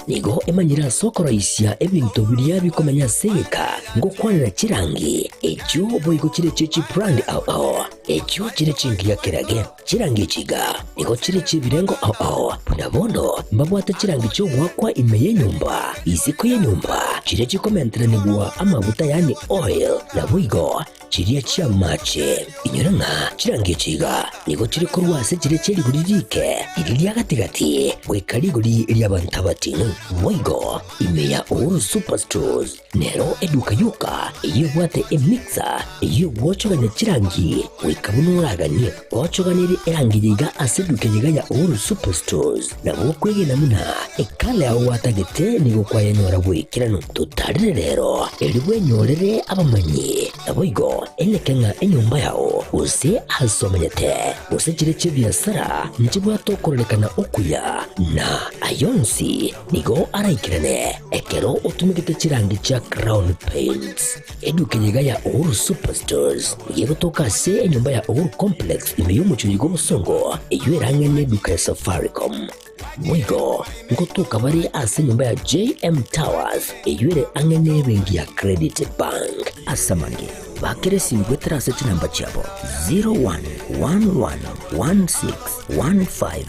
Nigo emanyire ase okoroisia ebinto biria bikomenya ase egeka, ngokwanera chirangi, echio boigo chire chie chibrand ao ao, echio chire chingiya kerage. Chirangi echi iga nigo chire chi'ebirengo ao ao, buna bono mbabwate chirangi chi'ogoakwa ime y'enyomba, isiko y'enyomba, chiria chikomenteranigwa amaguta yaani oil, naboigo chiria chi'amache. Inyora ng'a chirangi echi iga nigo chire korwa ase chiria chie rigori riike, riria ria gati-gati, goika rigori ri'abanto abating'u. Boigo ime ya Uhuru Superstores Nero eduka yoka eyio ebwate emixer eyio egwochogania chirangi goika buna oraganie. Gochoganerie erangi eye iga ase eduka eye iga ya Uhuru Superstores nabo okwegena buna ekala yao gwatagete nigo kwayenyora bw'ekeranu. Totarire rero erio bwenyorere abamanyi naboigo eneke ng'a enyomba yao gose ase omenyete gose chire chi'ebiasara nchibwate okororekana okuya na ayonsi Nigo araikerane ekero otumegete chirangi chia Crown Paints. Eduka eye iga ya Uhuru Superstores nigo egotoka ase enyomba ya Uhuru Complex ime y'omochie oyo bw'obosongo eyio ere ang'e n'eduka ya Safaricom. Boigo ngotoka bare ase enyomba ya JM Towers eyio ere ang'e n'ebenki ya Credit Bank. Ase amange, bakera esimi goetera ase chinamba chiabo 0111161500.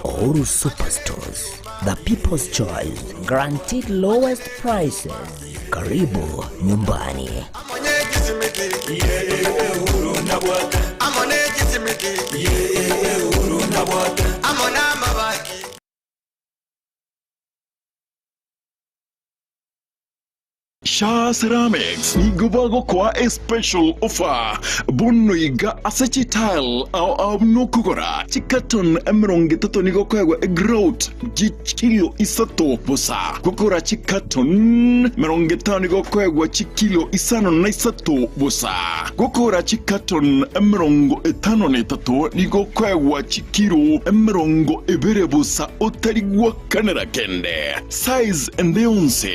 Uhuru Superstores, the people's choice, guaranteed lowest prices. Karibu nyumbani. Shaa Ceramics nigo bagokoa a special offer bono iga ase chitile ao ao buna okogora chicarton 30 nigo okoegwa egrout chikilo isato bosa. Gokora chicarton 50 nigo okoegwa chikilo isano na isato bosa. Gokora chicarton 53 nigo okoegwa chikilo 20 bosa otari gwakanera kende. Size ende yonsi.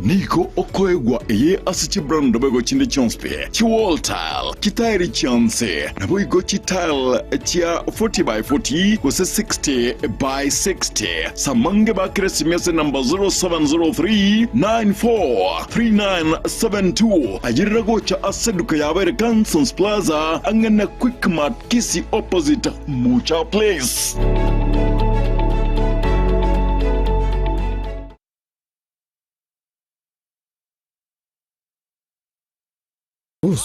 Nigo okoegwa eye ase chibrand boigo chinde chionsi pi, chiwall tile, chitairi chionsi, naboigo chitile chia 40 by 40 gose 60 by 60. Samange bakere esimi ase namba 0703 94 3972. Ayerera gocha ase eduka yabo ere Kansons Plaza ang'e na Quickmart Kisii opposite Mucha Place.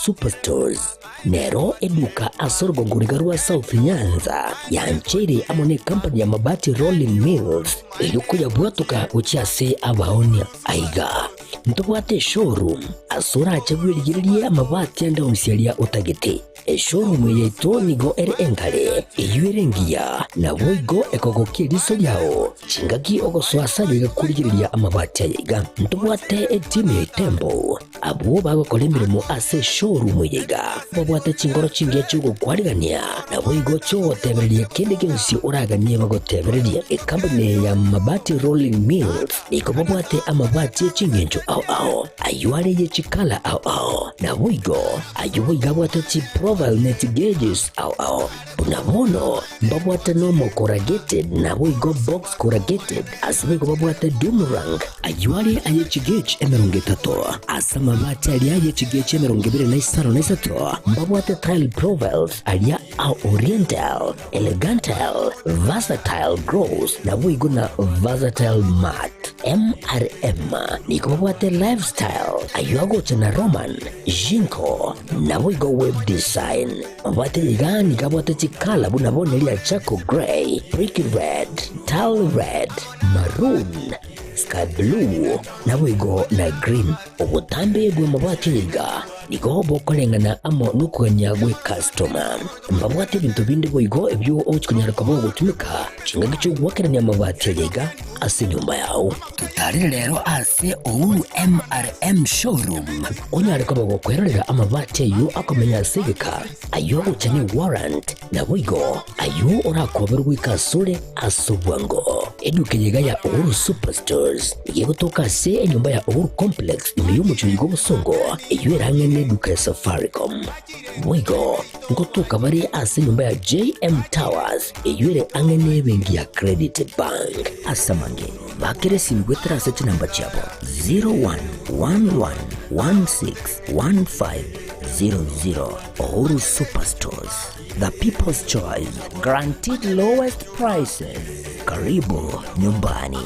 Superstores nero eduka ase orogongo riga rwa South Nyanza yancheire amo ne company ya Mabati Rolling Mills erio koyabwatoka gochia ase abaonia. Aiga ntobwate eshowroom ase orache bwerigererie amabati ande onsi aria otagete. Eshowroom eye yaito nigo ere engare, eyio ere engiya, naboigo ekogokia eriso riao chingaki ogosoa ase aye iga korigereria amabati aye iga. Ntobwate etimu ya Itembo, abwo bagokora emeremo ase eshowroom eye iga, babwate chingoro chingiya chi'ogokwarigania, naboigo chi'ogotebereria kende gionsi oraganie bagotebererie. Ecompany eye ya Mabati Rolling Mills nigo babwate amabati e ching'encho ao ao, ayio are ye chikala ao ao, naboigo Ayio boigo abwate chiprofile ne chigeges ao ao. Buna bono mbabwate normal corrugated naboigo box corrugated, ase boigo babwate doom rank. Ayio are aye chigauge 30, ase amabati aria aye chigauge 23 mbabwate tile profiles aria a oriental, elegantal, versatile gloss naboigo na versatile matte. MRM nigo babwate lifestyle ayio agocha na Roman, Jinko, naboigo web design. Mabwate iga nigo abwate chikala buna bono eria charcoal grey, brick red, tile red, maroon, sky blue, naboigo na green. Obotambe bw'amabati aya iga nigo bokoreng'ana amo nokogania gw'ecustoma. Mbabwate ebinto binde boigo ebio ogochia konyara koba ogotumeka chingaki chi'ogoakerania amabati aya iga ase enyomba yao. Totarire rero ase Uhuru MRM Showroom onyare koba gokwerorera amabati ayio akomenya ase egeka, ayio agocha ne warrant, naboigo ayio orakoberwe goika asore ase obwango. Eduka eye iga ya Uhuru Superstores nigo egotoka ase enyomba ya Uhuru Complex ime y'omochie oyo bw'obosongo eyio ere ang'e neduka ya Safaricom. Boigo ngotoka bare ase enyomba ya JM Towers eyio ere ang'e nebenki ya Credit Bank. Ase amange. Bakera esimi goetera ase chinamba chiabo 0111161500. Uhuru Superstores, the people's choice, guaranteed lowest prices. Karibu nyumbani.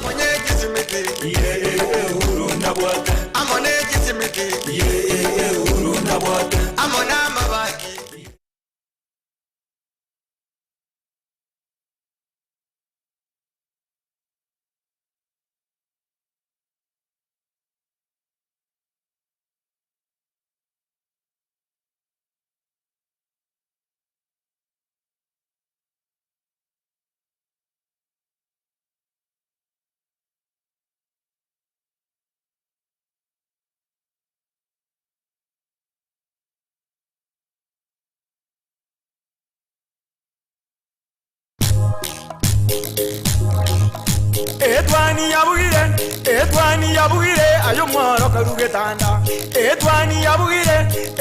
Etwani yabugire, etwani yabugire, aye omworo karu getanda. Etwani yabugire,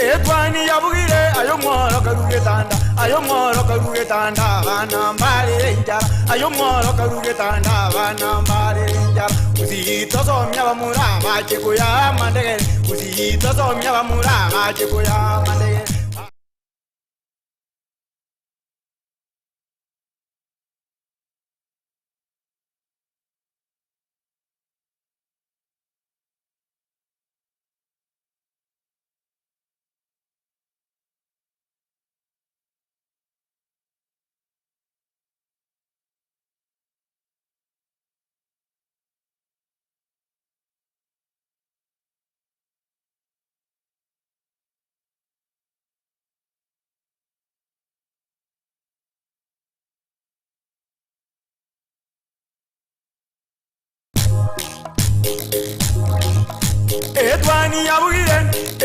etwani yabugire, aye omworo karu getanda. Aye omworo karu getanda, abana mbarere enchara. Aye omworo karu getanda, abana mbarere enchara. Gusii tosomia abamura bache koya amandegere. Gusii tosomia abamura bache koya amandegere. Etwani yabugire,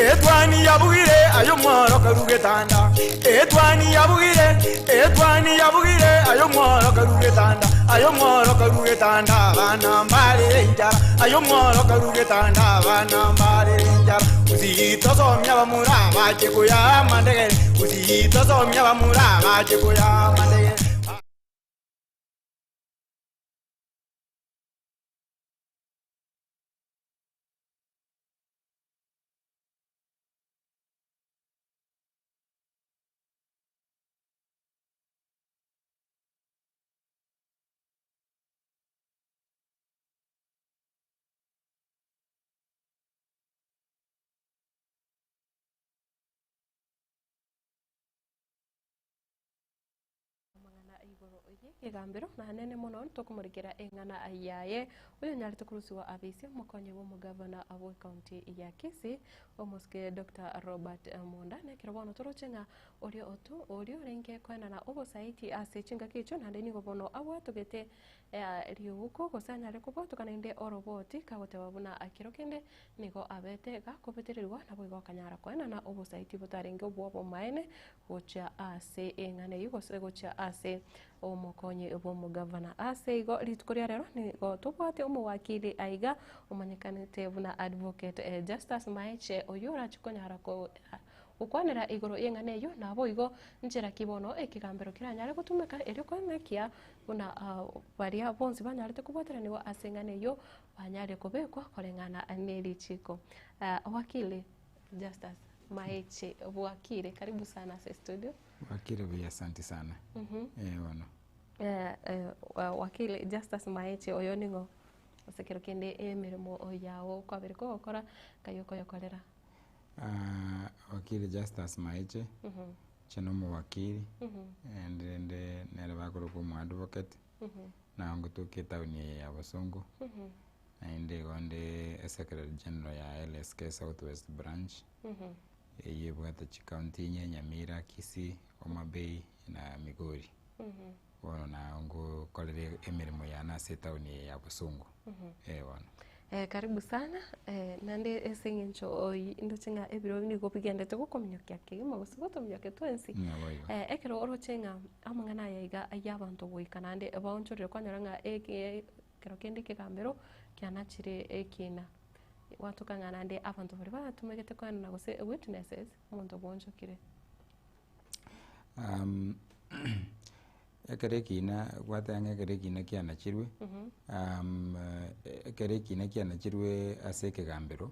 etwani yabugire, aye omworo karu getanda. Etwani yabugire, etwani yabugire, aye omworo karu getanda. Aye omworo karu getanda, abana mbarere enchara. Aye omworo karu getanda, abana mbarere enchara. Gusii tosomia abamura bache koya amandegere. Gusii tosomia abamura bache koya amandegere. Amang'ana igoro y'ekegambero nanene mono ntokomorikera eng'ana yaye oyonyarete korusiwa abisi omokonyi bw'omogavana bw'ecounty ya Kisii omosike Doctor Robert Monda nekero bono toroche ng'a oria oto oria orenge koenana obosaiti ase chingaki echio naende nigo bono abwatogete riuko gose anyare kobwatoka naende oroboti kagoteba buna kero kende nigo abete gakobetererigwa naboigo akanyara koenana obosaiti botarenge obw'obomaene gochia ase eng'ana eyio gose gochia ase omokonyi bw'omogavana. Ase igo rituko ria rero nigo tobwate omowakili aiga omanyekanete buna Advocate Justus Maeche oyio orache konyara gokwanera igoro y'eng'ana eyio naboigo nchera ki bono ekegambero keranyare gotumeka erio koenekia buna baria bonsi banyarete kobwateranigwa ase eng'ana eyio banyare kobekwa koreng'ana nerichiko. Wakili Justus Maeche bwakire karibu sana ase studio. Bwakire buya asanti sana. Eh bono. Eh, eh, wakili Justus Maeche oyo ning'o ase kero kende emeremo yao kwabere kogokora nkai okoyokorera? Ah, wakili Justus Maeche, inche na omowakili, naende rende nere bakorokwa omoadvocate, nao ngotoka etown eye ya Bosongo. Naende igo nde Secretary General ya LSK South West Branch, eyio ebwate chicounty inye, Nyamira, Kisii, Homa Bay na Migori. Bono nao ngokorera emeremo yane ase etown eye ya Bosongo, eh bono. Eh, karibu sana eh, naende ase eng'encho oyi ndoche ng'a ebiro nigo bigendete gokominyokia kegima gose gotominyokia twensi. Naboigo. Eh, ekero oroche ng'a amang'ana aya iga ya abanto goika naende baonchorire kwanyora ng'a eke Ekero kende ekegambero kianachire ekiina, gwatoka ng'a naende abanto baria batomegete koenana gose witnesses, omonto bwonchokire. Ekero ekiina gwateba ng'a ekero ekiina kianachirwe. Ekero ekina kianachirwe ase ekegambero,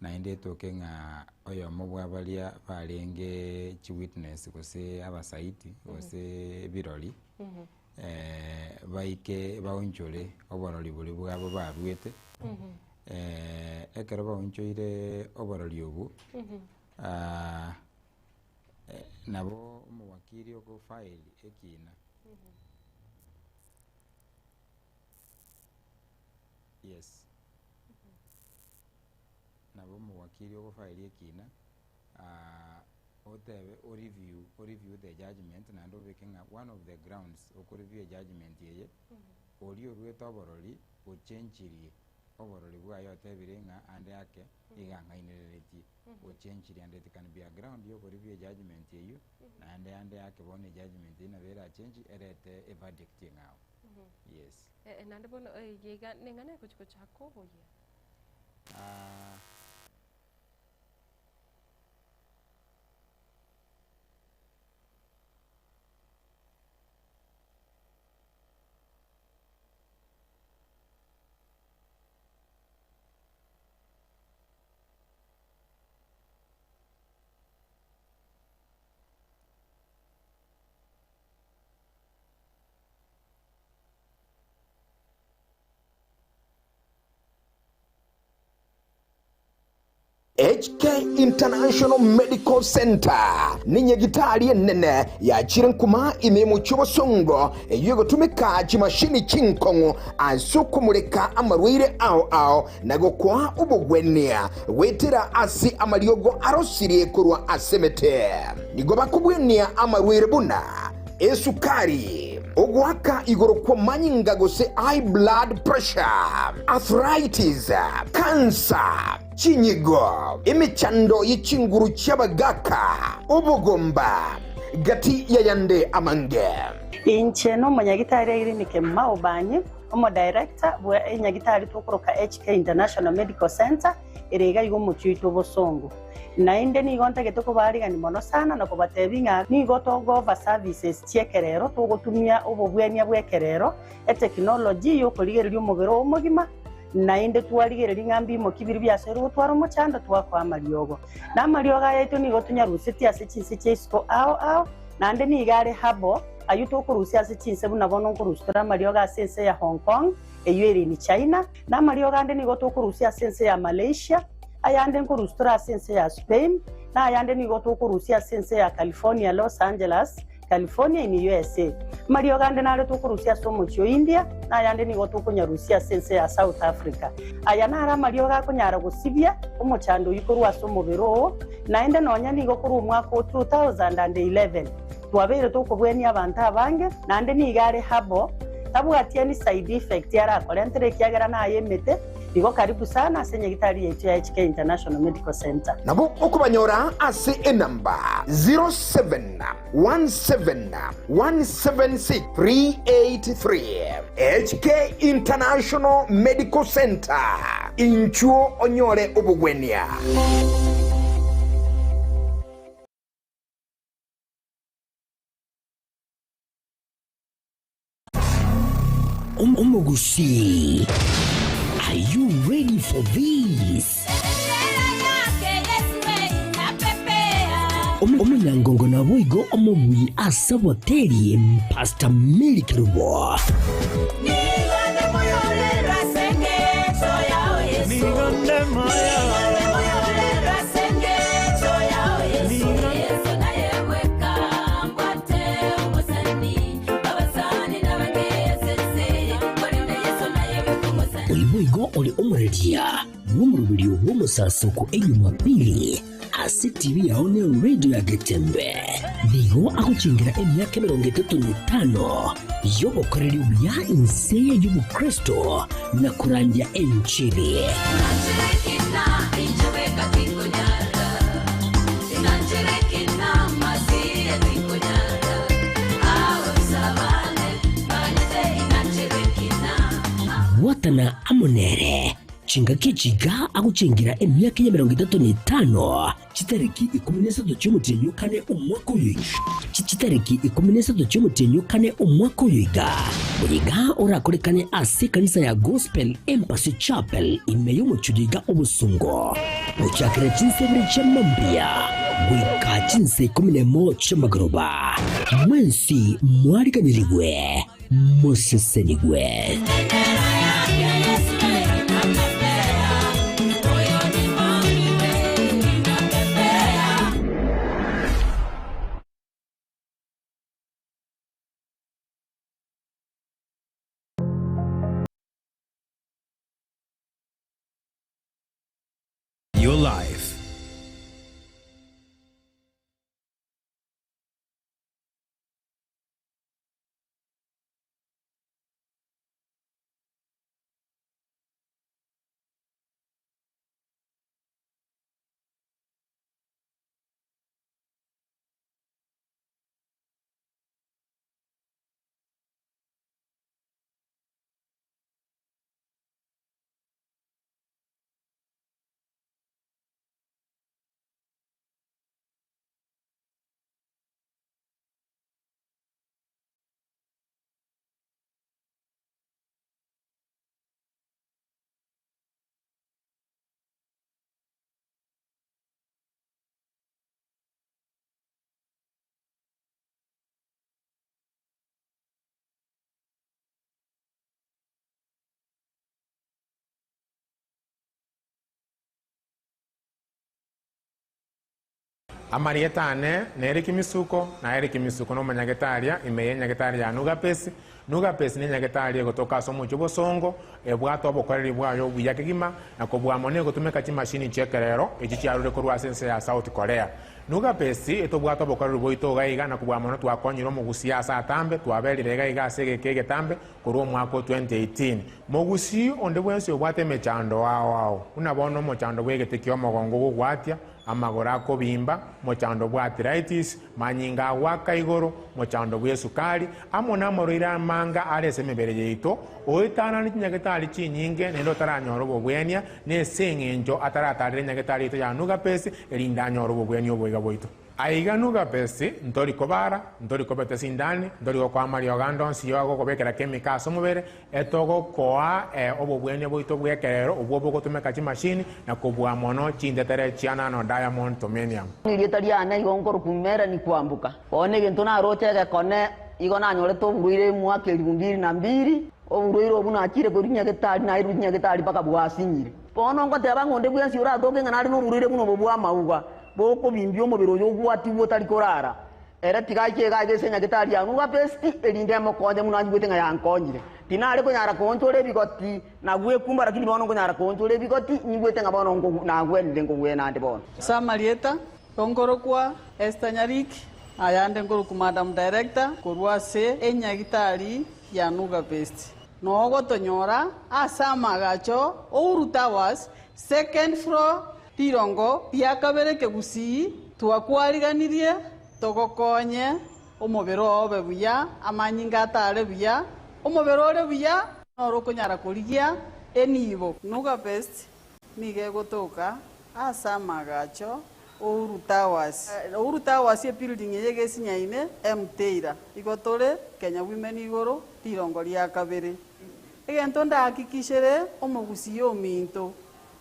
naende etoke ng'a oyomo bwa baria barenge chiwitness gose abasaiti gose birori, baike baonchore oborori boria bwabo baruete, ekero baonchoire oborori obwo, nabo omowakiri okofile ekina. Yes. Nabo omowakiri ogofaeria ekina, otebe oreview oreview the judgement naende obeke ng'a one of the grounds okoreview ejudgement eye, oria oruete oborori ochenchirie oborori bwaye otebire ng'a ande ake iga ang'ainereretie, ochenchirie and it can be a ground ya okoreview ejudgement eywo, naende ande ake bono ejudgement eywo nabo erachenchi erete everdict eng'ao. Yes. Naende bono eye iga neng'ana egochi gochaka oboyia. Ah. HK International Medical Centre nenyagitari enene yachire nkuma ime y'omochie obosongo eyio egotumeka chimashini chinkong'u ase okomureka amarwaire ao ao na gokoa obogwenia goetera ase amariogo arosirie korwa ase emete. Nigo bakobwenia amarwaire buna esukari, ogoaka igoro kw'amanyinga gose high blood pressure, arthritis, cancer, chinyigo, emechando ye chinguru chi'abagaaka, obogomba, gati y'ayande amange. Inche nomonyagitari Irene Kemuma Obanyi, omodirector bwe enyagitari tokoroka HK International Medical Centre ere iga iga omochie oito obosongo. Naende nigo ntagete kobaarigania mono sana na kobatebia ng'a nigo togooffer services chi'ekerero, togotumia obobwenia bw'ekerero, etekinology y'okorigereria omobere oo omogima, naende twarigereria ng'a mbimoki biria biasoire gotwara omochando twakoa amariogo. Na amariogo aya aito nigo tonyarusetie ase chinse chia isiko ao ao, naende nigo are herbal, ayio tokorusia ase chinse buna bono nkorusia tore amariogo ase ense ya Hong Kong, eyio ere in China, na amariogo ande nigo tokorusia ase ense ya Malaysia, ayande nkorusia tore ase ense ya Spain, na ayande nigo tokorusia ase ense ya California, Los Angeles, California in USA. Amariogo ande nare tokorusia ase omochie o India, na ayande nigo tokonyarusia ase ense ya South Africa. Aya naro amariogo akonyara gosibia omochando oyio korwa ase omobere oo, naende nonya nigo korwa omwaka o 2011 twabeire tokobwenia abanto abange, naende nigo are herbal, tabwati any side effect arakorentere ekiagera naye emete, igo karibu sana ase enyagitari yaito ya HK International Medical Centre. Nabo okobanyora ase enamba 0717176383. HK International Medical Centre, inchuo onyore obogwenia. Omogusii, are you ready for this? Omonyangongo naboigo omobui ase oboteri Pastor Mary Kerubo. Oyo boigo ore omoreria bw'omoroberio bw'omosasoko Ejumapili ase TV yao ne radio ya Getembe. Nigo agochengera emiaka emerongo etato na etano y'obokoreri obuya inse y'obokristo na korandia enchili. Bwatana amo nere. Chingaki echi iga agochengira emiaka y'emerongo etato na etano, chitariki ikomi na isato chi'omotienyi o kane omwaka oyo chitariki ikomi na isato chi'omotienyi o kane omwaka oyo iga, oyo iga orakorekane ase ekanisa ya Gospel Embassy Chapel ime y'omochie oyo iga obosongo, gochakera chinsa ibere chia mambia goika chinsa ikomi na emo chi'amagoroba. Mwensi mwariganirigwe. Mosesenigwe. Your life. Amarieta ane nere Kimisuko, na ere Kimisuko nomonyagetaria ime y'enyagetaria ya Nugapesi. Nugapesi nenyagetaria egotoka ase omochie obosongo, ebwate obokoreri bwaye obuya kegima, na kobua mono egotumeka chimashini chi'ekerero echi chiarure korwa ase ense ya South Korea. Nugapesi etobwate obokoreri boito iga iga na kobua mono twakonyire omogusii ase atambe, twaberire iga iga ase egeka egetambe korwa omwaka o 2018. Mogusii onde bwensi obwate emechando ao ao, buna bono omochando bw'egete ki'omogongo gogwatia, amagoro akobimba, mochando bw'arthritis, manyinga agoaka igoro, mochando bw'esukari, amo namarwaire amanga are ase emebere yaito, oetanane chinyagetari chinyinge naende otaranyora obobwenia, nese eng'encho ataratarera enyagetari yaito ya Nugapesi, erinde anyore obobwenia oboiga bwaito. Aiga Nugapesi, ntori kobara, ntori kobeta esindani, ntori gokoa amariogo ande onsi y'ogokobekera chemical ase omobere, Etogokoa obobwenia bwaito bw'ekerero obwo bogotumeka chimashini na kobua mono chintetere chia nano diamond tomenium. Erieta riane igo nkorokwa Melanie Kwamboka. Bono egento naroche egekone igo nanyorete oborwaire emwaka elifu mbili na mbili, oborwaire obwo nachire korwa nyagetari nairwe nyagetari mpaka bwasinyire. Bono ngoteba ng'a onde bwensi oratoke ng'a nare noborwaire buna obo bw'amauga, bokobimbia omobere oyo ogwatigwe otari korara, Ere tiga aiche iga ase enyagetari ya Nugapesti, erinde emokonye buna anyigwete ng'a yankonyire. Tinare konyara koonchora ebigoti na gwekumba, lakini bono nkonyara koonchora ebigoti, nyigwete ng'a bono nagwenire nkogwena ande bono. Ase amarieta, nkorokwa Esther Nyariki, ayande nkorokwa Madam Director korwa ase enyagitari ya Nugapesti. Nogotonyora ase amagacho Uhuru Towers, second floor, Rirongo ria kabere kegusii twakwariganirie togokonye omobere oo obe buya, amanyinga atare buya, omobere ore buya noro okonyara korigia enibo. Nuga Best nigo egotoka ase amagacho Uhuru Towers. Uhuru Towers ebuilding eye egesinyaine Mteira. Igo tore Kenya Women igoro rirongo ria kabere. Egento ndahakikishere omogusii ominto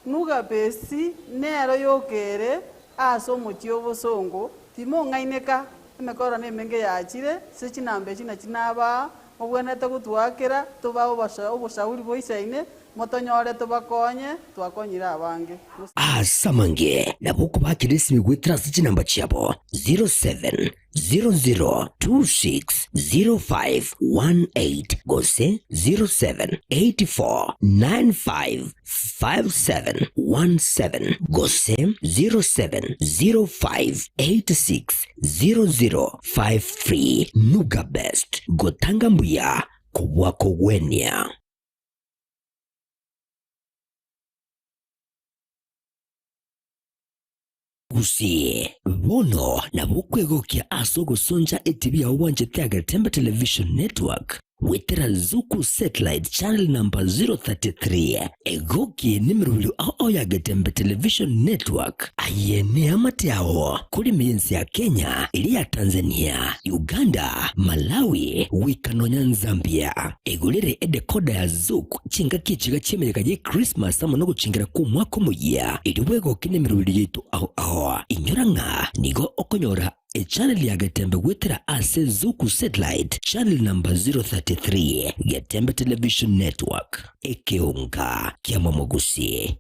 Nugapesi nero yokere ase omochie obosongo, timong'aineka, emekoro nemenge yachire, ase chinamba echi nachi nabaa, mobwenerete gotwakera, tobae oboshauri boisaine, motonyore tobakonye, twakonyire abange. Ase amange nabo okobakera esimi goetera ase chinamba chiabo 07 00260518 gose 0784955717 gose 0705860053. Nuga Best, gotanga mbuya kobua kogwenia. Gose bono nabo okwegokia ase ogosoncha etibi yao bwanchete ya Getembe Television Network. Goetera Zuku Satellite Channel number 033, egoki nemerobio ao ao ya Getembe Television Network. Aye neamate ao korime y'ense ya Kenya, eria ya Tanzania, Uganda, Malawi, goika nonya Nzambia. Egorere edecoder ya Zuku chingaki echiga chi'emeyega ye Christmas amo nogochingera kw'omwaka omoyia, erio bwegoke nemerobio yaito ao ao. Inyora ng'a nigo okonyora Echannel ya Getembe goetera ase Zuku Satellite channel number 033, Getembe Television Network, ekeonga ki'amamogusi.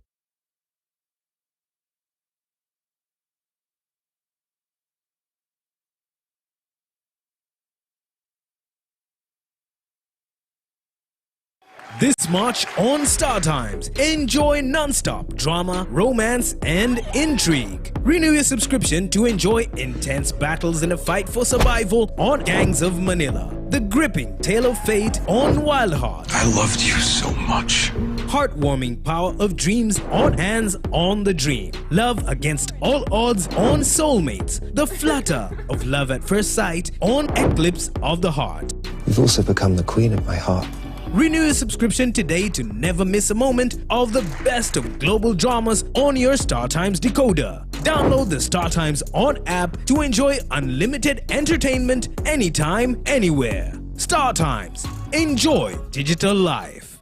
This March on Star Times, enjoy non-stop drama, romance, and intrigue. Renew your subscription to enjoy intense battles in a fight for survival on Gangs of Manila. The gripping tale of fate on Wild Heart. I loved you so much. Heartwarming power of dreams on Hands on the Dream. Love against all odds on Soulmates. The flutter of love at first sight on Eclipse of the Heart. You've also become the queen of my heart. Renew your subscription today to never miss a moment of the best of global dramas on your StarTimes decoder. Download the StarTimes On app to enjoy unlimited entertainment anytime, anywhere. StarTimes. Enjoy digital life.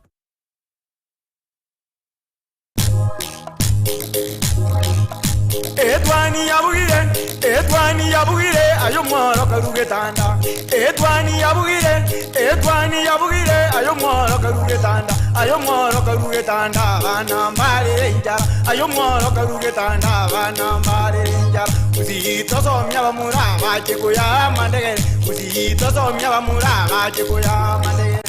Etwani yabugire, etwani yabugire, ayo mworo karugetanda. Etwani yabugire, etwani yabugire, ayo mworo karugetanda. Ayo mworo karugetanda, bana mbare injara. Ayo mworo karugetanda, bana mbare injara. Usitosomya bamura bache kuya mandegere. Usitosomya bamura bache kuya mandegere.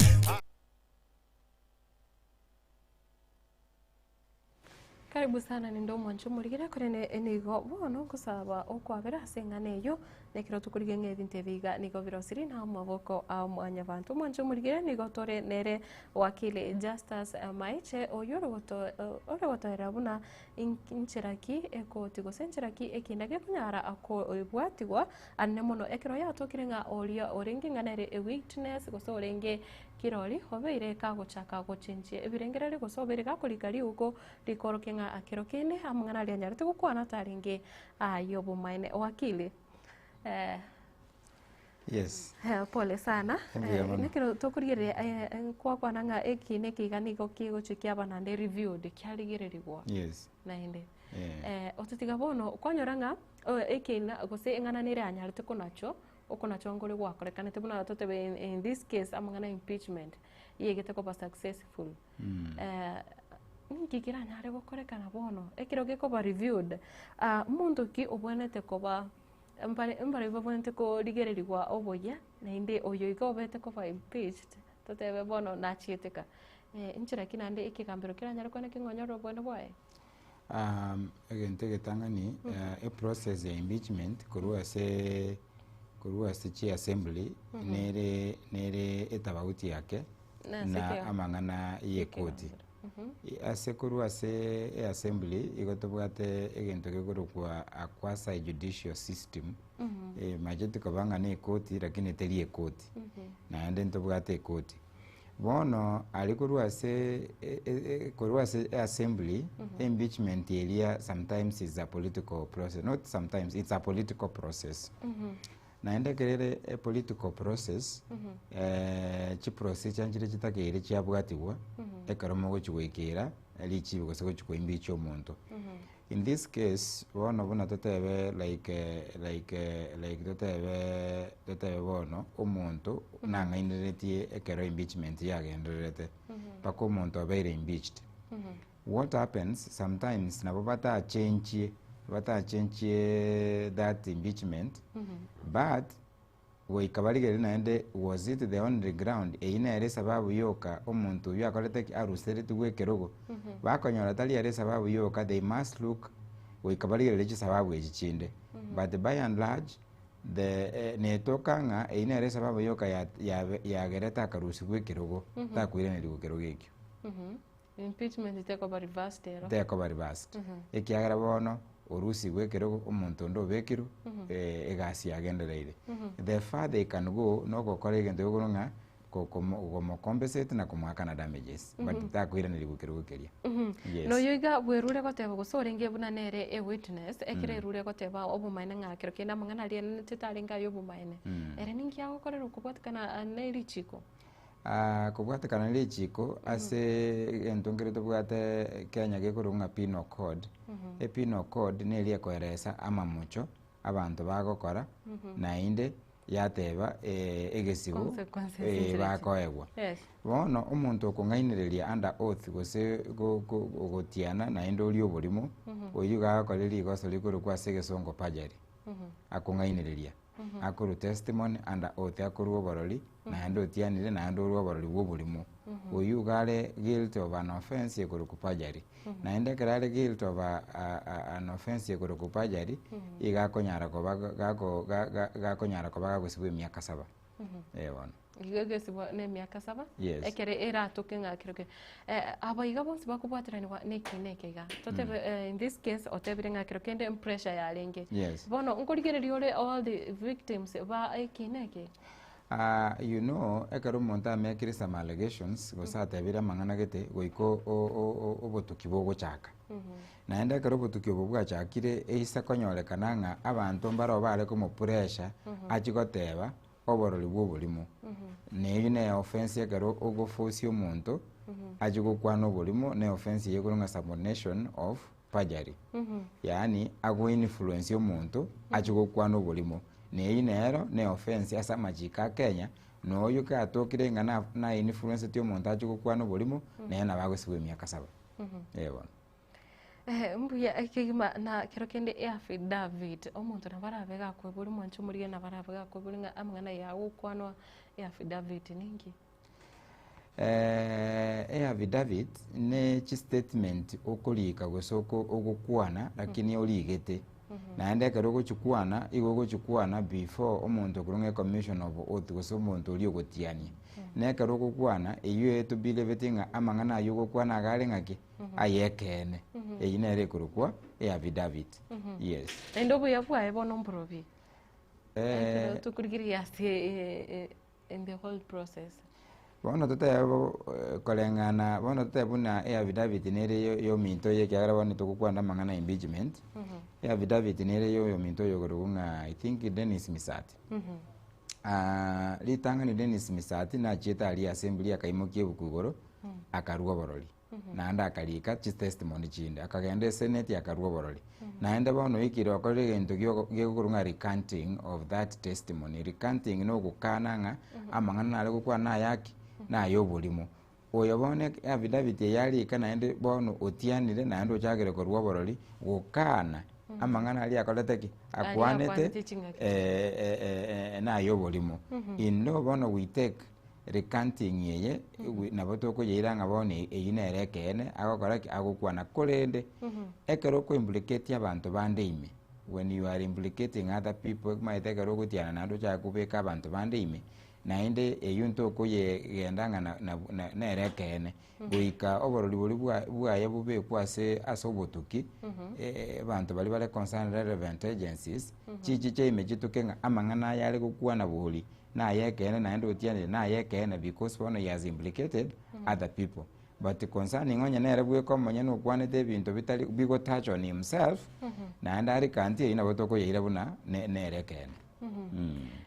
Karibu sana ninde omwancho omorigere korende nigo bono ngosaba okwabera ase eng'ana eyio na ekero tokorigia ng'a ebinto ebi iga nigo birosiri na amaboko a mwanyabanto. Omwancho omorigere nigo tore nere wakili Justus Maiche oyio ore ore gotoerera buna inchera ki ekoti gose nchera ki ekinda gekonyara koebwatigwa anene mono ekero yatokire ng'a oria orenge ng'a nere ewitness gose orenge Kirori obeire kagochaka gochenchia ebirengererio gose obeire gakorika riuko rikorokia ng'a kero kende amang'ana aria anyarete gokwana tarenge ay'obomaene. Wakili, eh, Yes. eh, pole sana. Mbuya Eh, mono. nekero tokorigereria eh, eh, kwakwana ng'a eki neke iga nigo kegochia kiaba naende reviewed, kiarigererigwa Yes. naende. Eh. Eh, ototiga bono kwanyora ng'a ekeina gose eng'ana nere anyarete konachwa Oko nachwo nkore gwakorekanete buna totebe in, in this case amang'ana impeachment yegete koba successful. Eh, ninki keranyare gokorekana bono ekero gekoba reviewed ah, monto ki obwenerete koba mbare mbare babwenerete korigererigwa oboyia naende oyo iga obete koba impeached totebe bono nachiete ka nchera ki naende ekegambero keranyare kwane king'onyore obwene bwaye? Egento egetang'ani, eprocess ya impeachment korwa ase korwa ase chiassembly nere nere etabauti yake Nase na keo. amang'ana ya ekoti. Ase korwa ase eassembly igo tobwate egento gekorokwa a quasi judicial system, macheti koba ng'a na ekoti lakini teri ekoti, naende ntobwate ekoti. Bono aria korwa ase korwa ase assembly, impeachment eria sometimes is a political process, not sometimes, it's a political process. Naende ekero ere a political process, chiprocedure nchire chitakeire chiabwatigwa, ekero mogochi goikera richibu gose gochi koimpeach omonto. In this case, bono buna totebe like like like totebe totebe bono omonto nang'ainereretie ekero impeachment yagendererete, mpaka omonto obeire impeached. What happens sometimes nabo batachenchie batachenchie that impeachment, but Goika barigererie naende, was it the only ground? Eyio nere esababu yoka omonto oyio akorete ki? Aruseretigwe ekerogo. Bakonyora tari ere esababu yoka, they must look, goika barigererie chisababu echi chinde. But by and large, the eh, netoka ng'a eyio nere esababu yoka ya- yabe- yagerete akarusigwa ekerogo, takoiranerigwa kerogo ekio. Impeachment tekoba reversed ero. Tekoba reversed. Ekiagera bono orusigwe ekerogo omonto onde obekirwe egasi yagendereire. The far they can go nogokora egento gekorwa ng'a. Ko- komo komocompensate na komoakana damages but takoiranerigwa ekerogo keria. Yes. Noyo iga bwerure goteba gose orenge buna nere e witness, ekero erure goteba obomaene ng'a kero kende amang'ana aria anenetetwe arenge aye obomaene. Ere ninki agokorerwa kobwatekana ne richiko? Ah, kobwatekana ne richiko ase egento nkere tobwate Kenya gekorokwa ng'a penal code, e penal code neri ekoeresa amamocho abanto bagokora naende yateba egesibo Consequences inchire chi. bakoegwa. Yes. Bono omonto okong'ainereria under oath gose go- go- gotiana naende oria oborimo, oyio iga agokora rigoso rikorokwa ase egesongo perjury, akong'ainereria, akorwa testimony under oath, akorwa oborori naende otianire naende orwe oborori bwa oborimo. Oyio iga are guilty of an offence ekorokwa perjury. Naende ekero are guilty of a, a, a, an offence ekorokwa perjury, iga akonyara koba gako ga- ga- gakonyara koba gagosibwa emiaka saba. Eh bono. Igo egesibwa na emiaka saba, Yes. ekero eratoke ng'a kero ke aba iga bonsi bakobwateranigwa na eke na eke iga. Totebe in this case otebire ng'a kero kende pressure yarenge. Yes. Bono nkorigereria ore all the victims ba eke na eke. Ah, you know, ekero omonto amekire some allegations, gose atebire amang'ana gete, goika o- o- o- obotuki bogochaka. Naende ekero obotuki obo bwachakire, eisa konyorekana ng'a abanto mbaro bare komopressure, achie goteba, oborori bwa oborimo. Na eyio ne offense ekero ogoforce omonto, achie gokwana oborimo, ne offense eyio ekorwa ng'a subornation of perjury. Yaani agoinfluence omonto achie gokwana oborimo. Na eyio nero ne offense ase amachiko a Kenya, na oyio katokire ng'a na na influenceti omonto achie gokwana oborimo, nere nabo agosibwa emiaka saba. Eh bono. Eh, mbuya ekegima na kero kende eaffidavit, omonto nabo arabe gakoeboria omwanche omorige nabo arabe gakoeboria ng'a amang'ana aya agokwanwa eaffidavit ninki? Eaffidavit ne chistatement okorika gose oko ogokwana lakini origete. Naende ekero ogochikwana, igo ogochikwana before omonto okorwa ng'a ecommission of oath gose omonto oria ogotiania. Na ekero ogokwana, eywo etobelieveti ng'a amang'ana aywo ogokwana iga are ng'aki? Aye ekeene. Eywo nere ekorokwa eaffidavit. Yes. Naende obuya bwaye bono mborobi? Ekero tokorigereria ase in the whole process. Bono totebe bo koreng'ana bono totebe buna eaffidavit nere yo yominto oyo ekiagera bono togokwana amang'ana ya impeachment, eaffidavit nere ya oyominto oyo okorokwa ng'a I think Dennis Misati. Ritang'ani Dennis Misati nachiete aria assembly akaimokia ebuku igoro, akarwa oborori. Naende akarika chitestimony chinde, akagenda eseneti akarua oborori. Naende bono oikire okorire egento giogo gegokorwa ng'a recanting of that testimony. Recanting na ogokana ng'a amang'ana nare gokwana naye aki? Naye oborimo. Oyo bono eke affidavit eye arika naende bono otianire naende ochakire korwa oborori gokana amang'ana aria akorete ki? Aria Akwanete akwanete ching'aki. naye oborimo. In law bono we take Recanting eye nabo tokoyeira ng'a bono eyio nere ekeene agokora ki? Agokwana. Korende ekero okoimplicate abanto bande ime, when you are implicating other people omanyete ekero ogotiana naende ochake kobeka abanto bande ime, naende eyio ntokoyegenda ng'a na na nere ekeene. Goika oborori boria bwa bwaye bobekwe ase ase obotuki, abanto baria bare concerned relevant agencies, chichiche ime chituke ng'a amang'ana aya are gokwana bori, naye ekeene naende otianire naye ekeene because bono he has implicated other people. But concerning onye nere bweka omonyene okwanete ebinto bitari bigo touch on himself, naende are kanti eyio nabo tokoyeira buna ne nere ekeene.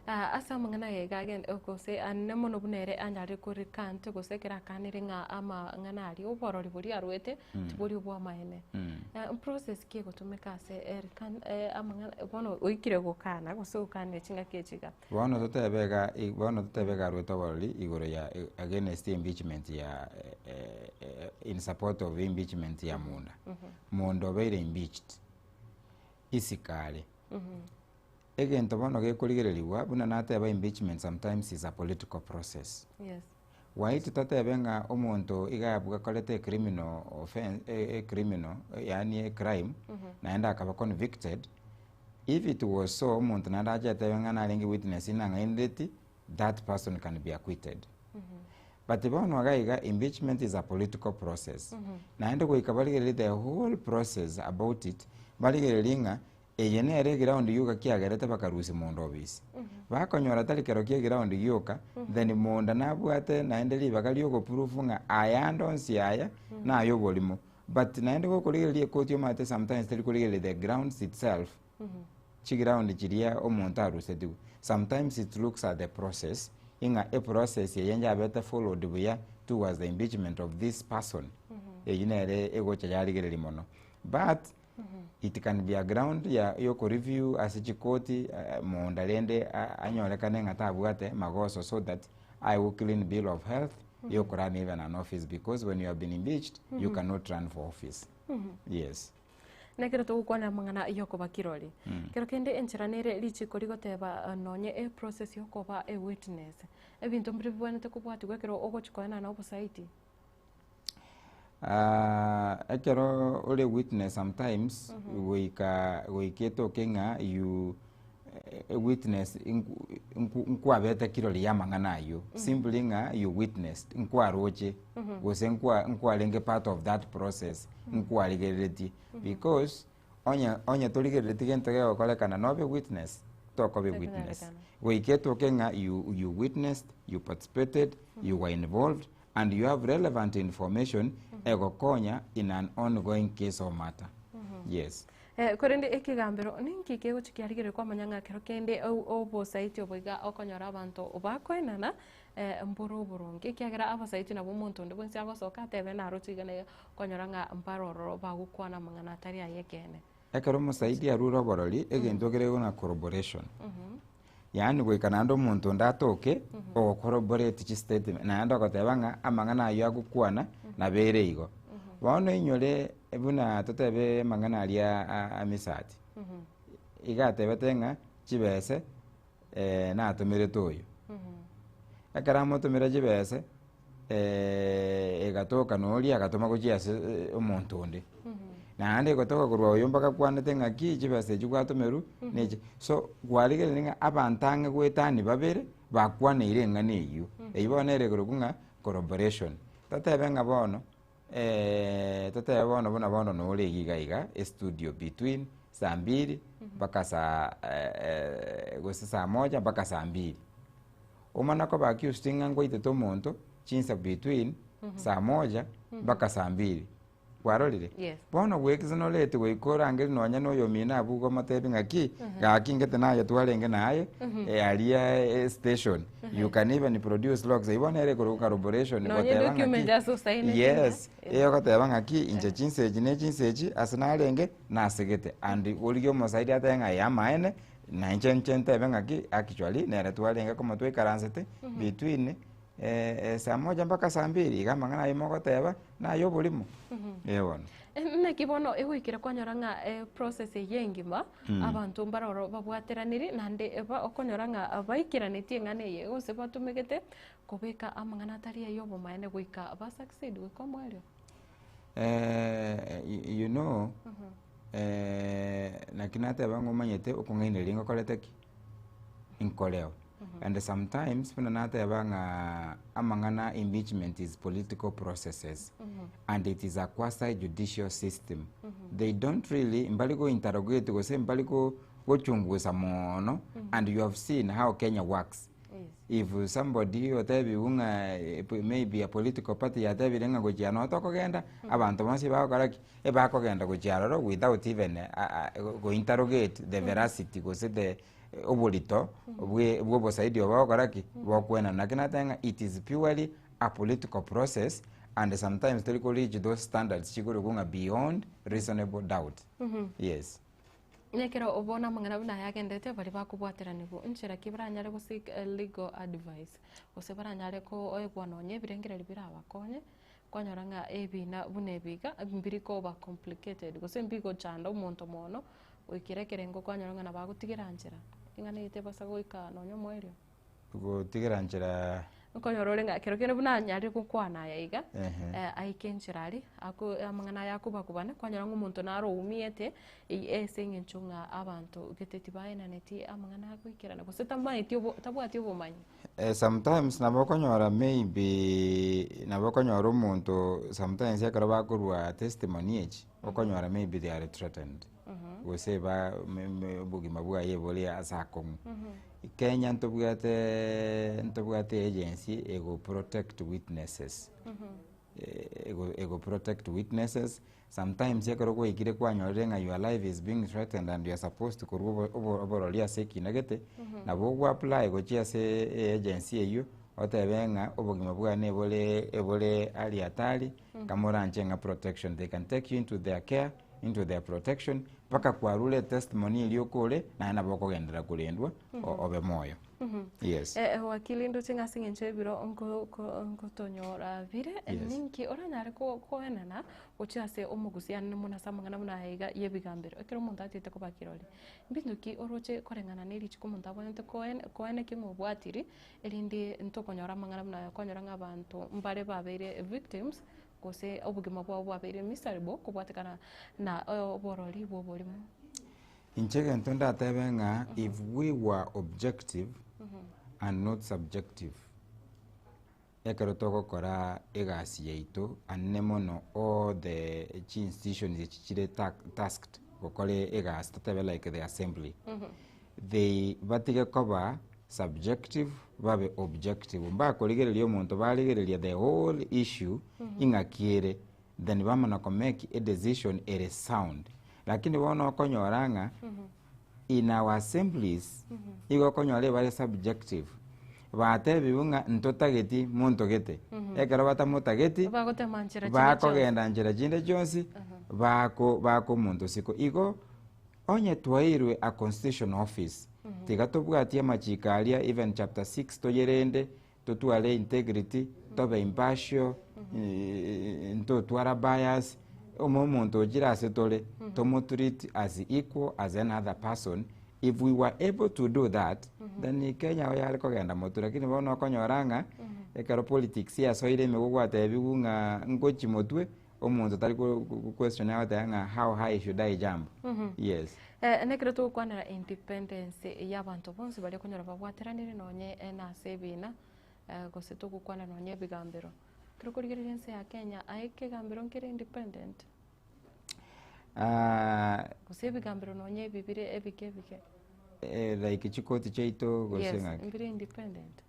Ah, ase amang'ana aya iga agende gose ane mono buna ere anyare korikante gose ekero akanire ng'a amang'ana aria oborori boria arwete tibori obwamaene. Process ki egotumeka ase erikan amang'ana bono oikire gokana gose okanire chingaki echi iga. Bono totebe iga bono totebe iga arwete oborori igoro ya against impeachment ya in support of impeachment ya Munda. Munda obeire impeached, isiko are. Egento bono gekorigereriwa, buna nateba impeachment sometimes is a political process. Yes. Why tototebe ng'a omonto iga akorete ecriminal offense, ecriminal yaani ecrime, naende akaba convicted, If it was so, omonto naende ache atebe ng'a narenge witness nang'ainereti, that person can be acquitted. But bono iga iga, impeachment is a political process. Naende goika barigererie the whole process about it, barigererie ng'a. Eye nere eground gioka kiagerete bakarusia monda obisi. Bakonyora tari kero kia eground gioka, then monda nabwate naende ribaga ria ogoprove ng'a aya ande onsi aya, naye oborimo. But naende gokorigereria ekoti omanyete sometimes teri korigereria the grounds itself, chiground chiria omonto arusetiwe. Sometimes it looks at the process, ing'a eprocess eye yabete followed buya towards the impeachment of this person, eywo nere egocha yarigereria mono. But, it can be a ground ya yokoreview ase chikoti monda rende anyorekane ng'a tabwate magoso so that aegwe clean bill of health yokorun even an office because when you have been impeached you cannot run for office. Yes. Nekero togokwanera amang'ana yokoba kirori. Kero kende enchera nere richiko rigoteba nonye eprocess yokoba ewitness, ebinto mbire bibwenerete kobwatigwa ekero ogochi koenana obosaidi. Ekero ore witness sometimes goika goika etoke ng'a you witness nkwabete kirori ya amang'ana aywo simply ng'a you witnessed nkwaroche gose nkwa nkwarenge part of that process nkwarigereretie because onye onye torigereretie gento gegokorekana nobe witness tokoba ewitness goika etoke ng'a you you witnessed you participated you were involved and you have relevant information egokonya in an ongoing case or matter. Yes. Eh, korende ekegambero ninki kegochi kiarigereria kwamanya ng'a kero kende obosaiti obo iga okonyora abanto bakoenana eh, mbore oboronge ekiagera abasaiti nabo omonto onde bwensi agosoka atebe naroche iga na iga okonyora ng'a mbare ororo bagokwana amang'ana atari aye ekeene. Ekero omosaidi arure oborori, egento kere igo ng'a corroboration. Yaani goika naende omonto onde atoke, ogocorroborate chistatement, naende ogoteba ng'a amang'ana aywo agokwana nabo ere igo. Bono inyore buna totebe amang'ana aria a Misati, iga atebete ng'a chibese natomerete oyo. Ekero amotomera chibese, egatoka noria agatoma gochia ase omonto onde. Naende egotoka korwa oyo mpaka akwanete ng'aki chibesa echi gwatomerwa nechi. So kwarigereria ng'a abanto ang'e goetania babere bakwaneire eng'ana eywo. Eywo bono nere ekorokwa ng'a corroboration. Totebe ng'a bono totebe bono buna bono nore iga iga estudio between saa mbili mpaka saa gose saa moja mpaka saa mbili. Omana koba accused ng'a ngwaitete omonto chinsa between saa moja mpaka saa mbili. Kwarorire? Yes. Bono goexonerate goika orangerie nonya na oyomino abwo igo omotebi ng'aki, gaki ngete naye twarenge naye aria estation. You can even produce logs eywo bono ere ekorokwa corroboration Nonye goteba document ng'aki ase osainete yes, ng'a, eyogoteba ng'aki inche chinsa echi na echinsa echi ase narenge nasegete and origie omosaidi atebe ng'a ee amaene na inche nche ntebe ng'aki actually nere twarenge komo twaikaransete between saa moja mpaka saa mbili iga amang'ana ayio mogoteba naye oborimo eh bono. Naki bono egoikera kwanyora ng'a eprocess eye engima abanto mbare oro babwateraniri naende eba okonyora ng'a baikeranetie eng'ana eye gose batumegete kobeka amang'ana atari aya obomaene goika ba succeed goika omoerio. You know naki nateba ng'a omanyete okong'ainereria ngokorete ki? Nkoreo. And sometimes buna nateba ng'a amang'ana impeachment is political processes and it is a quasi judicial system. They don't really mbari go interrogate gose mbari go gochungusa mono and you have seen how Kenya works. If somebody otebiwu ng'a maybe a political party yatebire ng'a gochia noo tokogenda, abanto bonsi bagokora ki? Ebakogenda gochia aroro without even go interrogate the veracity gose the oborito bwe bwa obosaidi obo bagokora ki? Bokoenana. Naki nateba ng'a it is purely a political process and sometimes tori ko reach those standards chikorokwa ng'a beyond reasonable doubt. Yes. Nekero bono amang'ana buna aya agenderete baria bakobwateranigwa nchera ki baranyare go seek legal advice gose baranyare koegwa nonye ebirengererio birabakonye kwanyora ng'a ebina buna ebi iga mbiri koba complicated gose mbigochanda omonto mono goikera ekerengo kwanyora ng'a nabo agotigera nchera eng'ana eye tebasa goika nonye omoerio. Gotigera nchera. Okonyora ore ng'a ekero kende buna anyarire gokwana aya iga, Ehe. aike enchera aria, ako amang'ana aya akobakobana, kwanyora ng'a omonto naro oumiete, ase eng'encho ng'a abanto gete tibaenaneti amang'ana agoikerana gose tamaeti obo tabwati obomanyi. Sometimes nabo okonyora maybe nabo okonyora omonto sometimes ekero bakorwa testimony echi, okonyora maybe they are threatened. Gose ba me- me obogima bwaye bore ase akong'u. Kenya ntobwate ntobwate agency ego protect witnesses. Ego ego protect witnesses, sometimes ekero gwaikire kwanyorire ng'a your life is being threatened and you are supposed korwa obo obo oborori ase ekina gete, nabo ogo apply gochia ase eagency eywo, otebe ng'a obogima bwane ebore ebore aria hatari, kamoranche ng'a protection, they can take you into their care, into their protection, mpaka kwarure etestimony eria okore, naye nabo okogenderera korendwa obe moyo. Yes. Eh, wakili ndoche ng'a ase eng'encho y'ebiro nko- ko- nkotonyora bire, Yes. ninki oranyare ko- koenana gochia ase omogusi yaani buna ase amang'ana buna aya iga y'ebigambero, ekero omonto atiete koba kirori, mbinto ki oroche koreng'ana na erichiko omonto abwenerete koen koenekia ng'a obwatiri, erinde ntokonyora amang'ana buna aya okonyora ng'a abanto mbare babeire victims, gose obogima bwabo bwabeire miserable kobwatekana na oborori bwa oborimo. Inche egento ndatebe ng'a if we were objective and not subjective, ekero togokora egasi yaito anene mono all the chi institutions echi chire ta tasked gokora egasi totebe like the assembly, they batige koba subjective babe objective, mbakorigereria omonto barigereria the whole issue ing'aki ere, then bamana ko make a decision ere sound. Lakini bono okonyora ng'a in our assemblies igo okonyora ebare subjective, batebiwu ng'a ntotageti monto gete, ekero batamotageti Bagotema nchera chinde chionsi. bakogenda nchera chinde chionsi bako baka omonto siko. Igo onye twairwe a constitutional office, tiga tobwatie amachiko aria even chapter 6 toyerende, totware integrity, tobe impartial, ntotwara bias, omo omonto ochire ase tore, tomo treat as equal as any other person, if we were able to do that, then Kenya yare kogenda motwe, lakini bono okonyora ng'a, ekero politics yasoire ime gogwatebiwu ng'a ngochi motwe, omonto tari ko ko question agoteba ng'a how high should I jump, yes. Nekero togokwanera independence ya abanto bonsi baria okonyora babwateranire nonye na ase ebina, gose togokwana nonye ebigambero. Ekero okorigereria ense ya Kenya, aye ekegambero nkere independent? Gose ebigambero nonye ebi bire ebike ebike? Like chikoti chiaito gose Yes, ng'aki? mbire independent.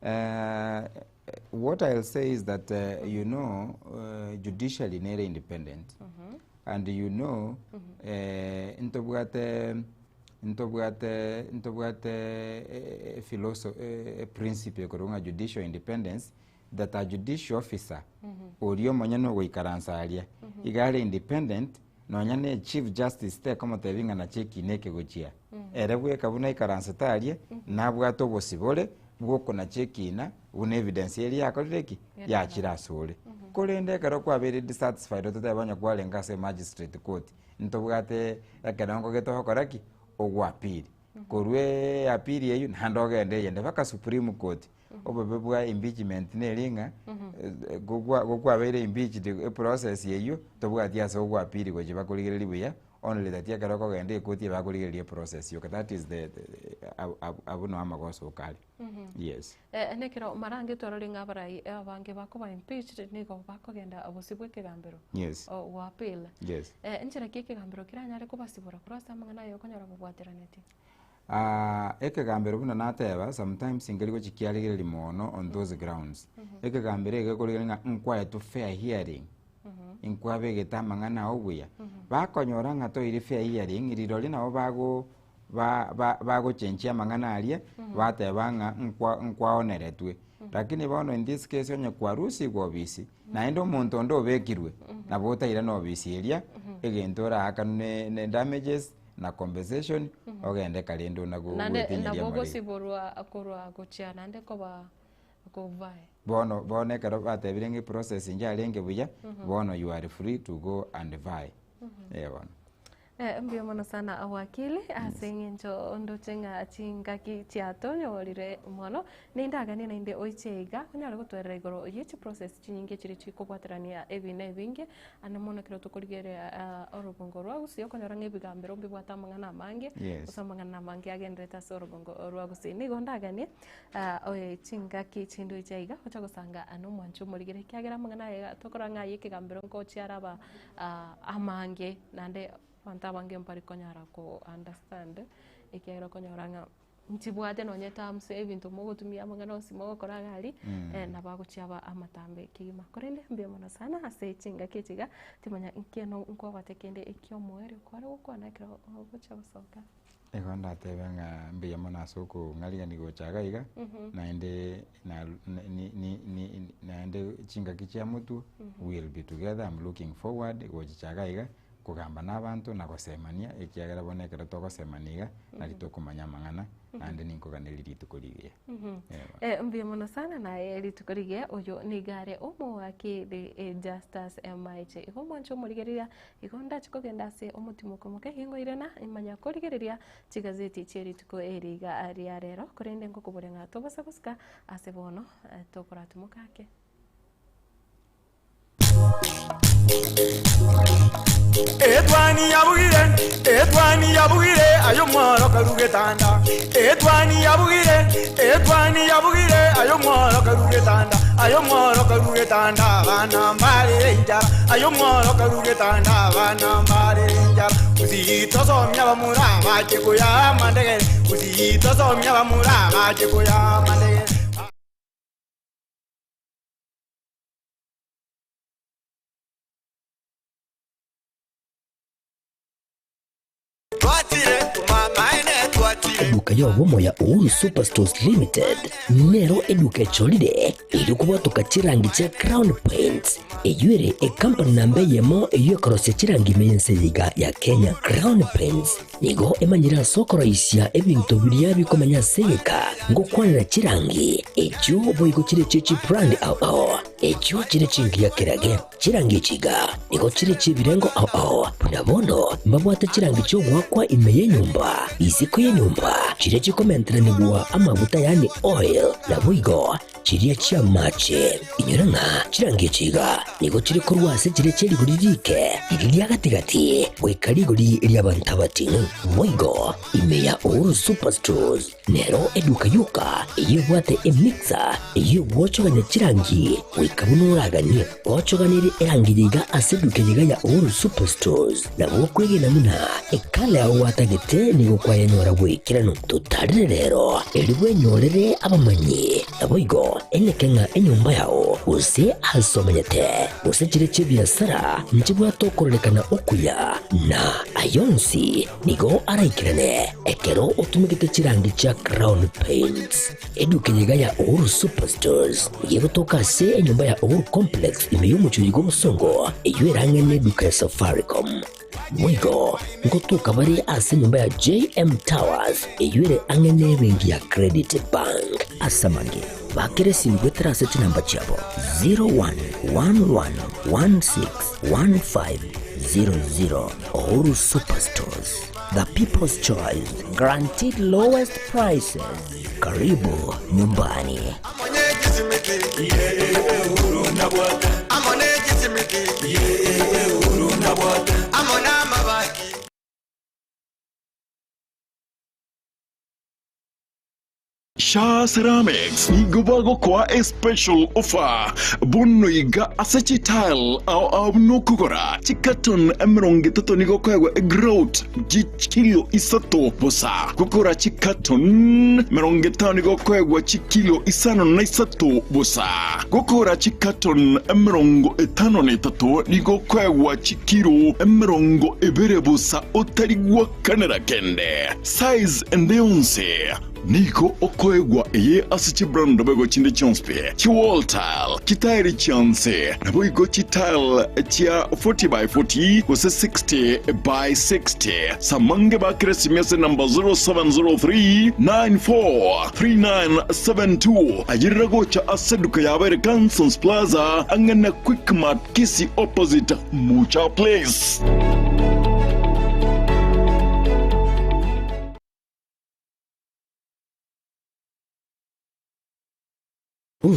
What I'll say is that you know judiciary nere independent and you know ntobwate ntobwate ntobwate efiloso eprinciple ekorwa ng'a judicial independence that a judicial officer oria omonyene ogoikaransa aria iga are independent nonya na echief justice tekomotebia ng'a nache ekina eke gochia ere bweka buna aikaransete aria nabwate obosibore bw'okonacha ekina buna evidence eria yakorire ki? Yachire asore. Korende ekero kwabeire dissatisfied ototebe onye kwarenge ase magistrate court, ntobwate ekerengo gete ogokora ki? Ogoappeal. Korwa eappeal eywo naende ogende eyende mpaka supreme court. Obobe bwa impeachment neri ng'a gokwa gokwabeire impeached eprocess eywo, tobwati ase ogoappeal gochia bakorigereria buya, only that ekero okogenda ekoti ebakorigereria eprocess yoka that is the abwo noo amagoso oka are. Yes. Nekero marange twarorire ng'a abarai abange bakoba impeached nigo bakogenda bosio bwa ekegambero Yes. go appeal. Yes. Enchera ki ekegambero keranyare kobasibora korwa ase amang'ana aya okonyora babwateranetie? Ekegambero buna nateba sometimes nkeri gochia kiarigereria mono on those grounds. Ekegambero eke gekorigereria ng'a nkwaetwe fair hearing, nkwabegete amang'ana ao buya. Bakonyora ng'a toire fair hearing, rirorio nabo bago ba- ba- bagochenchia amang'ana aria, bateba ng'a nkwa nkwaoneretwe. Lakini bono in this case onye kwarusigwe obisi, naende omonto onde obekirwe, nabo otairane obisi eria, egento oraakanwe ne damages, na compensation, ogende karende ona go- Naende goetinyeria nabo amariga. ogosiborwa korwa gochia naende koba kovae. Bono bono ekero batebire ng'a eprocess inche arenge buya, bono you are free to go and vie. Eh bono. Mbuya mono sana wakili ase eng'encho ndoche ng'a chingaki chiatonyorire mono, nindaganie naende oiche iga onyare gotwerera igoro ye chiprocess chinyinge chire chikobwaterania ebi na ebinge, ande mono ekero tokorigereria orogongo rwa gusii okonyora ng'a ebigambero mbibwate amang'ana amange, gose amang'ana amange agenderete ase orogongo rwa gusii. Nigo ndaganie oe chingaki chinde oiche iga oche gosanga na omwanchi omorigere ekiagera amang'ana aya tokorora ng'a aye ekegambero nkochia araba amange naende. Abanto abange mbari konyara ko understand, ekiagera okonyora ng'a nchibwate nonye terms ebinto mogotumia amang'ana onsi mogokora iga aria, nabo agochia aba amatambe kegima. Korende mbuya mono sana ase chingaki echi iga, timanya nki no nkwabwate kende ekiomoerio kware gokwana ekero ogochia gosoka. Igo ndatebe ng'a mbuya mono ase okong'arigania gocha iga iga, naende na- ni- ni- ni- naende chingaki chia motwe, we will be together, I'm looking forward gochicha iga iga, kogamba na abanto na gosemania, ekiagera bono ekero togosemania iga, nari tokomanya amang'ana, naende ninkoganerie rituko rigiya. Eeh. Eh, mbuya mono sana naye rituko rigiya oyo nigo are omowakili eh, Justus Maiche. Igo omwanche omorigereria igo ndache kogenda ase omotimoko omoke ingoirana imanya korigereria chigazeti chie rituko eri iga ria rero korende ngokoboria ng'a tobasa gosika ase bono eh, tokoratimoka ake. Etwani yabugire, etwani yabugire, aye omworo karu getanda. Etwani yabugire, etwani yabugire, aye omworo karu getanda. Aye omworo karu getanda, abana mbarere enchara. Aye omworo karu getanda, abana mbarere enchara. Gusii tosomia abamura bache koyaa amandegere. Gusii tosomia abamura bache koyaa amandegere. Eduka y'obomo ya Uhuru Superstores Limited nero eduka echorire erio kobwatoka chirangi chia Crown Paints eyio ere ekampani namba eyemo eyio ekorosia chirangi ime y'ense eye iga ya Kenya. Crown Paints nigo emanyire ase okoroisia ebinto biria bikomenya ase egeka ngokwanera chirangi echio boigo chire echio chibrand ao ao echio chire chingiya kerage. Chirangi echi iga nigo chire chi'ebirengo ao ao, buna bono mbabwate chirangi chi'ogoakwa ime y'enyomba, isiko y'enyomba, chiria chikomenteranigwa amaguta yaani oil, naboigo chiria chi'amache. Inyora ng'a chirangi echi iga nigo chire korwa ase chiria chie rigori riike, riria ria gati-gati, goika rigori ri'abanto abating'u. Boigo ime ya Uhuru Superstores Nero eduka yoka eyio ebwate emixer eyio egwochogania chirangi goika buna oraganie. Gochoganerie erangi eye iga ase eduka eye iga ya Uhuru Superstores nabo okwegena buna ekala yao gwatagete nigo kwayenyora bw'ekeranu. Totarire rero erio bwenyorere abamanyi naboigo eneke ng'a enyomba yao gose ase omenyete gose chire chi'ebiasara nchibwate okororekana okuya na ayonsi Nigo araikerane ekero otumegete chirangi chia Crown Paints. Eduka eye iga ya Uhuru Superstores nigo egotoka ase enyomba ya Uhuru Complex ime y'omochie oyo bw'obosongo eyio erang'e neduka ya Safaricom. Boigo ngotoka bare ase enyomba ya JM Towers eyio ere ang'e nebenki ya Credit Bank. Ase amange, bakera esimi goetera ase chinamba chiabo 0111161500. Uhuru Superstores, the people's choice, guaranteed lowest prices. Karibu nyumbani. Sha Ceramics nigo bagokoa a special offer bono iga ase chitile ao ao buna okogora chicarton 30 nigo okoegwa egrout chikilo isato bosa gokora chicarton 50 nigo okoegwa chikilo isano na isato bosa gokora chicarton 53 nigo okoegwa chikilo 20 bosa otari gwakanera kende size ende yonsi. Nigo okoegwa eye ase chibrand boigo chinde chionsi pi, chiwall tile, chitairi chionsi, naboigo chitile chia 40 by 40 gose 60 by 60. Samange bakere esimi ase number 0703 94 3972 ayerera gocha ase eduka yabo ere Kansons Plaza ang'e na Quickmart Kisii opposite Mucha Place.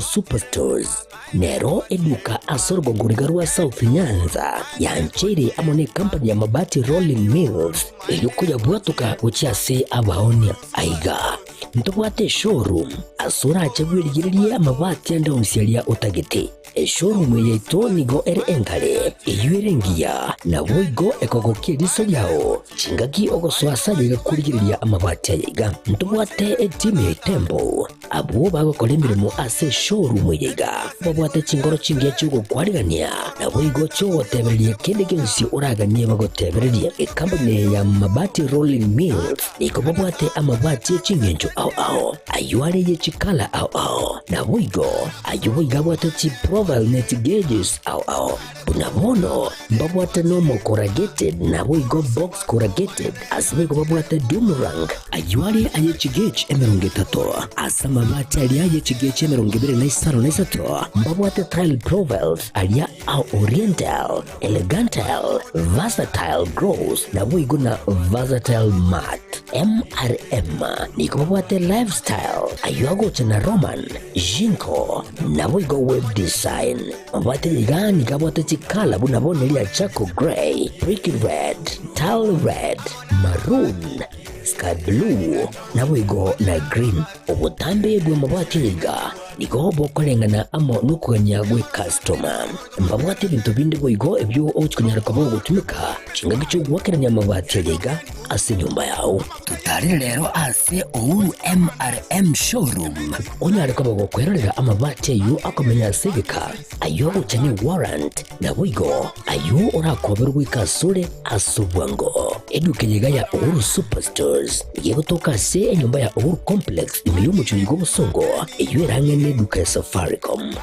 Superstores nero eduka ase orogongo riga rwa South Nyanza yancheire amo ne company ya Mabati Rolling Mills erio koyabwatoka gochia ase abaonia. Aiga ntobwate eshowroom ase orache bwerigererie amabati ande onsi aria otagete. Eshowroom yaito nigo ere engare, eyio ere engiya, naboigo ekogokia eriso riao chingaki ogosoa ase aye iga korigereria amabati aye iga. Ntobwate etimu ya Itembo, abwo bagokora emeremo ase eshowroom eye iga, babwate chingoro chingiya chi'ogokwarigania, naboigo chi'ogotebereria kende gionsi oraganie bagotebererie. Ekampuni eye ya Mabati Rolling Mills nigo babwate amabati e ching'encho ao ao, ayio are ye chikala ao ao, naboigo Ayio boigo abwate chiprofile ne chigeges ao ao. Buna bono mbabwate normal corrugated naboigo box corrugated, ase boigo babwate doomerang. Ayio are aye chigauge 30, ase amabati aria aye chigauge 25 na 3 mbabwate tile profiles aria a oriental, elegantile, versatile gloss naboigo na versatile matte. MRM nigo babwate lifestyle ayio agocha na Roman, Jinko, naboigo web design. Mabwate iga nigo abwate chikala buna bono eria charcoal grey, brick red, tile red, maroon, sky blue, naboigo na green. Obotambe bw'amabwati aya iga nigo bokoreng'ana amo nokogania gw'ekastoma. Mbabwate ebinto binde boigo ebio ogochia konyara koba ogotumeka chingaki chi'ogoakerania amabati aya iga ase enyomba yao. Totarire rero ase Uhuru MRM Showroom onyare koba gokwerorera amabati ayio akomenya ase egeka, ayio agocha ne warrant, naboigo ayio orakoberwe goika asore ase obwango. Eduka eye iga ya Uhuru Superstores nigo egotoka ase enyomba ya Uhuru Complex ime y'omochie oiga obosongo, eyio ere ang'e neduka ya Safaricom.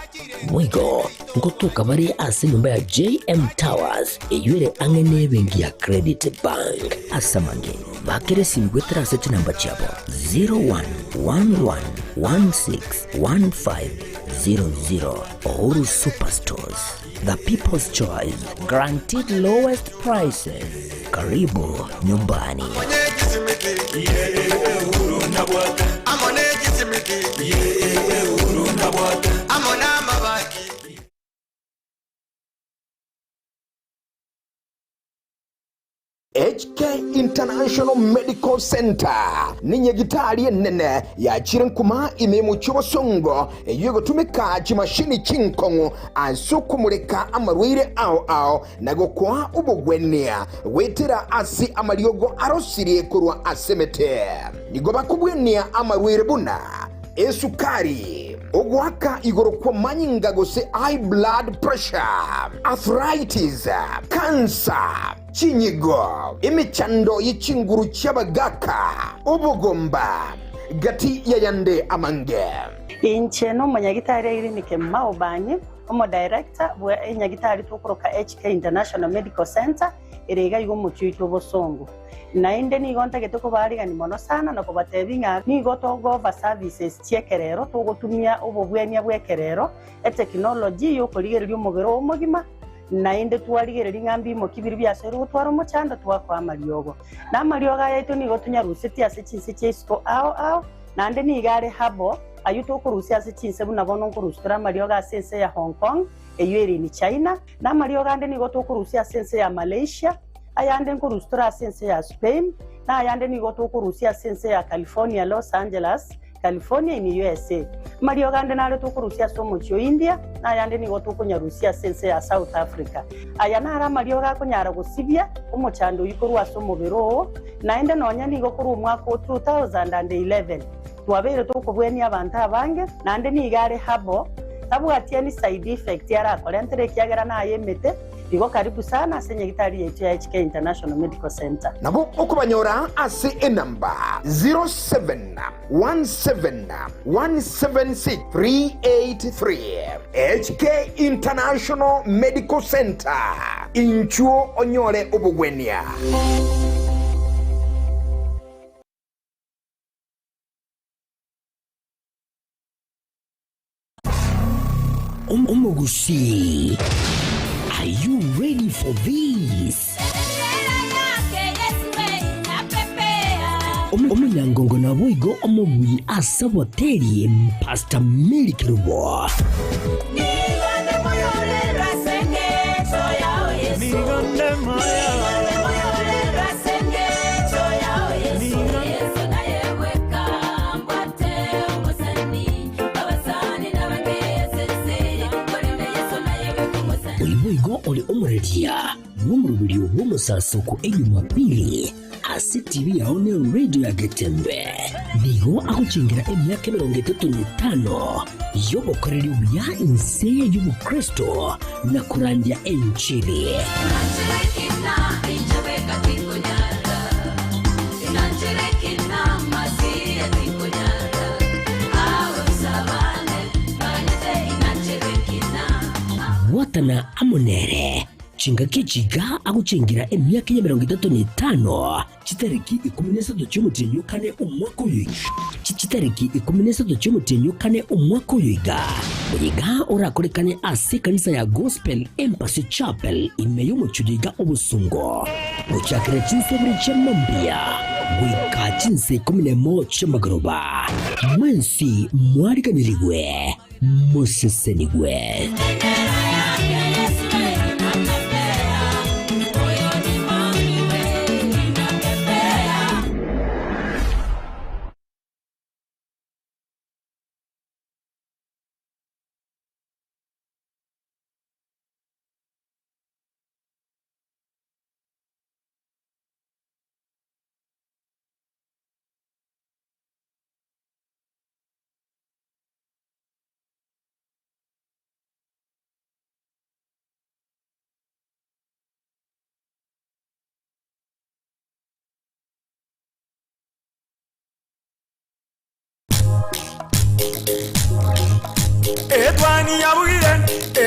Boigo ngotoka bare ase enyomba ya JM Towers eyio ere ang'e nebenki ya Credit Bank. Ase amange, bakera esimi goetera ase chinamba chiabo 0111161500. Uhuru Superstores, the people's choice, guaranteed lowest prices. Karibu nyumbani. HK International Medical Centre nenyagitari enene yachire nkuma ime y'omochie obosongo eyio egotumeka chimashini chinkong'u ase okomoreka amarwaire ao ao na gokoa obogwenia goetera ase amariogo arosirie korwa ase emete. Nigo bakobwenia amarwaire buna esukari, ogoaka igoro kw'amanyinga gose high blood pressure, arthritis, cancer, chinyigo, emechando ye chinguru chi'abagaaka, obogomba, gati y'ayande amange. Inche nomonyagitari Irene Kemuma Obanyi, Omodirector bwe enyagitari tokoroka HK International Medical Centre ere iga iga omochie oito obosongo. Naende nigo ntagete kobaarigani mono sana na kobatebia ng'a nigo togofa services chi'ekerero, togotumia obobwenia bw'ekerero, etekinoloji y'okorigereria omobere oo omogima, naende twarigereria ng'a mbimoki biria biasoire gotwara omochando twakoa amariogo. Na amariogo aya aito nigo tonyarusetie ase chinse chia isiko ao ao, naende nigo are herbal, ayio tokorusia ase chinse buna bono nkorusia tore amariogo ase ense ya Hong Kong, eyio ere in China, na amariogo ande nigo tokorusia ase ense ya Malaysia, ayande nkorusia tore ase ense ya Spain, na ayande nigo tokorusia ase ense ya California, Los Angeles, California in USA. Amariogo ande nare tokorusia ase omochie o India, na ayande nigo tokonyarusia ase ense ya South Africa. Aya naro amariogo akonyara gosibia omochando oyio korwa ase omobere oo, naende nonya nigo korwa omwaka o 2011 Twabeire tokobwenia abanto abange, naende nigo are herbal, tabwati any side effect arakorentere ekiagera naye emete, igo karibu sana ase nyagitari yaito ya HK International Medical Centre. Nabo okobanyora ase enamba 0717176383. HK International Medical Centre, inchuo onyore obogwenia. Omogusii, are you ready for this? Omonyangongo naboigo omobui ase oboteri Pastor Mary Kerubo. Omosasoko Ejumapili ase TV yao ne radio ya Getembe. Nigo agochengera emiaka emerongo etato na etano y'obokoreri obuya inse y'obokristo na korandia enchili. Bwatana amo nere Chingaki echi iga agochengera emiaka y'emerongo etato na etano, chitariki ikomi na isato chi'omotienyi o kane omwaka oyo chitariki ikomi na isato chi'omotienyi o kane omwaka oyo iga. Oyo iga orakorekane ase ekanisa ya Gospel Embassy Chapel ime y'omochie oyo iga Obosongo, gochakera chinsa ibere chia mambia goika chinsa ikomi na emo chi'amagoroba. Mwensi mwariganirigwe. Mosesenigwe. Etwani yabugire,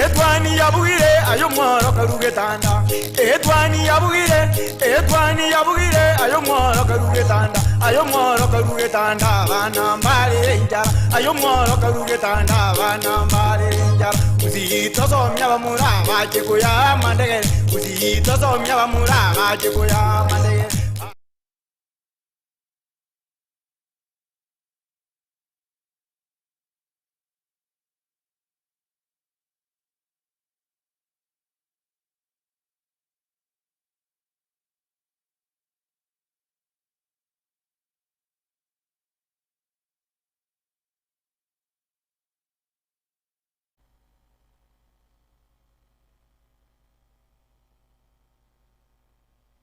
etwani yabugire, aye omworo karu getanda. Etwani yabugire, etwani yabugire, aye omworo karu getanda. Aye omworo karu getanda, abana mbarire enchara. Aye omworo karu getanda, abana mbarire enchara. Gusii tosomia abamura bache koyaa amandegere, Gusii tosomia abamura bache koyaa amandegere.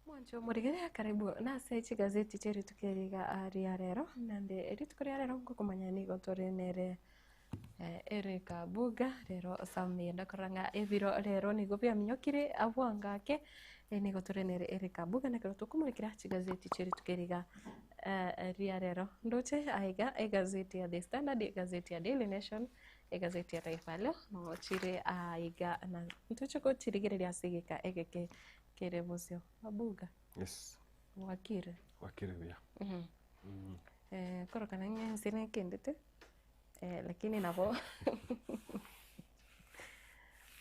Mwancho omorigereria karibu nase chigazeti chia rituko eri iga ria rero, naende rituko ria rero ngokomanya nigo tore nere Eric Abuga, rero ase ameyendo korora ng'a ebiro rero nigo biaminyokire abwango ake, nigo tore nere Eric Abuga na ekero tokomorekera chigazeti chia rituko eri iga ria rero. Ndoche aiga egazeti ya The Standard, egazeti ya Daily Nation, Egazeti ya Taifa Leo nogo chire aiga na ntoche gochirigereria ase egeka egeke kere bosio. Abuga. Yes. Bwakire. Bwakire buya. Eh, korokana ng'a ense nekendete, eh, lakini nabo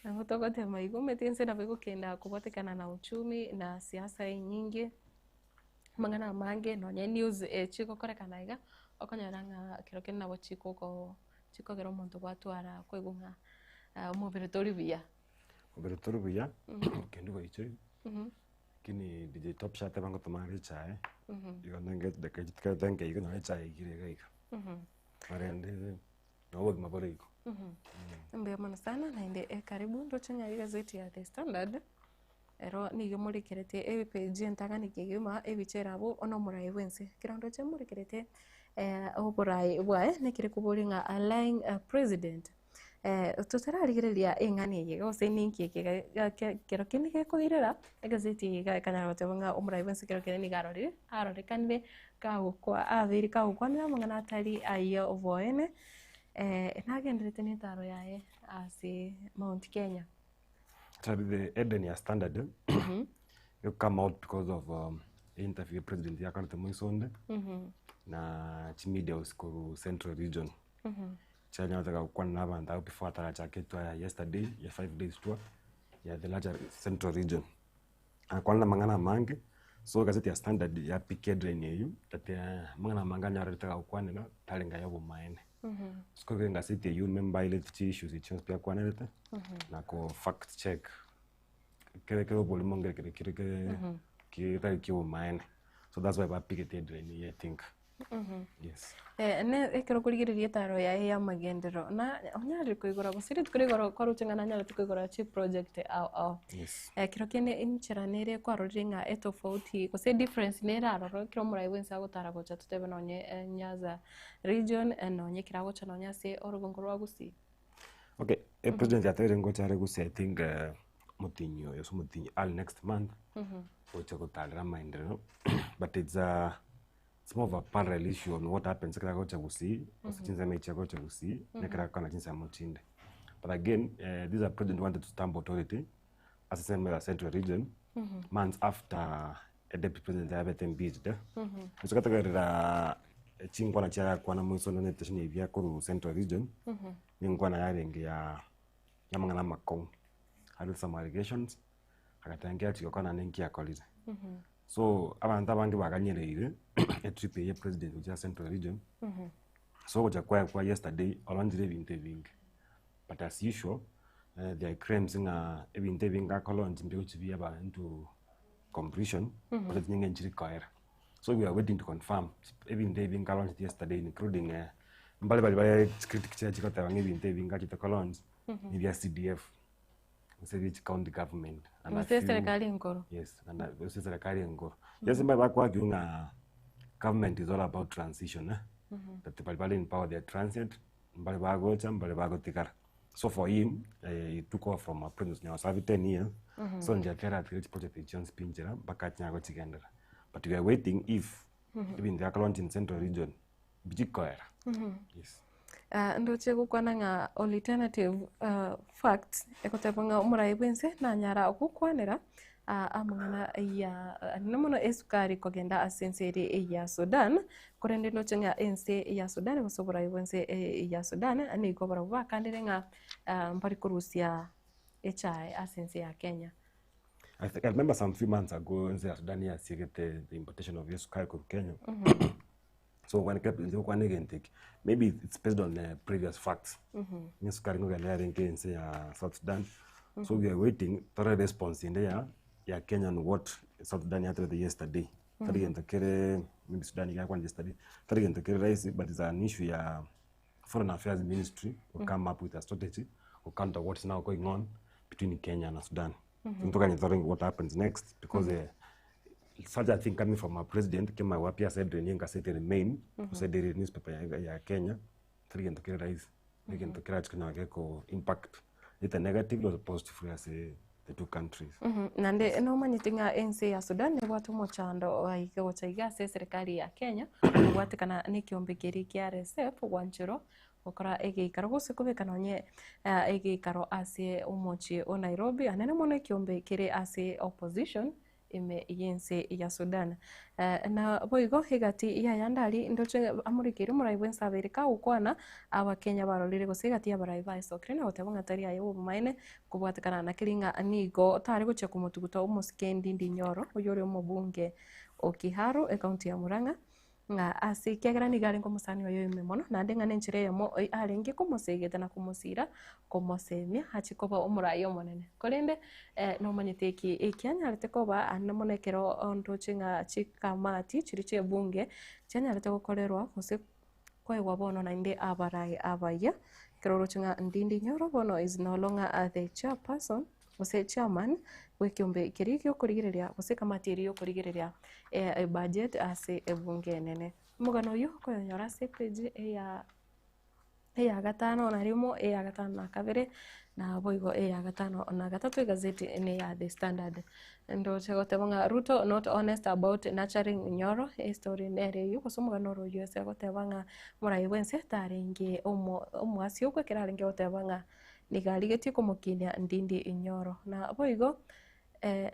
nabo togotema igo omanyete ense nabo egokenda kobwatekana na uchumi na siasa enyinge. Amang'ana amange nonye news chigokorekana iga, okonyora ng'a kero kende nabo chikogoo chikogera omonto gwatwara koigwa ng'a omobere tori buya. Omobere tori buya, kende goichire, lakini DJ Top Shot eba ngotoma are echae, igo nenge chidakika echi tigarete nke iga nonye echae eigire iga iga. Korende na obogima bore igo. Mbuya mono sana naende karibu ndoche onye egazeti ya The Standard. Ero nigo emorekerete epeji entang'ani kegima ebicha ere abwo one omorai bw'ense. Ekero ndoche emorekerete oborai bwaye nekere koboria ng'a a lying president. Totararigereria eng'ana eye gose ninki eke kero kende gekoirera, egazeti eye iga ekanyara goteba ng'a omorai bw'ense kero kende nigo arorire arorekanire kagokwa abeire kagokwanera amang'ana atari ayio oboene, nagenderete na etaro yaye ase Mount Kenya. Actually the Eden ya Standard eh, come out because of interview president yakorete moisonde na chimedia house korwa Central Region chianyarete gokwana na abanto abwo before atarachaka etour ya yesterday ya 5 days tour ya the larger Central Region. Akwana amang'ana amange, so egazeti ya Standard yapick headline eywo that amang'ana amange anyorete gagokwanera tarenge aya obomaene. So kore egazeti eywo nembaireti chi issues echi chionsi pi akwanerete na ko fact check kere kere oborimo nkere kere kere kere getari kia obomaene. So that's why bapigete headline eywo I think. Yes. Eh, ne ekero okorigereria etaro yaye ya amagenderero, na onyarire koigora gose rituko ria igoro kwaroche ng'a nanyarete koigora chiproject ao ao. Yes. Eh, kero kende enchera nere kwarorire ng'a etofauti gose edifference nere aroro ekero omorai bwensi agotara gocha totebe nonye Nyanza region, nonye ekero agocha nonye ase orogongo rwa Gusii. Okay, e president yatebire ngocha are Gusii I think omotinyi oyo ase omotinyi early next month, gocha gotarera amaenderero but it's a it's more of a parallel issue on what happens ekero agocha Gusii, gose chinsemo echi agocha Gusii, na ekero agokana chinsemo chinde. But again, this a president wanted to stamp authority ase ensemo ya Central region, months after a deputy president abete impeached. Gose gatogerera chinkwana chiarakwana moiso nonye station eria korwa Central region, ninkwana yarenge ya amang'ana amakong'u. Aria some allegations, agateba nki achia gokora naende nki akorire. So abanto abange baganyereire etrip eye ya president gochia Central region, so ogocha kwaye kwa yesterday oronchire ebinto ebinge. But as usual, there are claims ng'a ebinto ebinge akolaunch mbigochi biaba into completion, gose chinyinga nchiri koera. So we are waiting to confirm ebinto ebi nkalonchete yesterday including mbare baria bare chicritic chiria chigoteba ng'a ebinto ebi ngachete kolaunch nebia CDF gose ebia chicounty government and a Gose few- eserekari enkoro. Yes, and gose eserekari enkoro. Yes, mbare bakoargue ng'a government is all about transition eh, that baria bare in power they are transient, mbare bagocha mbare bagotigara. So for him, he took over from a president onye oserved 10 years, so inche ekero atigire chiproject echi chionsi pi nchera mpaka achinyare gochigenderera. But we are waiting if ebinto biakolaunch in central region mbichikoera. Yes. Ah, ndoche gokwana ng'a alternative ah, facts egoteba ng'a omorai bwense nanyara gokwanera ah, amang'ana ya anene mono esukari kogenda ase ense ere ya Sudan, korende ndoche ng'a ense ya Sudan gose oborai bwense ya Sudan nigo barabwo bakandire ng'a ah, mbari korusia echae ase ense ya Kenya. I think I remember some few months ago ense ya Sudan yasiegete the importation of esukari korwa Kenya. So when kept inche gokwana egento eke maybe it's based on previous facts. Ng'a esukari nkogenda yarenge ense ya South Sudan. So we are waiting tore response ende ya ya Kenya on what South Sudan yatebete yesterday. Tari gento kere maybe Sudan iga yakwanire yesterday, tari gento kere rahisi but it's an issue ya foreign affairs ministry to come up with a strategy to counter what is now going on between Kenya na Sudan. Ntokanye tore what happens next because such a thing coming from a president kema wapi ase ngasete remain gose daily newspaper ya, ya Kenya tari gento kere rahisi egento kerachi konyora geko impact either negatively or positively ase the two countries. Naende nomanyete ng'a ense ya Sudan nebwate omochando aike gocha iga ase eserekari ya Kenya kobwatekana na ekiombe keria kia RSF gwancherwa gokora egeikaro gose kobeka nonye egeikaro ase omochie o Nairobi anene mono ekiombe kere ase opposition ime y'ense ya Sudan. Naboigo egati y'ayande aria ndoche amorikeire omorai bw'ense abeire kagokwana Abakenya barorire gose egati y'abarai baesokire na goteba ng'a tari aye obomaene kobwatekana na keria ng'a nigo tare gochia komotuguta omosike Ndindi Nyoro oyore omobunge o Kiharu ecounty ya Murang'a Ng'a ase ekiagera nigo arenge omosani oye oime mono, naende ng'a nenchera eyemo arenge komosegeta na komosiira, komosemia achie koba omorai omonene. Korende nomanyete eki ekianyarete koba aande mono ekero ndoche ng'a chikamati chiria chi'ebunge chianyarete gokorerwa gose koegwa bono naende abarai abayia, ekero oroche ng'a Ndindi Nyoro bono is no longer the chairperson. gose chairman bw'ekeombe keria gi'okorigereria gose ekamati eria y'okorigereria ebudget ase ebunge enene. Omogano oyio okoyonyora ase epage eya eya gatano na rimo, eya gatano na kabere, naboigo eya gatano na gatato egazeti ene ya The Standard. Ndoche goteba ng'a Ruto not honest about nurturing Nyoro, estory nere eyio gose omogano oro oyio ase agoteba ng'a omorai bwense tarenge omo omoasi okwo ekero arenge goteba ng'a Nigo arigetie komokinia Ndindi Nyoro. Na boigo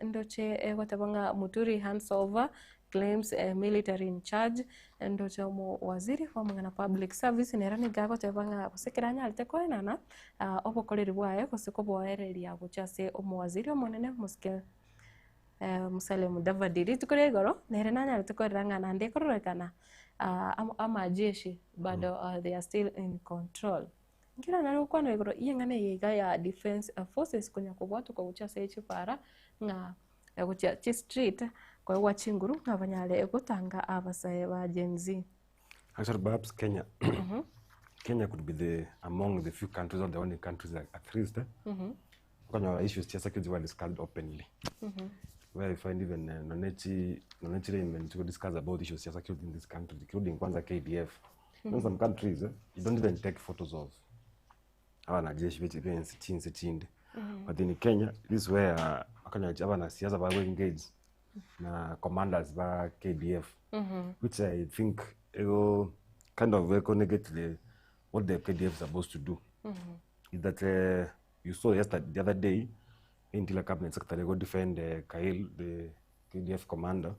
ndoche egoteba ng'a Muturi hands over claims military in charge, ndoche omowaziri bw'amang'ana public service nere nigo agoteba ng'a gose ekero anyarete koenana obokoreri bwaye gose koboereria gochia ase omowaziri omonene omosike Musalia Mudavadi. Rituko ria igoro nere nanyarete korera ng'a naende ekororekana amajeshi bado they are still in control. Nkere nare gokwana igoro y'eng'ana eye iga ya defence forces konya kobwatoka gochia ase chipara ng'a gochia chistreet koegwa chinguru ng'a banyare gotanga abasae ba Gen Z. Actually, perhaps Kenya, Kenya could be the among the few countries or the only countries at least eh, okonyora issues chia security were discussed openly. Where you find even nonechi nonechi even to discuss about issues chia security in this country, including kwanza KDF. In some countries, eh, you don't even take photos of abanajeshi bensi chinsi chinde. But in Kenya, this is where okonyora abanasiasa ba engage na commanders ba KDF, which I think it will kind of negate the what the KDF is supposed to do. Is that you saw yesterday, the other day, Interior Cabinet Secretary go defend Kail, the KDF commander,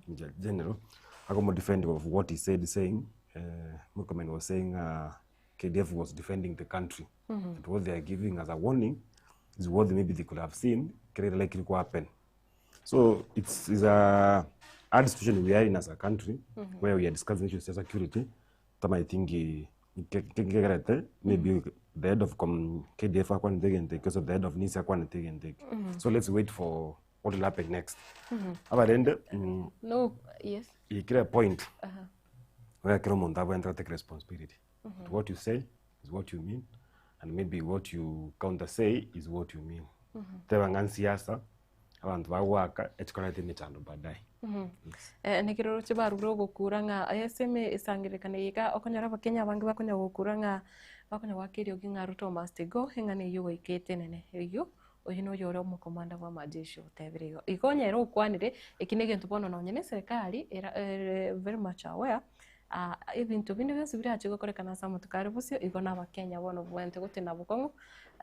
Major General, agomo defend of what he said, saying, Murkomen was saying KDF was defending the country. That what they are giving as a warning is what maybe they could have seen, clearly likely could happen. So it's a hard situation we are in as a country where we are discussing issues of security. Tama I think maybe the head of KDF akwan take and take, because the head of NISA akwan take and take. So let's wait for what will happen next. Abarende No, yes. ikira point where kira muntu abwenda take responsibility. But what you say is what you mean, and maybe what you counter say is what you mean. Teba nga siasa abantu bagwaka echikorete emechando baadaye. Nekero roche barure ogokura ng'a eseme esangerekana iga okonyora abakenya abange bakonya gokura ng'a bakonya gwaka eriogi ng'a Ruto must go eng'ana eywo goika etenene eywo oyo noyo ore omokomanda bwa amajeshi otebire igo igo onye ere okwanire eki na egento bono nonye na eserekari era very much aware ebinto binde bionsi birache gokorekana ase amatuko are bosio igo na abakenya bono bwente gotena bokong'u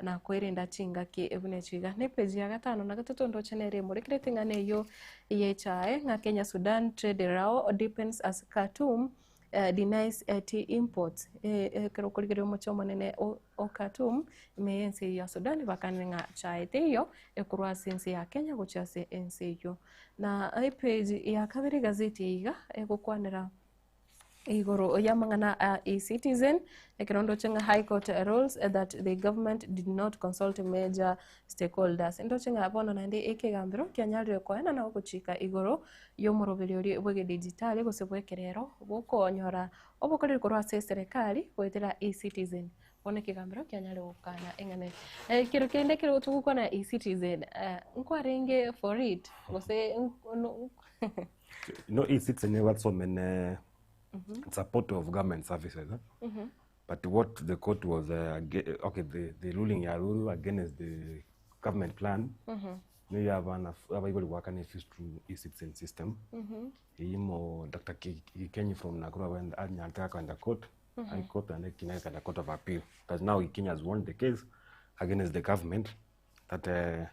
na kwerenda chingaki ebuna echi iga. Na epeji ya gatano na gatato ndoche nere emorekerete ng'ana eywo ya echae ng'a Kenya Sudan trade row deepens as Khartoum denies tea imports. Ekero okorigereria omochie omonene o Khartoum ime ya ense eywo ya Sudan bakanire ng'a chae teiyo ekorwa ase ense ya Kenya gochia ase ense eywo. Na epeji ya kabere egazeti eye iga egokwanera igoro ya mang'ana a eCitizen ekero ndoche ng'a High Court rules that the government did not consult major stakeholders. Ndoche ng'a bono naende ekegambero kianyarire koena na ogochika igoro y'omoroberi oria bw'egedijitali gose bw'ekerero bokonyora obokoreri korwa ase eserekari goetera eCitizen. Bono ekegambero kianyarire gokana eng'ana eye. Kero kende ekero togokwana eCitizen, nkwarenge for it gose no You know, eCitizen never so many support of government services. Eh? But what the court was, okay, the ruling ya rule against the government plan, no you have an available work and fees through eCitizen system. Imo Dr. Kenyi from Nakuru went and the court, High Court, and then the Court of Appeal. Because now Kenya has won the case against the government that the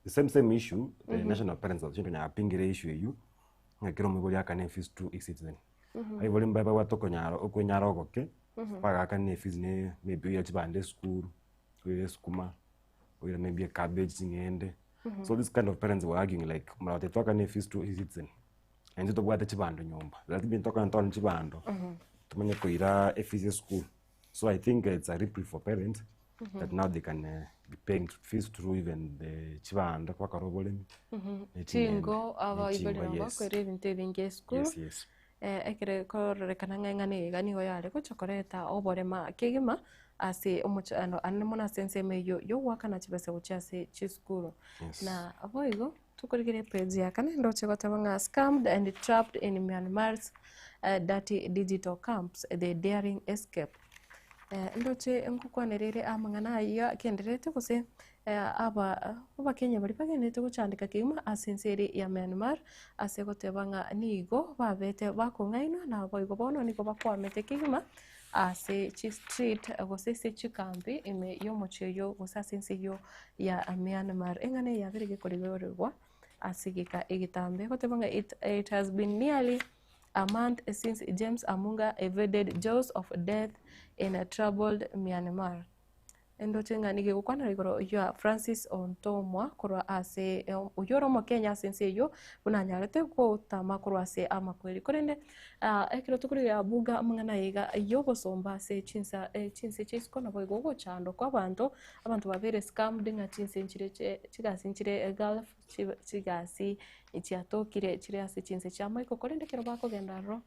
same issue, the National Parents Association yapingire issue eyu ng'ekero omobori akane fees through eCitizen. Aibori mbae babwate okonyara okwenyara ogoke bagakana efees ne maybe oira chibande esukuru oira esukuma oira maybe a cabbage ching'ende. So this kind of parents were arguing like murate twakane fees through eCitizen naintwe tobwate chibando nyomba lakini tokana twane chibando tumanye koira efees esukuru. So I think it's a reprieve for parents that now they can be paying fees through even the chibando bakora oboremi ne ching'ende, Chingo ne abaibori chingo, nabo yes. bakoira ebinto ebinge esukuru. Yes, yes. Ekere kororekana ng'a eng'ana eye iga nigo yare gocha koreta oborema kegima ase omochando ane mono ase ensemo eywo yogoakana chibesa gochia ase chisukuru. Yes. Na boigo tukorigereria page ya kane ndoche goteba ng'a scammed and trapped in Myanmar's dirty digital camps, the daring escape. Ndoche nkokwanerere amang'ana ayio agendererete gose aba abakenya baria bagendererete gochandeka kegima ase ense ere ya Myanmar ase goteba ng'a nigo babete bakong'ainwa na boigo bono nigo bakwamete kegima ase chistreet gose ase chikambi ime y'omochie oyo gose ase ense eywo ya Myanmar. Eng'ana eye yabere gekorigererwa ase egeka egetambe goteba ng'a it has been nearly a month since James Amunga evaded jaws of death in a troubled Myanmar. Endoche ng'a nigo egokwanera igoro ya Francis Ontomwa korwa ase oyio ore omokenya ase ense eyio buna anyarete gotama korwa ase amakweri. Korende ekero tokorigia buga amang'ana aya iga y'obosomba ase chinsa chinse chia isiko nabo igo ogochandwa kwa abanto, abanto babeire scammed ng'a chinse nchire chigasi nchire Gulf chigasi chiatokire chire ase chinse chia amaiko korende ekero bakogenda aroro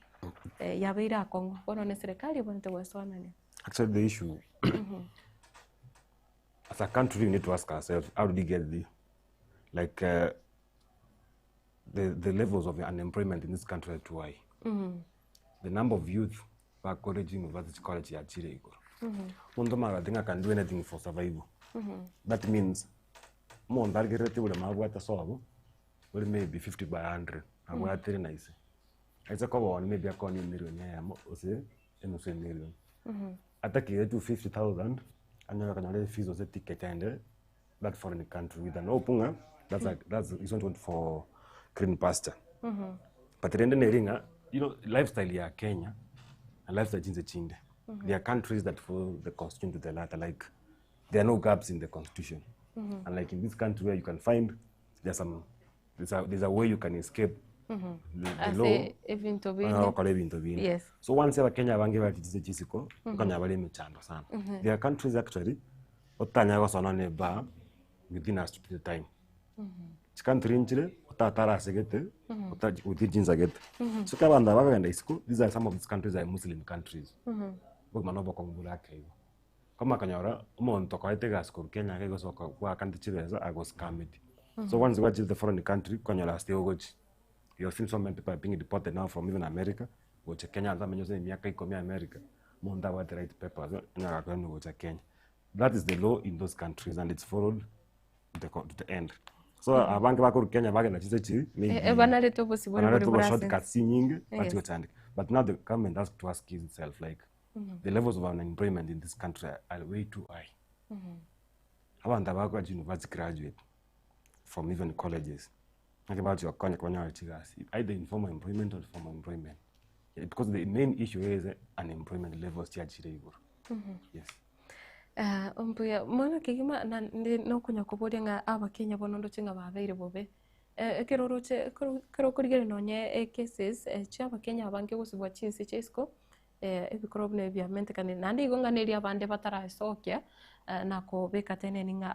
yabeire akong'u. Bono na eserekari ebwenerete goesoanania. Actually, the issue as a country, we need to ask ourselves, how did we get there? Like the, the levels of unemployment in this country are too high. The number of youth ba college, university college ya chile igoro. Mundu mara think I can do anything for survival. That means mundu arigerete buri mabwate sobo uri maybe 50 by 100 abwatire naise. Aise kobona maybe akoni million eyemo ose enusu emillion. Atakire 250,000 anyora kanyora fees ose ticket ende that foreign country with an hope ng'a that's a, that's is not want for green pasture. But rende neringa you know lifestyle ya Kenya and lifestyle chinse chinde. There are countries that follow the constitution to the letter like there are no gaps in the constitution. And like in this country where you can find there's some there's a, there's a way you can escape the law Ase ebinto binde. okora ebinto binde. Yes. So once abakenya abange batichise chisiko okanya bari emechando sana. There are countries actually otanya gosona ne bar within a stupid time. Chikantri nchire otatarasegete within chinsagete. So kabanda bagenda isiko these are some of these countries are Muslim countries. Bogima no bokong'u akeigo. Koma kanyora omonto okoete egasi korwa Kenya gegosoka gwakante chibesa agoscameti. So once you go to the foreign country konyora still gochi. You have seen so many people being deported now from even America. Gocha Kenya and amenyo se miaka ikomi America. Mundu abwate right papers nyaka kwenda gocha Kenya. That is the law in those countries and it's followed to the, to the end. So abange bakoru Kenya bagenda chise chi maybe Banarete obosibore bore banarete bore ase- shortcuts nyingi Yes. bachigochandika. But now the government has to ask itself like the levels of unemployment in this country are way too high. Abantu abakora university graduate from even colleges. Like about your konya konya chigasi either informal employment or formal employment. Yeah, because the main issue is unemployment levels chiachire iguru. Yes. Mbuya mono kegima na ndi nokonya koboria ng'a abakenya bono ndoche ng'a babeire bobe. Ekero oroche ekero okorigereria nonye cases chia abakenya abange gosibwa chinse chia isiko ebikoro buna ebi biamentekanire naende igo ng'a neri abande batarasokia na kobeka teneni ng'a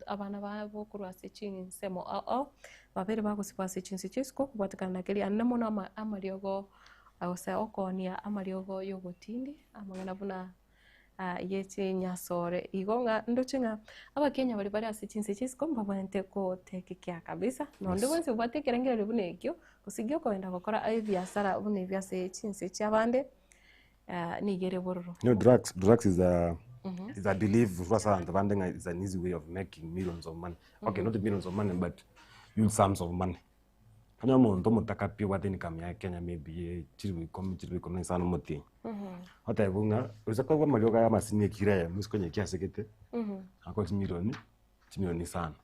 abana babo korwa ase chinsemo ao ao babere bagosibwa ase chinse chia isiko kobwatekana na keria ande mono amariogo gose okoonia amariogo ya obotindi amang'ana buna yechinyasore igo ng'a ndoche ng'a abakenya baria bare ase chinse chia isiko mbabwenerete gotake care kabisa nonde bwensi obwate ekerengererio buna ekio gose giokogenda gokora ebiasara buna ebi ase chinse chia abande nigo ere bororo. You know, drugs is a is a belief for abantu bande is an easy way of making millions of money. Okay, not millions of money but huge sums of money. Kanya omonto omotaka pi obwate income ya Kenya maybe chiribu ikomi chiribu ikomi na isano omotienyi. Oteba ng'a ose kogwa amariogo aya amasini ekiro eyemo ase konya ekiasegete ako chimilioni chimilioni isano.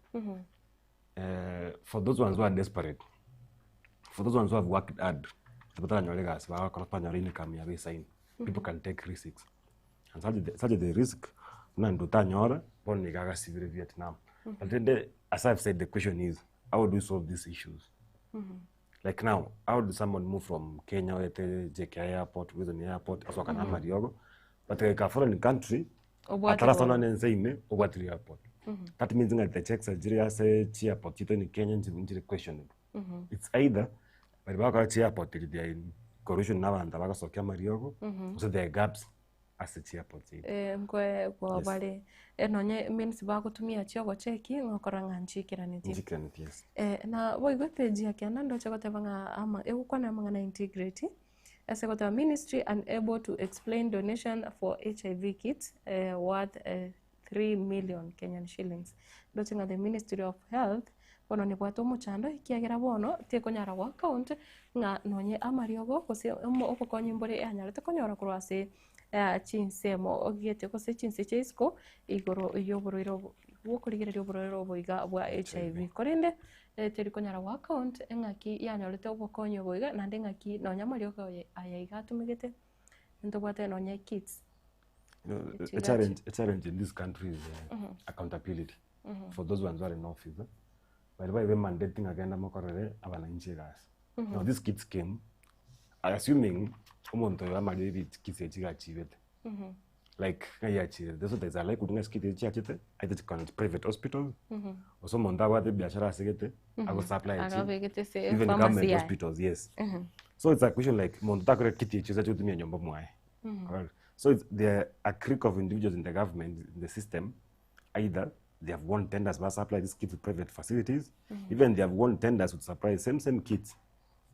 For those ones who are desperate, for those ones who have worked hard, bataranyora egasi bagakora banyora income yabo esaini, people can take risks. And such the risk, buna nto otanyora, bono nigo agasibire Vietnam. But then the, as I've said, the question is, how do we solve these issues? Like now, how do someone move from Kenya or to JKIA airport, Wilson Airport, asoka na mariogo, but like a foreign country, Obwate atarasona bono. nense obwatire airport. That means that the checks are jiri ase chi airport chito in Kenya nchiri questionable. It's either bari bakora chi airport iri they are in corruption n'abantu bagasokia mariogo, so there are gaps ase chi airport chito. Nkwe kwa Yes. bare nonye means bagotumia chiogocheki ng'okora ng'a nchiikeraneti. Nchiikeraneti, yes. Na boigo page ya kianda ndoche goteba ng'a ama egokwana amang'ana integrity ase goteba ministry unable to explain donation for HIV kits worth 3 million Kenyan shillings. Ndoche ng'a the Ministry of Health bono nebwate omochando ekiagera bono tekonyara go account ng'a nonye amariogo gose obokonyi mbore yanyarete konyora korwa ase chinsemo ogete gose chinse chia isiko igoro y'oborwaire obo bwokorigereria oborwaire obo iga bwa HIV. Korende teri konyara go account eng'aki yanyorete obokonyi obo iga naende eng'aki nonya amariogo aya iga atumegete ntobwate nonye kits. You know, a Echigachi. challenge, a challenge in this country is accountability for those ones who are in office. Eh? Bari baibe mandating agenda mokorere abananchi egasi. Now these kids came assuming omonto oyo amarire kits echi gachibete. Like ng'ai achire. So there's a likelihood ng'a chikit echi chiachete aite chikona private hospitals. Gose omonto abwate ebiashara asegete agosupply chi Agabegete ase even pharmacy government yaye. hospitals yes. So it's a question like monto takore kiti echi osache gotumia nyomba mwaye. Correct. So it's there are a clique of individuals in the government, in the system, either they have won tenders to supply these kits to private facilities, even they have won tenders to supply same same kits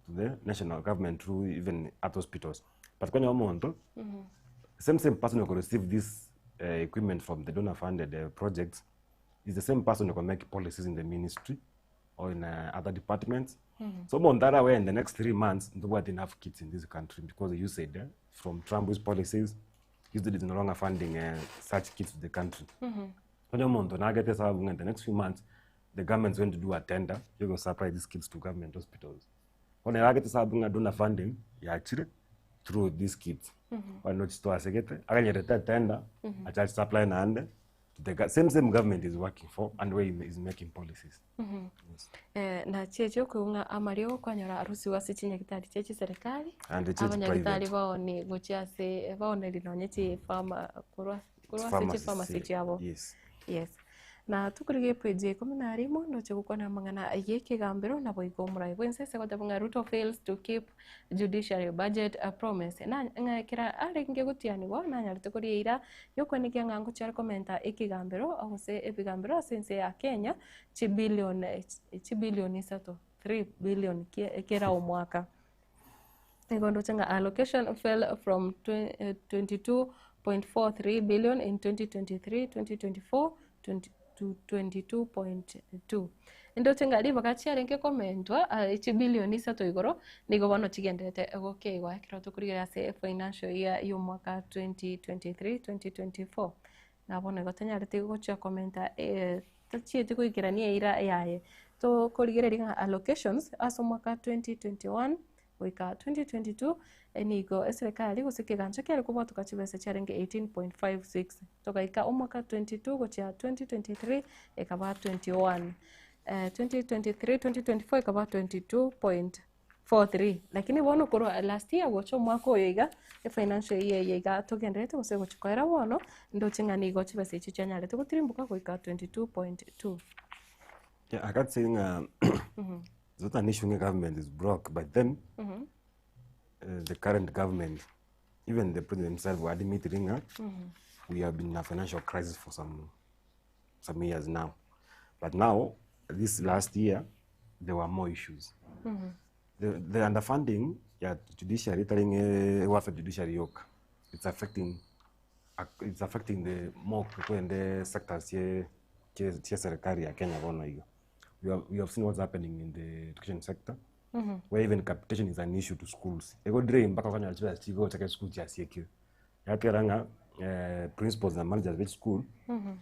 to the national government through even at hospitals. But kwenye omonto, same same person who could receive this equipment from the donor funded projects is the same person who can make policies in the ministry or in other departments. So Mondara, where in the next 3 months, nobody enough kits in this country because you said from Trump's policies, USAID is no longer funding such kits to the country. Kwenye omonto nagete sababu in the next few months, the government's going to do a tender, you go supply these kits to government hospitals. Kone agete sababu nga donor funding yachire through these kits. Wano chitwasegete akanyereta tender, acha supply naende to the same same government is working for and where he is making policies. Yes. Eh, na cheche okuing'a amario kwanyora arusiwa ase chinyagitari chia chiserikali And it's abanyagitari private. baoni gochia ase baoneri nonye chifama korwa korwa ase Pharmacies, chifamasi chiabo. Yes. Yes, na tukurigia epeji ya 11 ndoche gokwana amang'ana yekegambero nabo igo omorai bwense ase goteba ng'a Ruto fails to keep judiciary budget a promise na ng'ekera arenge gotianigwa nanyarete korieira yokwenekia ng'a ngochiare komenta ekegambero gose ebigambero ase ense ya Kenya chibillion chibillion isato 3 billion kera omwaka. Igo ndoche ng'a allocation fell from 22.43 billion in 2023 2024 20 to 22.2. Ndoche ng'a ribaga chiarenge komentwa chibilioni isato igoro nigo bono chigenderete gokeigwa ekero tokorigereria ase financial year y'omwaka 2023 2024 na bono igo tanyarete gochia komenta tachieti goikerania eira yaye. Tokorigereria ng'a allocations ase omwaka 2021 goika 2022 nigo eserikali gose ekegancha kiare kobwatoka chibesa chiarenge 18.56 togaika omwaka 22 gochia 2023 ekaba 21 2023 2024 ekaba 22.43 lakini bono korwa last year gocha omwaka oyo iga efinancial year eye iga togenderete gose gochi koera bono ndoche ng'a nigo chibesa echio chianyarete gotirimboka goika 22.2. Yeah, I can't say it's not an issue the government is broke, but then the current government, even the president himself, were admitting we have been in a financial crisis for some years now. But now, this last year, there were more issues. The underfunding, yeah, judiciary, telling uh, judiciary yoke, it's affecting the more people in the sectors here, here serikali ya Kenya bono hiyo. We have seen what's happening in the education sector, where even capitation is an issue to schools. Ego drain mpaka kwanya chibesa chigo chake school cha CQ. Yakeranga principals and managers of each school,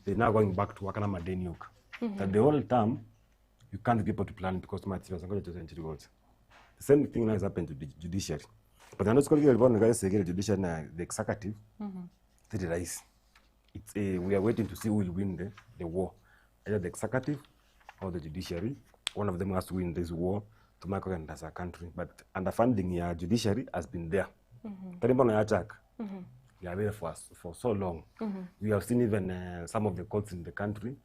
they're now going back to work na madeni yoke. That the whole term you can't be able to plan because my chibesa ngoja chose nchiri. The same thing now has happened to the judiciary. But I know the judiciary na the executive, very rais. It's a, we are waiting to see who will win the war, either the executive or the judiciary. One of them has to win this war to make it as a country. But underfunding ya judiciary has been there. Mm -hmm. Yachak. We are there for, us, for so long. We have seen even some of the courts in the country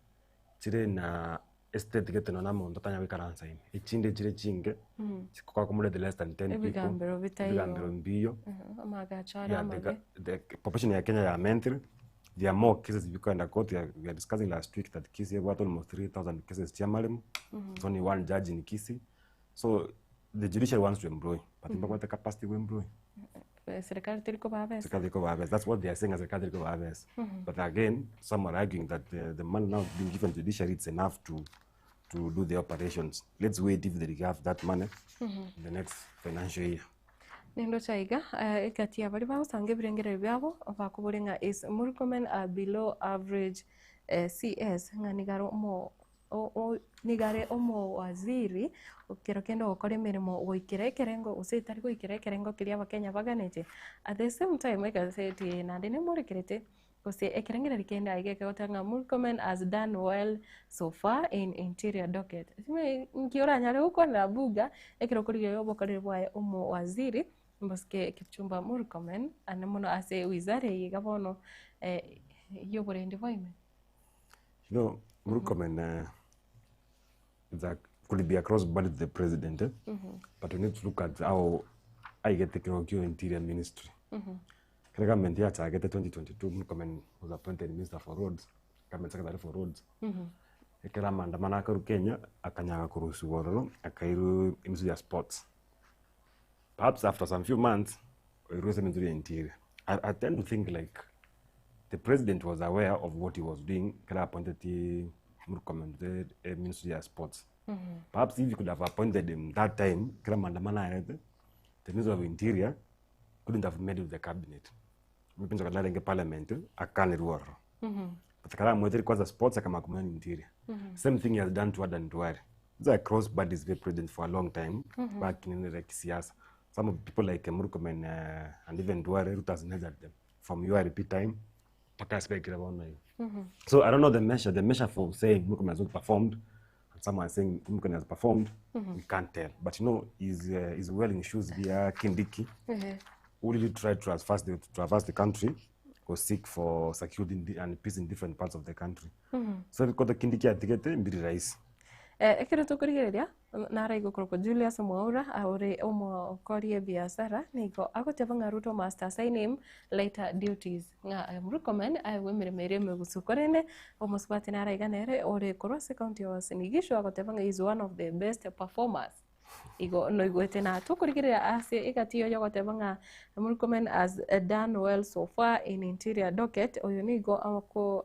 chire na estate gete nona muntu tanya wikaransa ime echinde chire chinge chikoaccommodate less than 10 people. Ebigambero bitaiyo. Ebigambero mbiyo. Amagacho are Yeah, amabe. the population ya Kenya ya mentally there are more cases because court. We are discussing last week that Kisii got almost 3,000 cases chamalem. It's only one judge in Kisii. So the judiciary wants to employ, but mm -hmm. the capacity to employ. Serikali tiriko babesa. Serikali iko babes. That's what they are saying as serikali iko babes. But again, some are arguing that the money now being given to judiciary, it's enough to do the operations. Let's wait if they have that money in the next financial year. Nindo chaiga ekati abari bagosanga ebirengereri biabo bakobore ng'a is Murkomen a below average CS ng'a nigare omo nigare omowaziri okero kende ogokora emeremo goikera ekerengo gose etari goikera ekerengo keria abakenya baganete. At the same time egaseti naende nemorekerete. Gose ekerengererio kende aiga ekegoteba ng'a Murkomen has done well so far in interior docket. Nki oranyare gokwanera Abuga ekero okorigereria obokoreri bwaye omowaziri Mosike Kipchumba Murkomen ande mono ase wizara eye iga bono y'oborendi bwa ime. You know, Murkomen is a, could be a cross body to the president, eh? But we need to look at how aigete kero kio interior ministry. Kere government yachagete 2022, Murkomen was appointed minister for roads, government secretary for roads. Ekero amaandamano akarwa Kenya, akanyara korusiwa ororo, akairwa ministry ya sports. Perhaps after some few months, oirwe ase ministry ya interior. I tend to think like the president was aware of what he was doing ekero appointed Murkomen to the ministry ya sports. Perhaps if he could have appointed him that time, ekero amaandamano aerete, the minister of interior couldn't have made it to the cabinet. Mpinzo kana narenge parliament akanerwa ororo. But kara amweteri kwanza sports akamaka kumanya interior. Same thing he has done to Adan Duale. These are cross buddies with president for a long time back in the kisiasa. Some of people like Murkomen and even Duale, Ruto has nurtured them from URP time mpaka sipekira bona hiyo. So I don't know the measure for saying Murkomen has not performed and someone is saying Murkomen has performed, we can't tell. But you know, he's wearing shoes via Kindiki, who really tried to traverse the country or seek for security and peace in different parts of the country. So because the Kindiki atigete mbiri rais. Ekero tokorigereria nara igokoro Julius Mwaura aure omokorie biasara nigo agoteba ng'a Ruto must assign him lighter duties ng'a Murkomen aegwe emeremo ere emegusu korende omosubati naraiga nere ore korwa ase county ya Uasin Gishu agoteba ng'a is one of the best performers igo noigwete na tokorigereria ase egati eyo yogoteba ng'a Murkomen has done well so far in interior docket oyo nigo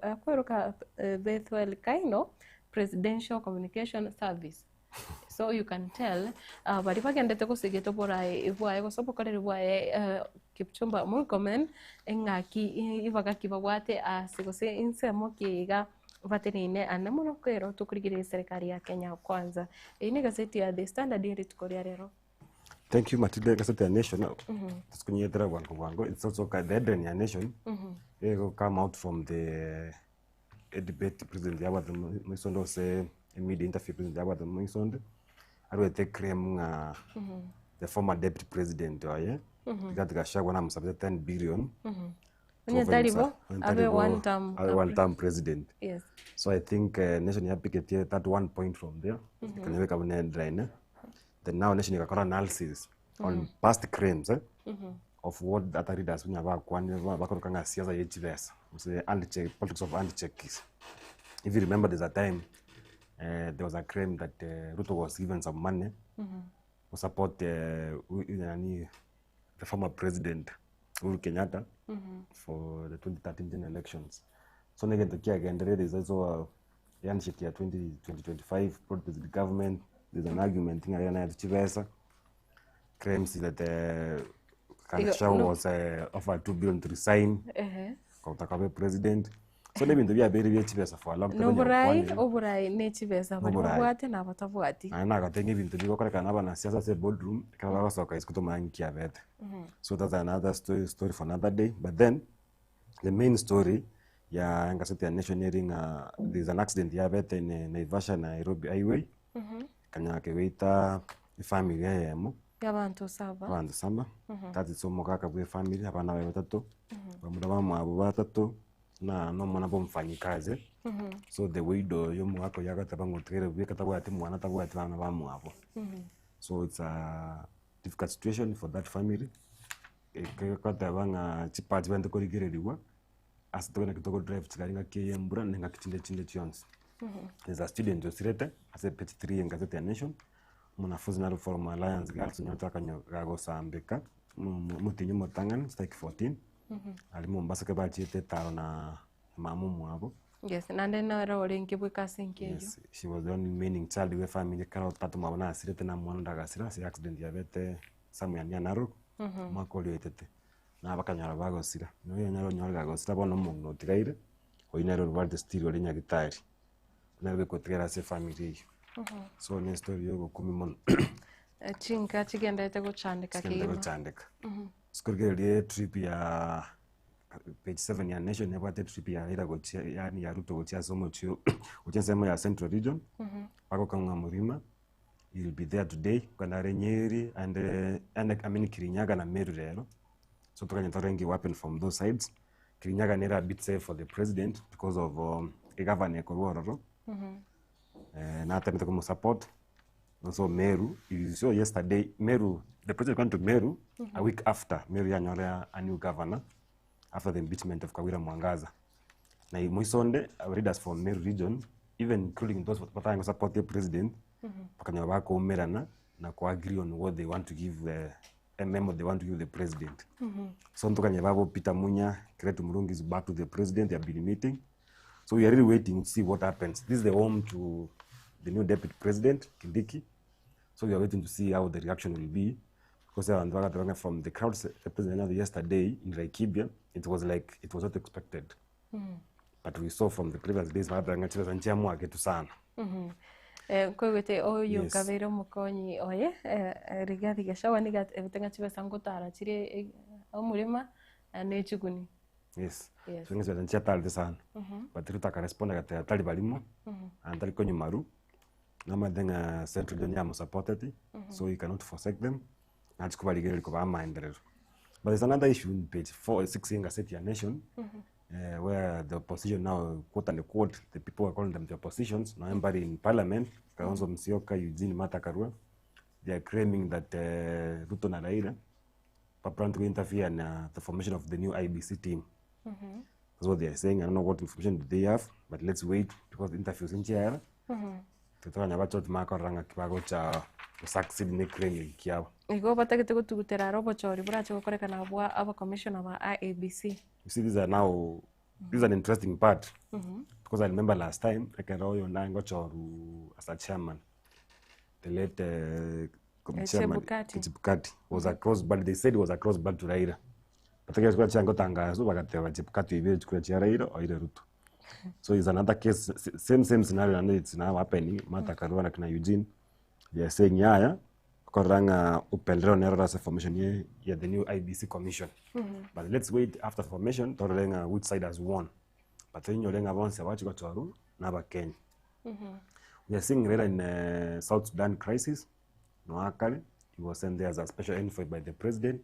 akweroka Bethwel Kaino Presidential Communication Service. So you can tell bari bagendete gosigete oborai bwaye gose obokoreri bwaye Kipchumba Murkomen eng'aki ibagaki babwate ase gose ensemo ki iga bateneine ande mono kero tokorigereria serikali ya Kenya Kwanza. Eye ni egazeti ya The Standard rituko ria rero. Thank you Matilda gazeti ya Nation. Tukunyetera bwango bwango. It's also the headline ya Nation. It will come out from the debate president yabwate moisondo ase media interview president yabwate moisondo arwete claim ng'a the former deputy president oye Rigathi Gachagua namusabete 10 billion Onye tari bo, abe one term abe one term president. Yes. So I think Nation yapigetie that one point from there ikanyeweka buna headline. Then now Nation ikakora analysis on past claims of what other leaders bunya bakwanire bakoroka ng'a siasa ye chibesa Say handshake, politics of handshakes. If you remember, there's a time there was a claim that Ruto was given some money to support the former president Uhuru Kenyatta for the 2013 general elections. So negento kiagenderere, there's also a handshake ya 2025 brought to the government. There's an argument ng'a yana chibesa claims that Gachagua was offered 2 billion to resign kutaka president. So nebintu byabere bya chibesa for a long time. Noborai oborai ne chibesa bari Noborai. babwate na batabwati. Naye nagatenga ebintu bigokorekana n'abanasiasa ase boardroom ekero bagosoka isiko tomanya nki abete. So that's another story for another day. But then the main story ya ngaseti ya Nation eri ng'a there's an accident yabete in Naivasha Nairobi highway. Kanyaka weita family eyemo Y'abantu saba. Abantu saba. That is omogaka bwe family abana babe batatu. Bamura bamwabo batatu na nomwana bomfanyikazi. So the widow yomogaka yagateba ng'o tigere bweka tabwati mwana tabwati bana bamwabo. So it's a difficult situation for that family. Ekateba ng'a chipati bande korigereriwa ase togenda kitoko drive chikari ng'aki eyembura na ng'aki chinde chinde chionsi. There's a student osirete ase page 3 engazeti ya Nation. Mwanafunzi naro from Alliance Girls nyotaka gagosambika mutinyi motang'ani strike 14. Ali Mombasa ke bachiete taro na mama mwabo. Yes, nande naro orenge bweka ase enki eyio. Yes, she was the only remaining child we family karo tatu mwabo na asirete na mwana ndagasira ase accident yabete somewhere near Narok. Mwaka oria oetete. Na bakanyora bagosira. No yanyara onyora gagosira bono omonto otigaire. Oyo nere orwarete still ore nyagitari. Nere bekotigera ase family eyio. So ni story yogokumi mono. Chinka chigendete gochandeka Chigendete keima. gochandeka. Sikorigereria trip ya Page 7 ya Nation nebwate trip ya Raila gochia yaani ya Ruto gochia ase omochie gochia ensemo ya Central Region, bagokang'wa Murima, he will be there today, okogenda are Nyeri and and I mean Kirinyaga na Meru rero, so tokanye tore nki happen from those sides. Kirinyaga nere a bit safe for the president because of egavana ekorwa ororo, natemete komosupport. Also Meru, you saw yesterday, Meru, the president went to Meru a week after Meru yanyora a new governor after the impeachment of Kawira Mwangaza. Na moisonde, our leaders from Meru region, even including those batanga support the president, bakanyora bakoumerana na ku agree on what they want to give a memo they want to give the president. So ntukanye babo Peter Munya, Kiraitu Murungi is back to the president, they have been meeting. So we are really waiting to see what happens. This is the home to the new deputy president, Kindiki. So we are waiting to see how the reaction will be. Because uh, from the crowds represented yesterday in Laikipia, it was like it was not expected. But we saw from the previous days, mwake sana. Nkoigwete oyo Yes. kabeire omokonyi oye Rigathi Gachagua niga ebete ng'a chibesa ngotara chire omorema na echiguni. Yes. Yes. So ng'esi nchi atarete sana. But Ruto akaresponda gati atari barimo, and atari konyumaru. Namathe ng'a Central Region yamusupported, so he cannot forsake them. Nachikubarigereria koba amaendeleo. But there's another issue in page 4, 6 in Gazette ya Nation, where the opposition now, quote unquote, the people are calling them the oppositions, now everybody in parliament, Kalonzo Musyoka, Eugene Martha Karua, they are claiming that Ruto na Raila are planning to interfere in the formation of the new IEBC team. That's what they are saying. I don't know what information do they have, but let's wait because the interviews in chair. Tutokanya bacho makoranga kibago cha succeed ne claiming kiao. Igo batagete gotugutera aro obochori borache gokorekana bwa abacommissioner ba IEBC. You see, these are now this is an interesting part because I remember last time ekero nangochoru as a chairman, the late chairman Chebukati. Chebukati was across, but they said he was across back to Raila. But chikura chango tangazo bakateba Chebukati ibere chikura chia Raila oire Ruto. So it's another case, same scenario and it's now happening. Martha Karua na kina Eugene, they are saying yaya koranga upendeleo nero as a formation ye ya the new IEBC commission. But let's wait after formation torenga which side has won. But then yorenga bonse bachi gochoru na ba Kenya. We are seeing Raila in South Sudan crisis. Noakale, he was sent there as a special envoy by the president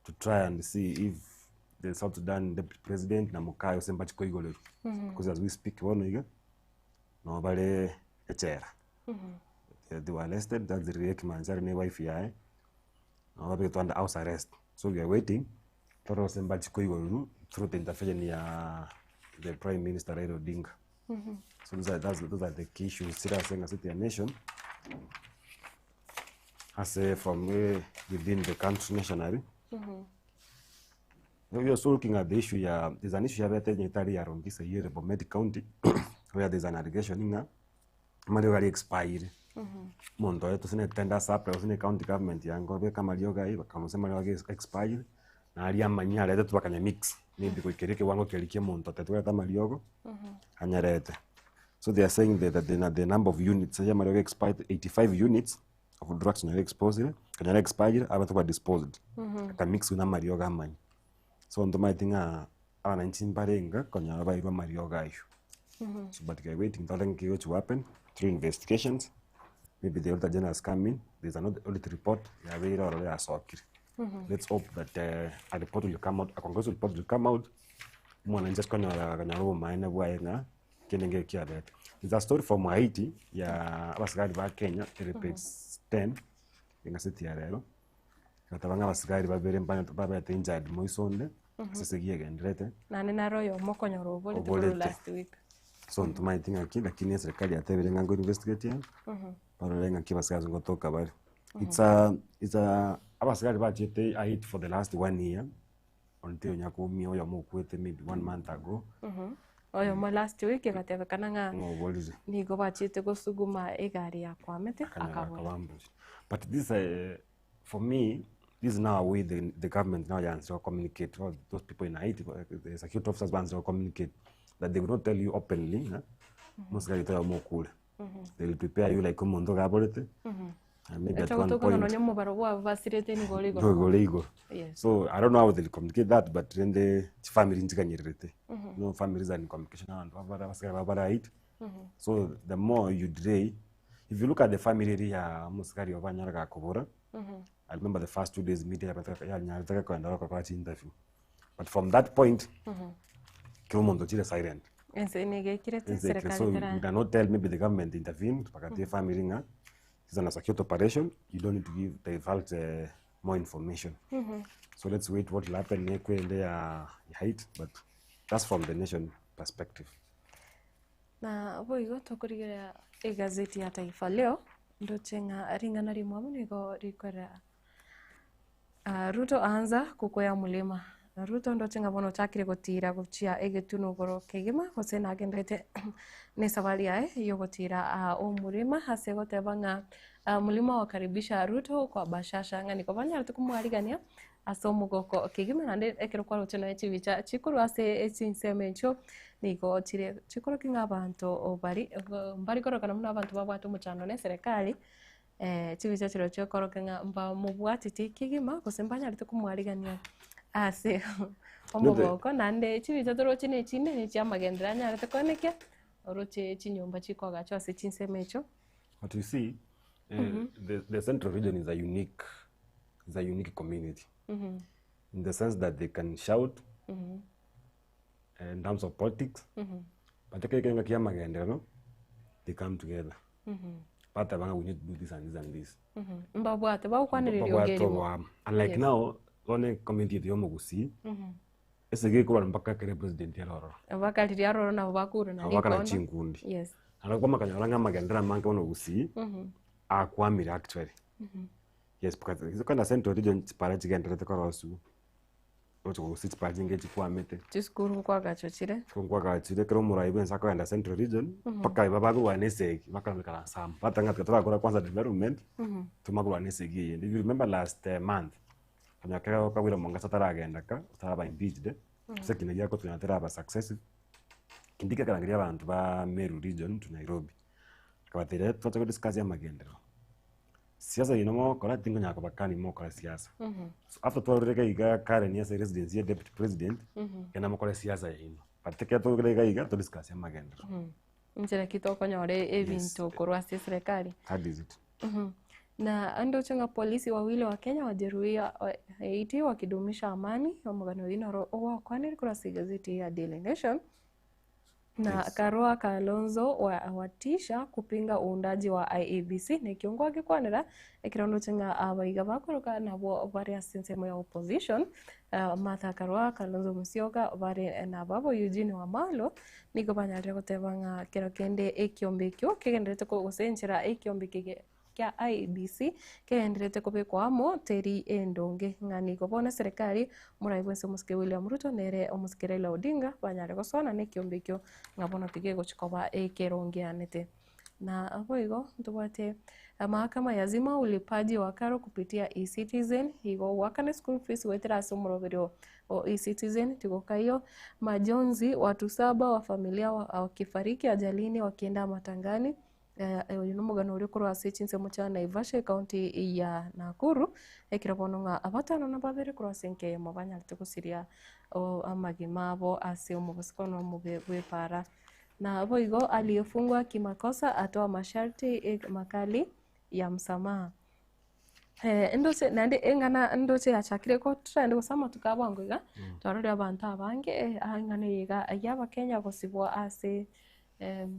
to try and see if the South Sudan deputy president na Mukayo Semba Chikoigolero. Because as we speak, bono iga no bale echera. They were arrested, that's the Riek Machar ne wife yae. No babe under house arrest. So we are waiting Toro Semba Chikoigolero through the intervention ya the Prime Minister Raila Odinga. So those are the key issues serious saying as a nation. As from within the country nationally. We are also looking at the issue ya there's an issue ya bete nyitari ya Rongisa here Bomet County where there's an allegation inga marioga ri expire. Mundu oyo tusine tender supply usine county government yango beka marioga i bakamuse marioga expire na aria manya arete tubakanya mix maybe kuikiri kiwango kirikie muntu atetweta mariogo anyarete. So they are saying that, that the number of units ya marioga expired 85 units of drugs nyari exposed kanyara expired abantu ba disposed aka mix na marioga amanya. So ndo maitinga abananchi mbarenga konyara bairwa marioga ayo. So but we are waiting to learn what to happen through investigations. Maybe the auditor general has come in. There's another audit report. Ya beira orore asokire. Let's hope that a report will come out, a conclusive report will come out. Mwananchi asikonyora kanyara obomaene bwaye ng'a kende kiabete. There's a story from Haiti ya abasigari ba Kenya, ere page 10 engaseti ya rero. Gatabanga abasigari babere babete injured moisonde ase egenderete. Nane naro oyo mokonyora oborete Oborete. korwa last week. So ntumaete ng'aki lakini serikali yatebire ng'a ngo investigate ya barore ng'aki abasigari ngotoka bare. It's a abasigari bachete Haiti for the last 1 year until nyakumia oyo mokwete maybe 1 month ago. Oyo mo last week egatebekana ng'a Ng'oborire. nigo bachete gosuguma egari ya kwamete Akanyara akabora. akabambush. But this for me, this is now a way the government now wants to communicate. All those people in Haiti, the security officers wants to communicate that they will not tell you openly. Huh? Most guys tell you more cool. They will prepare you like omonto gaborete. And maybe at Echa one gotoka point nonya omobaro bwabo basirete nigo ore igoro. nigo ore igoro. Yes. So I don't know how they'll communicate that but rende chifamily nchiganyererete. No families are in communication abanto babare abasigari babare right. So the more you delay, if you look at the family eri ya omosigari obo banyara gakobora, I remember the first 2 days media yanyarete gokoenda gokora chi interview. But from that point, kera omonto ochire silent. Ense nigo ekirete Exactly. serikali So tera you cannot tell maybe the government intervened, bakatia family ng'a this is an acute operation, you don't need to give divulge more information. So let's wait what will happen nekwende ya height, but that's from the nation perspective. Na boigo tokorigereria egazeti ya Taifa Leo ndoche ng'a ring'ana rimwabo nigo rikorera Ruto aanza kukwea mlima. Ruto ndoche ng'a bono ochakire gotira gochia egetuno igoro kegima gose nagenderete na esabari yaye yogotira omorima ase goteba ng'a mlima wakaribisha Ruto kwa bashasha ng'a nigo banyarete komwarigania ase omogoko kegima naende ekero kwaroche nonya chibicha chikorwa ase chinsemo echio nigo chire chikorokia ng'a abanto bari mbari korokana buna abanto babwate omochando na eserekari chibicha chirochio chikorokia ng'a mbamobwateti kegima gose mbanyarete komwarigania ase omogoko naende chibicha toroche na echinde na echiamagenderero anyarete koenekia oroche chinyomba chikoagachwa ase chinsemo echio. But you see, the central region is a unique community in the sense that they can shout in terms of politics, but ekero kia magenderero they come together. Batabanga we need to do this and this and this. Mbabwate bagokwanereria Babwate ogerimo. oboamo. Unlike now, bono community yetu y'omogusii, ase gekorwa mpaka kere president arororo. Bakariria aroro nabo bakurana Nabo bakara rikondo. chinkundi. Ara kwamakanyora ng'a amagendera amange bono gusii, akwamire actually. Yes, because iso kana central region chipara chigenderete korosu. Ocho gusii chipara chinge chikwamete. Chisukuru nkwagachwa chire. Nkwagachire kero omorai bwensi akogenda central region, mpaka iba bakorwana esegi, bakarondekana nsamo. Batanga torakora kwanza development, tumakorwana esegi eyende. If you remember last month, konya kero kabwire Mwangaza ataragenda ka, otaraba impeached, ase ekina giako tunya teraba successive. Kindiki akarangeria abanto ba Meru region to Nairobi. Akabatebia twacha godiscuss amagenderero. Siasa ino mogokora tingonyara kobakani mogokora siasa. So after twarorire iga Karen ase residency ya deputy president, genda mokore siasa yaino. But ekero togokora iga iga to discuss amagenderero. Nchera ki tokonyora ebinto korwa ase eserekari. That is it. Na ndoche ng'a polisi wawili wa Kenya wajeruhiwa Haiti wakidumisha amani omogano oyo noro ogwakwanire korwa ase egazeti ya Daily Nation. Na Karua Kalonzo watisha kupinga uundaji wa IEBC nekio ngwagikwanera ekero ndoche ng'a abaiga bakoroka nabwo bare ase ensemo ya opposition Martha Karua Kalonzo Musyoka bare nababo Eugene Wamalwa nigo banyarire goteba ng'a kero kende ekiombe ekio kegenderete gose enchera ekiombe kege kia IEBC kegenderete kobekwa amo teri endonge ng'a nigo bono eserekari omorai bwense omosike William Ruto nere omosike Raila Odinga banyare gosoana na ekiombe ekio ng'a bono tigegochi koba ekerongeanete. Na boigo ntobwate mahakama yazima ulipaji wa karo kupitia eCitizen igo gwakana school fees goetera ase omoroberio o eCitizen tigokaiyo majonzi watu saba wa familia wakifariki ajalini wakienda matangani oyo nomogano oria okorwa ase chinsemo chia Naivasha ekaunti ya Nakuru ekero bono ng'a abatano na babere korwa ase nkeyemo banyarete gosiria amagima abo ase omobosiko na omobe bw'epara. Na boigo aliyefungwa kimakosa atoa masharti makali ya msamaha. Ndoche naende eng'ana ndoche yachakire gotrend gose amatuko a bwango iga twarorire abanto abange eng'ana eye iga y'abakenya gosibwa ase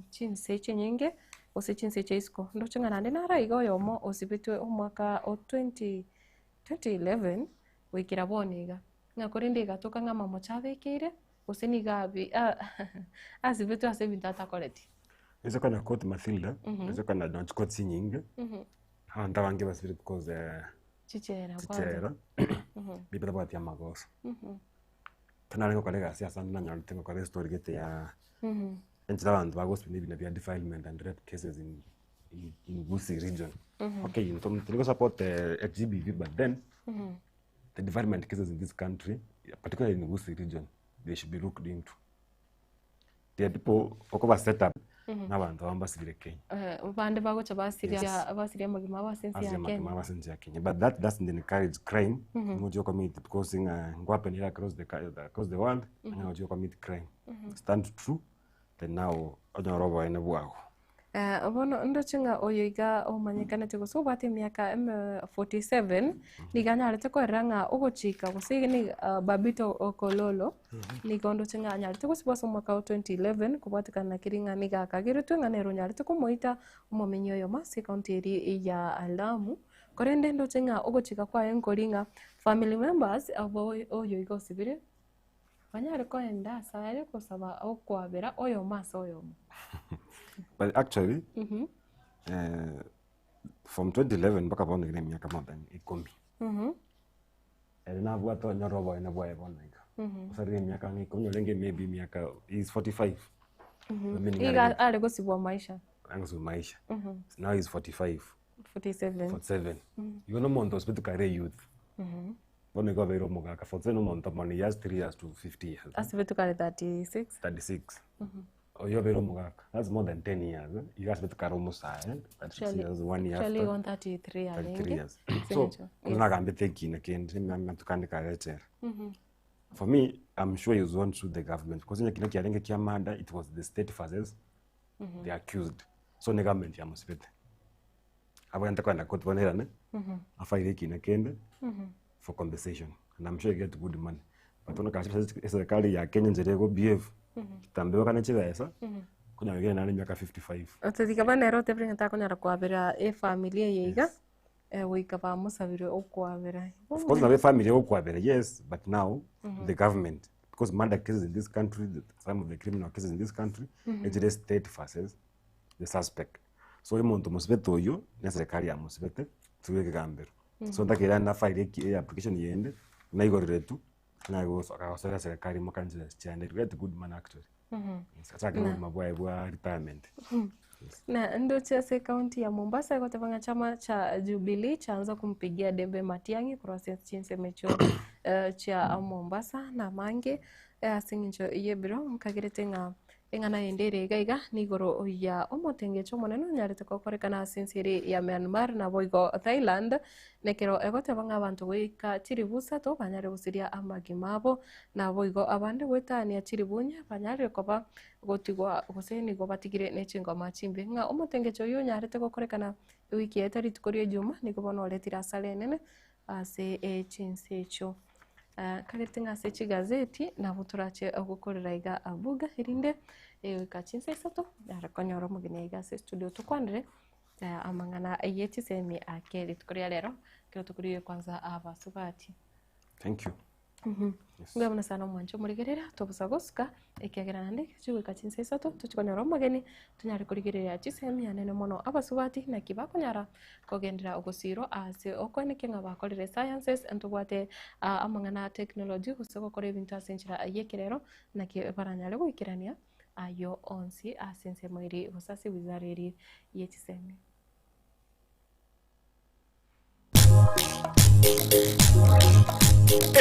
chinse chinyinge gose chinse chia isiko. Ndoche ng'a naende naro iga oyomo osibetwe omwaka o 2011 goikera bono iga. Ng'a korende egatoka ng'a amamocho abekeire gose nigo asibetwe ase ebinto atakoreti. Ase kona court Mathilda, ase kona donch court chinyinge, abanto abange basibire because Chichera kwanza. Chichera, maybe tabwati amagoso. Tanarenge gokora egasi ase ande nanyorete ngokora estory gete ya enchera abanto bagosibwa ebina bia defilement and rape cases in Gusii region. Okay, tiri support GBV, but then the defilement cases in this country, particularly in Gusii region, they should be looked into. There are people okoba set up. Na abanto aba mbasibire Kenya. Eh, bande bagocha basiria Yes. basiria amagima abo ase ense Ase ya amagima Kenya. abo ase ense ya Kenya. But that doesn't encourage crime, Mhm. ng'ochia commit because ng'a nkohapenire across the ca- across the world, Mhm. ng'a ochia commit crime. Mhm. Stand true, then now onyore oboene bwago. Eh, bono ndoche ng'a oyo iga omanyekanete gose obwate emiaka eme 47, nigo anyarete koerera ng'a ogochika gose iga niga ah, Babito Okololo, nigo ndoche ng'a anyarete gosibwa ase omwaka o 2011 kobwatekana na keria ng'a nigo akageretwe ng'a nere onyarete komoita omomenyi oyomo ase ekaunti eria ya Lamu. Korende ndoche ng'a ogochika kwaye nkori ng'a family members abo oyo iga osibire, Banyare koenda asare gosaba okwabera oyomo ase oyomo. But actually, Mhm. eh, from 2011 mpaka bono iga emiaka more than ikomi. Mhm. Ere nabwate onyore oboene bwaye bono iga. Mhm. Osarire emiaka ang'e ikomi orenge maybe emiaka he is 45. Mhm. Meaning Iga arenge- are gosibwa maisha. Ang'e maisha. Mhm. Now he is 45. 47. 47. Mhm. Igo na omonto osibete kare youth. Mhm. Bono igo abeire omogaka, 47 nomonto mono, he has 3 years to 50 years. Asibetwe kare 36. 36. Mhm. Oyio obeire omogaka, that's more than 10 years. eh. Igo asibetwe kare omosae, 36 Actually- years, one year actually after. on 33 33 arenge. years. So, Signature. ono Yes. nagambete ekina kende, amatuko kare echela. Mhm. For me, I'm sure he was one through the government because onye kina kiarenge kia murder, it was the state versus Mhm. the accused. So ne government yamusibete. Abwenerete kogenda court bono erane, Mhm. afaire ekina kende, Mhm. for compensation and I'm sure you get good money but bono kache eserikali ya Kenya enchera ego behave Mhm. kitambo ebakane chibesa Mhm. konyora iga nare emiaka 55 Otetiga bono ere otebire ng'a takonyara kwabera efamily eye iga, eh, goika bamosabire okwabera. Of course nabo efamily egokwabera yes but now Mhm. the government because murder cases in this country the, some of the criminal cases in this country Mhm. echire state versus the suspect so omonto omosibete oyio na eserikari yamosibete through ekegambero so ntakeire naende nafaire eki application yende naigorire tu akagosera eserikari imoka nchera chiande get good money actually Yes, achake Na. obogima bwaye bwa retirement Na ndoche ase ekaunti ya Mombasa egoteba ng'a chama cha Jubilee chaanza kumpigia debe Matiang'i korwa ase chinsemo echio eh, chia Mombasa na amange eh, ase eng'encho y'ebiro nkagerete ng'a Eng'ana ende ere iga iga nigoro ya omotengecho omonene onyarete gokorekana ase ense ere ya Myanmar naboigo Thailand, nekero egoteba ng'a abanto goika chilifu isato banyare gosiria amagima abo, naboigo abande goetania chilifu inye banyarire koba gotigwa gose nigo batigire ne chingoma chimbe. Ng'a omotengecho oyio onyarete gokorekana ewiki yaeta rituko ria ejuma nigo bono oretire asara enene ase chinse echio. Nkagerete ng'a ase chigazeti nabo torache gokorera iga abuga erinde goika chinsa isato nare konyora omogeni aiga ase estudio tokwanere amang'ana ye chisemi ake rituko ria rero ekero tokorigia kwanza abasubati. Thank you. Mbuya mono sana omwanche omorigereria, tobosa gosuka, ekiagera naende chigoika chinsa isato tochie konyora omogeni, tonyare korigereria chisemi anene mono abasubati naki bakonyara kogenderera ogosirwa ase okoenekia ng'a bakorire sciences, ntobwate amang'ana a technology gose gokora ebinto ase enchera y'ekerero, naki baranyare goikerania ayio onsi ase ensemo eria gose ase ewizara eria ye chisemi.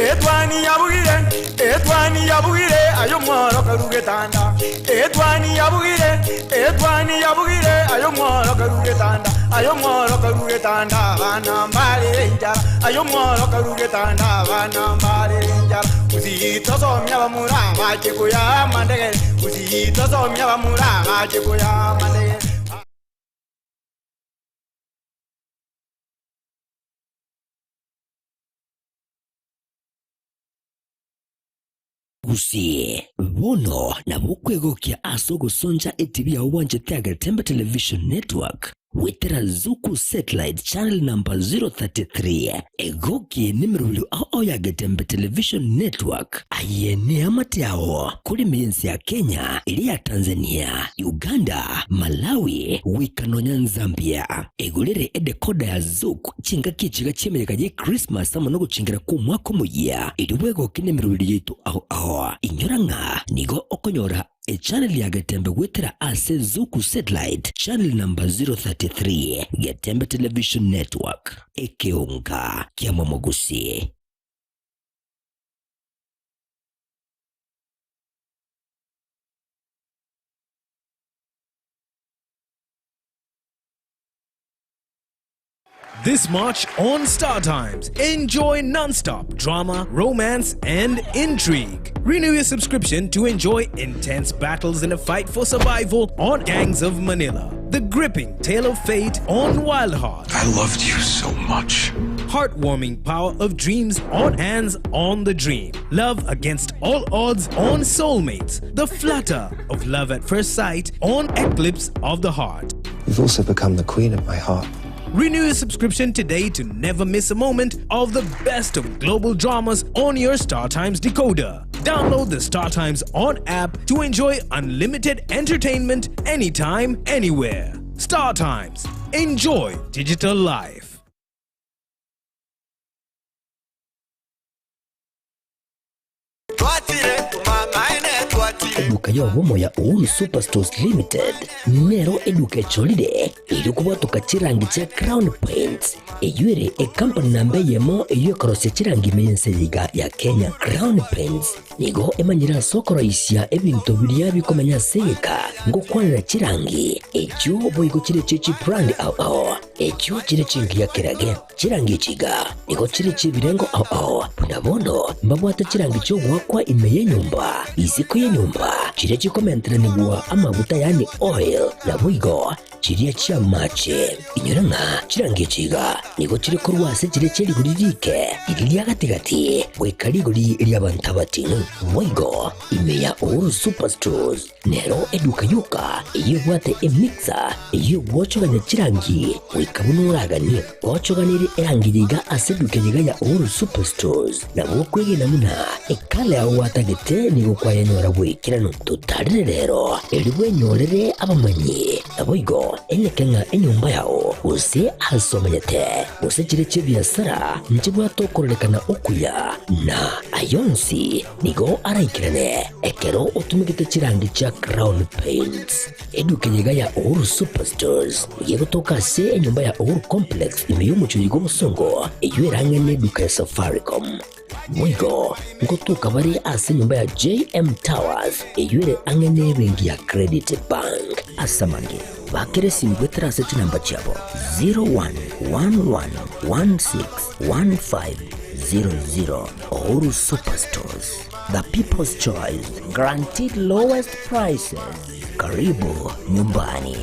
Etwani yabugire, etwani yabugire, aye omworokeru getanda. Etwani yabugire, etwani yabugire, aye omworokeru getanda. Aye omworokeru getanda, abana mbarere enchara. Aye omworokeru getanda, abana mbarere enchara. Gusii tosomia abamura bache koyaa amandegere. Gusii tosomia abamura bache koyaa amandegere. Gusii, bono nabo okwegokia ase ogosoncha etibi yao bwanchete Agetembe Television Network goetera Zuku Satellite Channel number 033. Egoki nemerobio ao ao ya Getembe Television Network. Aye neamate ao korema ense ya Kenya, eria ya Tanzania, Uganda, Malawi, goika nonya Nzambia. Egorere edecoder ya Zuku chingaki echiga chi'emeyega ye Christmas amo nogochingera kw'omwaka omoyia, erio bwegoke nemerobio yaito ao ao. Inyora ng'a nigo okonyora Echannel ya Getembe goetera ase Zuku Satellite channel number 033, Getembe Television Network, ekeonga kiamomogusi. This March on Star Times, enjoy non-stop drama, romance, and intrigue. Renew your subscription to enjoy intense battles in a fight for survival on Gangs of Manila. The gripping tale of fate on Wild Heart. I loved you so much. Heartwarming power of dreams on Hands on the Dream. Love against all odds on Soulmates. The flutter of love at first sight on Eclipse of the Heart. You've also become the queen of my heart. Renew your subscription today to never miss a moment of the best of global dramas on your Star Times decoder. Download the Star Times On app to enjoy unlimited entertainment anytime, anywhere. Star Times. Enjoy digital life. Eduka y'obomo ya Uhuru Superstores Limited nero eduka echorire erio kobwatoka chirangi chia Crown Paints eyio ere ekampani namba eyemo eyio ekorosia chirangi ime y'ense eye iga ya Kenya. Crown Paints nigo emanyire ase okoroisia ebinto biria bikomenya ase egeka ngokwanera chirangi echio boigo chire chie chibrand ao ao echio chire chingiya kerage. Chirangi echi iga nigo chire chi'ebirengo ao ao, buna bono mbabwate chirangi chi'ogoakwa ime y'enyomba, isiko y'enyomba, chiria chikomenteranigwa amaguta yaani oil, naboigo chiria chi'amache. Inyora ng'a chirangi echi iga nigo chire korwa ase chiria chie rigori rike, riria ria gati-gati, goika rigori ri'abanto abating'u. Boigo ime ya Uhuru Superstores Nero eduka yoka eyio ebwate emixer eyio egwochogania chirangi goika buna oraganie. Gochoganirie erangi yiga ase eduka yiga ya Uhuru Superstores nabo okwegena buna ekala yao gwatagete nigo kwayenyora bwaikeranu. Totarire rero erio bwenyorere abamanyi naboigo enyeke ng'a enyomba yao gose ase omenyete gose chire chi'ebiasara nchibwate okororekana okuya na ayonsi Nigo araikerane ekero otumegete chirangi chia Crown Paints. Eduka eye iga ya Uhuru Superstores nigo egotoka ase enyomba ya Uhuru Complex ime y'omochie oyo bw'obosongo eyio ere ang'e n'eduka ya Safaricom. Boigo ngotoka bare ase enyomba ya JM Towers eyio ere ang'e n'ebenki ya Credit Bank. Ase amange, bakera esimi goetera ase chinamba chiabo 0111161500. Uhuru Superstores, the people's choice, guaranteed lowest prices. Karibu nyumbani.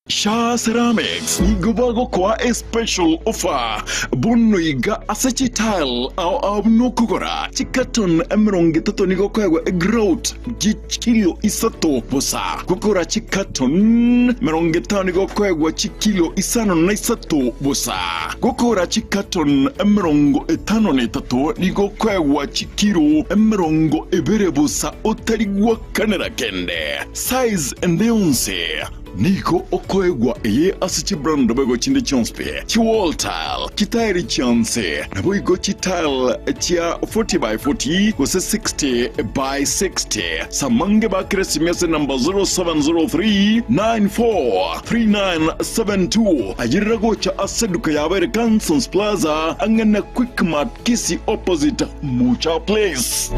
Sha Ceramics nigo bagokoa a special offer bono iga ase chitile ao ao buna okogora chicarton 30 nigo okoegwa egrout chikilo isato bosa, gokora chicarton 50 nigo okoegwa chikilo isano na isato bosa, gokora chicarton 53 nigo okoegwa chikilo 20 bosa otari gwakanera kende. Size ende yonsi. Nigo okoegwa eye ase chibrand boigo chinde chionsi pi, chiwall tile, chitairi chionsi, naboigo chitile chia 40 by 40 gose 60 by 60. Samange bakire esimi ase number 0703 94 3972. Ayerera gocha ase eduka yabo ere Kansons Plaza ang'e na Quickmart Kisii opposite Mucha Place.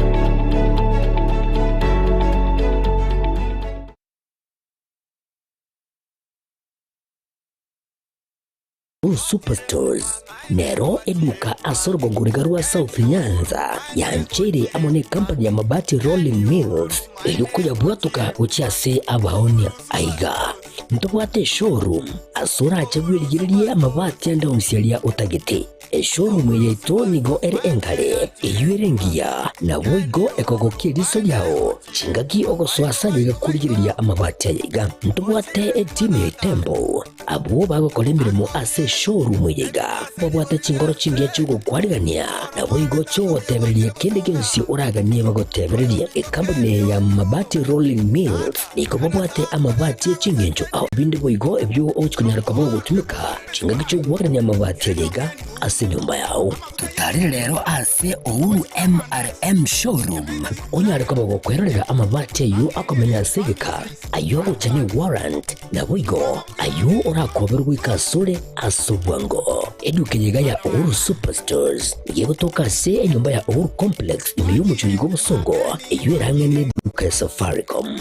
Superstores nero eduka ase orogongo riga rwa South Nyanza yancheire amo ne company ya Mabati Rolling Mills erio koyabwatoka gochia ase abaonia. Aiga ntobwate eshowroom ase orache bwerigererie amabati ande onsi aria otagete. Eshowroom eye yaito nigo ere enkare, eyio ere engiya, naboigo ekogokia eriso riao chingaki ogosoa ase aye iga korigereria amabati aye iga. Ntobwate etimu ya Itembo, abwo bagokora emeremo ase eshowroom eye iga, babwate chingoro chingiya chi'ogokwarigania, naboigo chi'ogotebereria kende gionsi oraganie bagotebererie. Ekampuni eye ya Mabati Rolling Mills nigo babwate amabati e chingencho ao binde boigo ebio ogochi konyara koba ogotumeka Chingaki chi'ogoakerania amabati aria iga ase enyomba yao. Totarire rero ase Uhuru MRM Showroom onyare koba gokwerorera amabati ayio akomenya ase egeka, ayio agocha ne warrant, naboigo ayio ora. orakoberwe goika asore ase obwango. Eduka eye iga ya Uhuru Superstores nigo egotoka ase enyomba ya Uhuru Complex ime y'omochie oyo bw'obosongo eyio erang'e neduka ya Safaricom.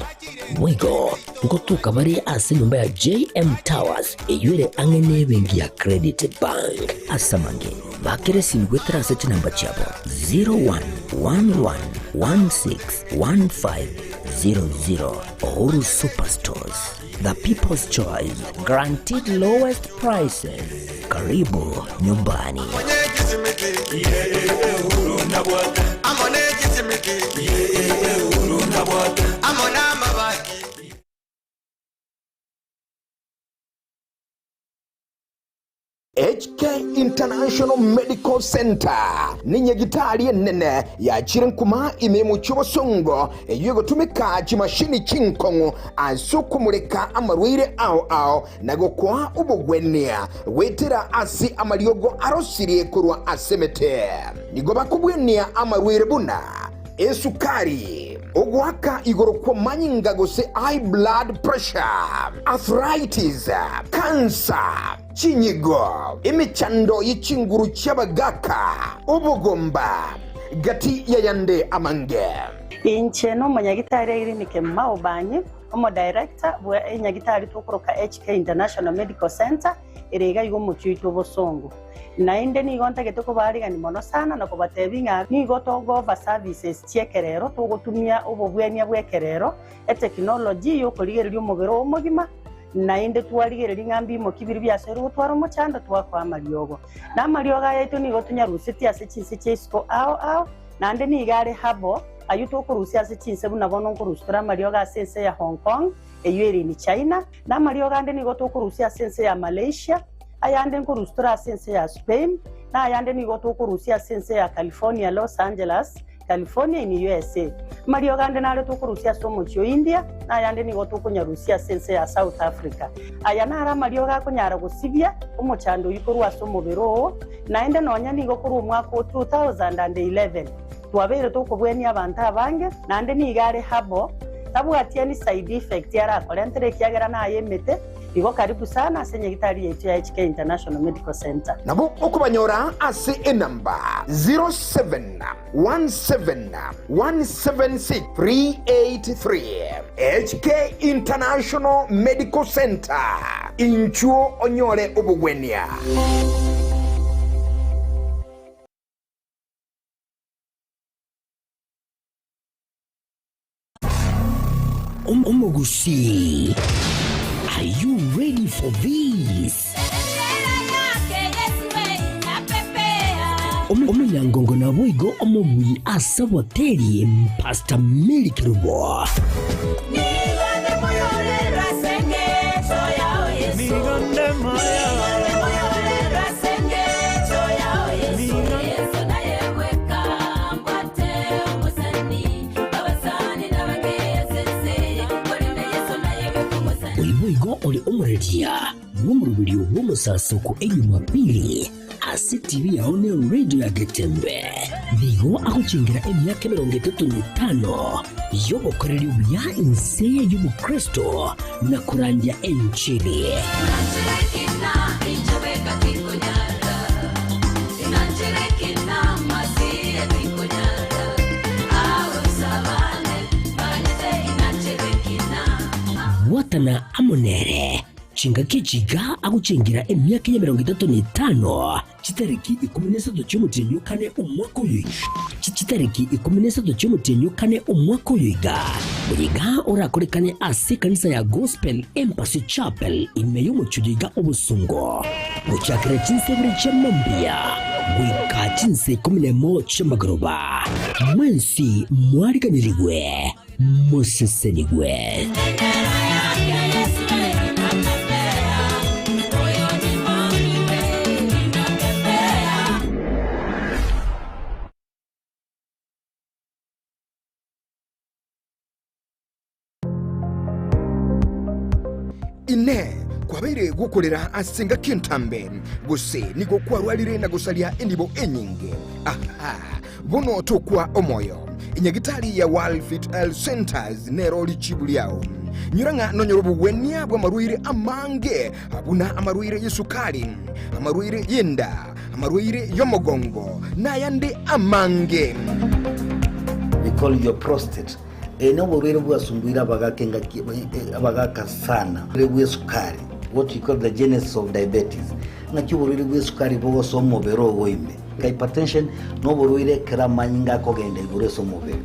Boigo ngotoka bare ase enyomba ya JM Towers eyio ere ang'e nebenki ya Credit Bank. Ase amange, bakera esimi goetera ase chinamba chiabo 0111161500. Uhuru Superstores, the people's choice, guaranteed lowest prices. Karibu nyumbani. HK International Medical Center nenyagitari enene yachire nkuma ime y'omochie obosongo eyio egotumeka chimashini chinkong'u ase okomoreka amarwaire ao ao na gokoa obogwenia goetera ase amariogo arosirie korwa ase emete. Nigo bakobwenia amarwaire buna esukari, ogoaka igoro kw'amanyinga gose high blood pressure, arthritis, cancer, chinyigo, emechando ye chinguru chi'abagaaka, obogomba, gati y'ayande amange. Inche nomonyagitari Irene Kemuma Obanyi, Omodirector bwe enyagitari tokoroka HK International Medical Centre ere iga iga omochie oito obosongo. Naende nigo ntagete kobaarigania mono sana na kobatebia ng'a nigo togofa services chi'ekerero togotumia obobwenia bw'ekerero, etekinology y'okorigereria omobere oo omogima, naende twarigereria ng'a mbimoki biria biasoire gotwara omochando twakoa amariogo. Na amariogo aya aito nigo tonyarusetie ase chinse chia isiko ao ao, naende nigo are herbal, Ayio tokorusia ase chinse buna bono nkorusia tore amariogo ase ense ya Hong Kong, eyio ere in China, na amariogo ande nigo tokorusia ase ense ya Malaysia, ayande nkorusia tore ase ense ya Spain, na ayande nigo tokorusia ase ense ya California, Los Angeles, California in USA. Amariogo ande nare tokorusia ase omochie o India, na ayande nigo tokonyarusia ase ense ya South Africa. Aya naro amariogo akonyara gosibia omochando oyio korwa ase omobere oo, naende nonya nigo korwa omwaka o 2011. Twabeire tokobwenia abanto abange, naende nigo are herbal, tabwati any side effect arakorentere ekiagera naye emete, igo karibu sana ase nyagitari yaito ya HK International Medical Centre. Nabo okobanyora ase enamba 0717176383. HK International Medical Centre, inchuo onyore obogwenia. Omogusii, are you ready for this? Omonyangongo naboigo omobui ase oboteri Pastor Mary Kerubo. Oyo boigo ore omoreria bw'omoroberio bw'omosasoko Ejumapili ase TV yao ne radio ya Getembe. Nigo agochengera emiaka 35 y'obokoreri obuya inse y'Obokristo na korandia enchili. Bwatana amo nere chingaki echi iga agochengera emiaka y'emerongo etato na etano Chitariki ikomi na isato chi'omotienyi o kane omwaka oyo Chitariki ikomi na isato chi'omotienyi o kane omwaka oyo iga, oyo iga orakorekane ase ekanisa ya Gospel Embassy Chapel ime y'omochie oyo iga obosongo, gochakera chinsa ibere chia mambia goika chinsa ikomi na emo chi'amagoroba. Mwensi mwariganirigwe, mosesenigwe. Inee! Kwabeire gokorera ase engaki entambe, gose nigo kwarwarire na gosaria enibo enyinge? Aha! Bono tokwa omoyo. Enyagitari ya World Fit Health Centers nero richibu riao. Nyora ng'a nonyore obogwenia bw'amarwaire amange, buna amarwaire y'esukari, amarwaire y'enda, amarwaire y'omogongo, na ayande amange. We call your prostate. Eye noborwaire bwasumbuire abagaka engaki abagaka sana bw'esukari, what we call the genesis of diabetes. Ng'aki oborwaire bw'esukari bogosoa omobere ogo ime. Hypertension noborwaire ekero amanyinga akogenda igoro ase omobere.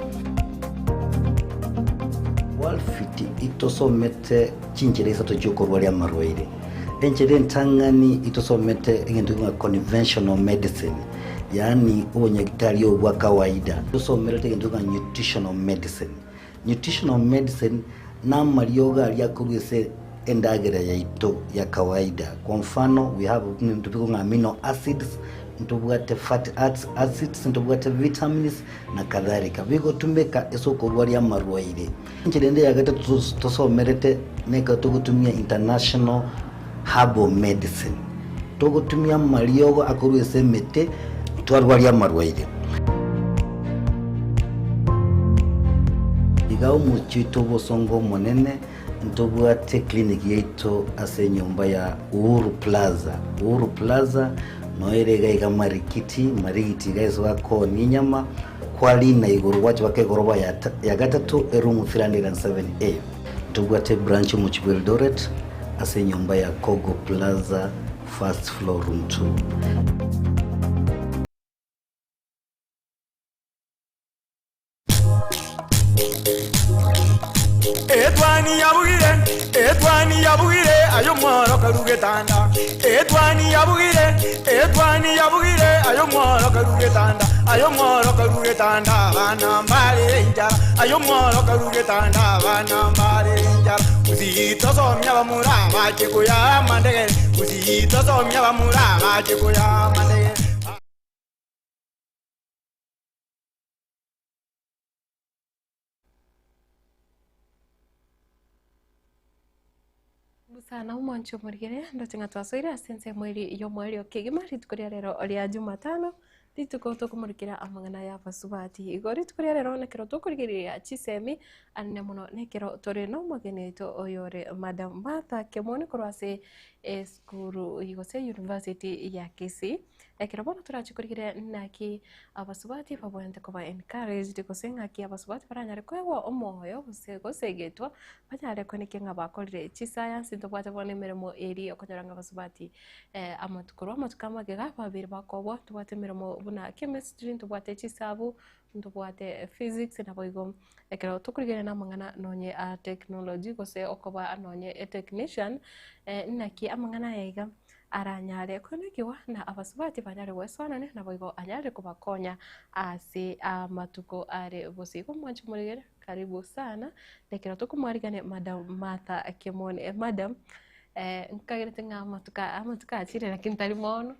Worldfit itosomete chinchera isato chiokorwaria amarwaire. Enchera entang'ani itosomete egento ng'a conventional medicine, yaani obonyagitari obo bwa kawaida. Tosomerete egento ng'a nutritional medicine. Nutritional medicine namariogo aria akorwa ase endagera yaito ya kawaida. Kwa mfano we have ebinto bikong'a ng'a amino acids, ntobwate fatty acids, ntobwate vitamins na kadhalika. Bigotumeka ase okorwaria amarwaire. Enchera ende ya gatato tosomerete nekero togotumia international herbal medicine. Togotumia amariogo akorwa ase emete twarwaria amarwaire. Iga omochie oito obosongo omonene ntobwate clinic yaito ase enyomba ya Uhuru Plaza. Uhuru Plaza noyo ere iga iga Marikiti, Marigiti iga ase bakoonia enyama, kwarina igoro gwacha baka egoroba ya gatato eroom 307A. Ntobwate ebranch omochie bwa Eldoret ase enyomba ya Kogo Plaza first floor room 2. Etwani yabugire, etwani yabugire, aye omworo karu getanda. Etwani yabugire, etwani yabugire, aye omworo karu getanda. Aye omworo karu getanda, abana mbare enchara. Aye omworo karu getanda, abana mbare enchara. Gusii tosomia bamura bache koya amandegere. Gusii tosomia bamura bache koya amandegere. Busana omwancho omorigere ndoche ng'a twasoire ase ensemo eri y'omoerio kegima rituko ria rero ria Jumatano rituko tokomorikera amang'ana ya abasubati. Igo rituko ria rero nekero tokorigereria chisemi anene mono nekero tore na omogeni oito oyore Madam Martha Kemoni korwa ase esukuru gose university ya Kisii. Ekero bono torache korigereria naki abasubati babwenerete koba encouraged gose ng'aki abasubati baranyare koegwa omoyo gose gosegetwa banyare koenekia ng'a bakorire chisayansi ntobwate bono emeremo eria okonyora ng'a abasubati amatuko korwa amatuko amagega babere bakobua ntobwate emeremo buna chemistry ntobwate chisabu ntobwate physics naboigo ekero tokorigereria na amang'ana nonye a technology gose okoba nonye etechnician naki amang'ana aya iga aranyare koenekiwa na abasubati banyare goesoanania naboigo anyare kobakonya ase amatuko are bosio. Igo mwanche moregere karibu sana nekero tokomwarigania Madam Martha Kemoni. Madam nkagerete ng'a amatuko amatuko achire lakini tari mono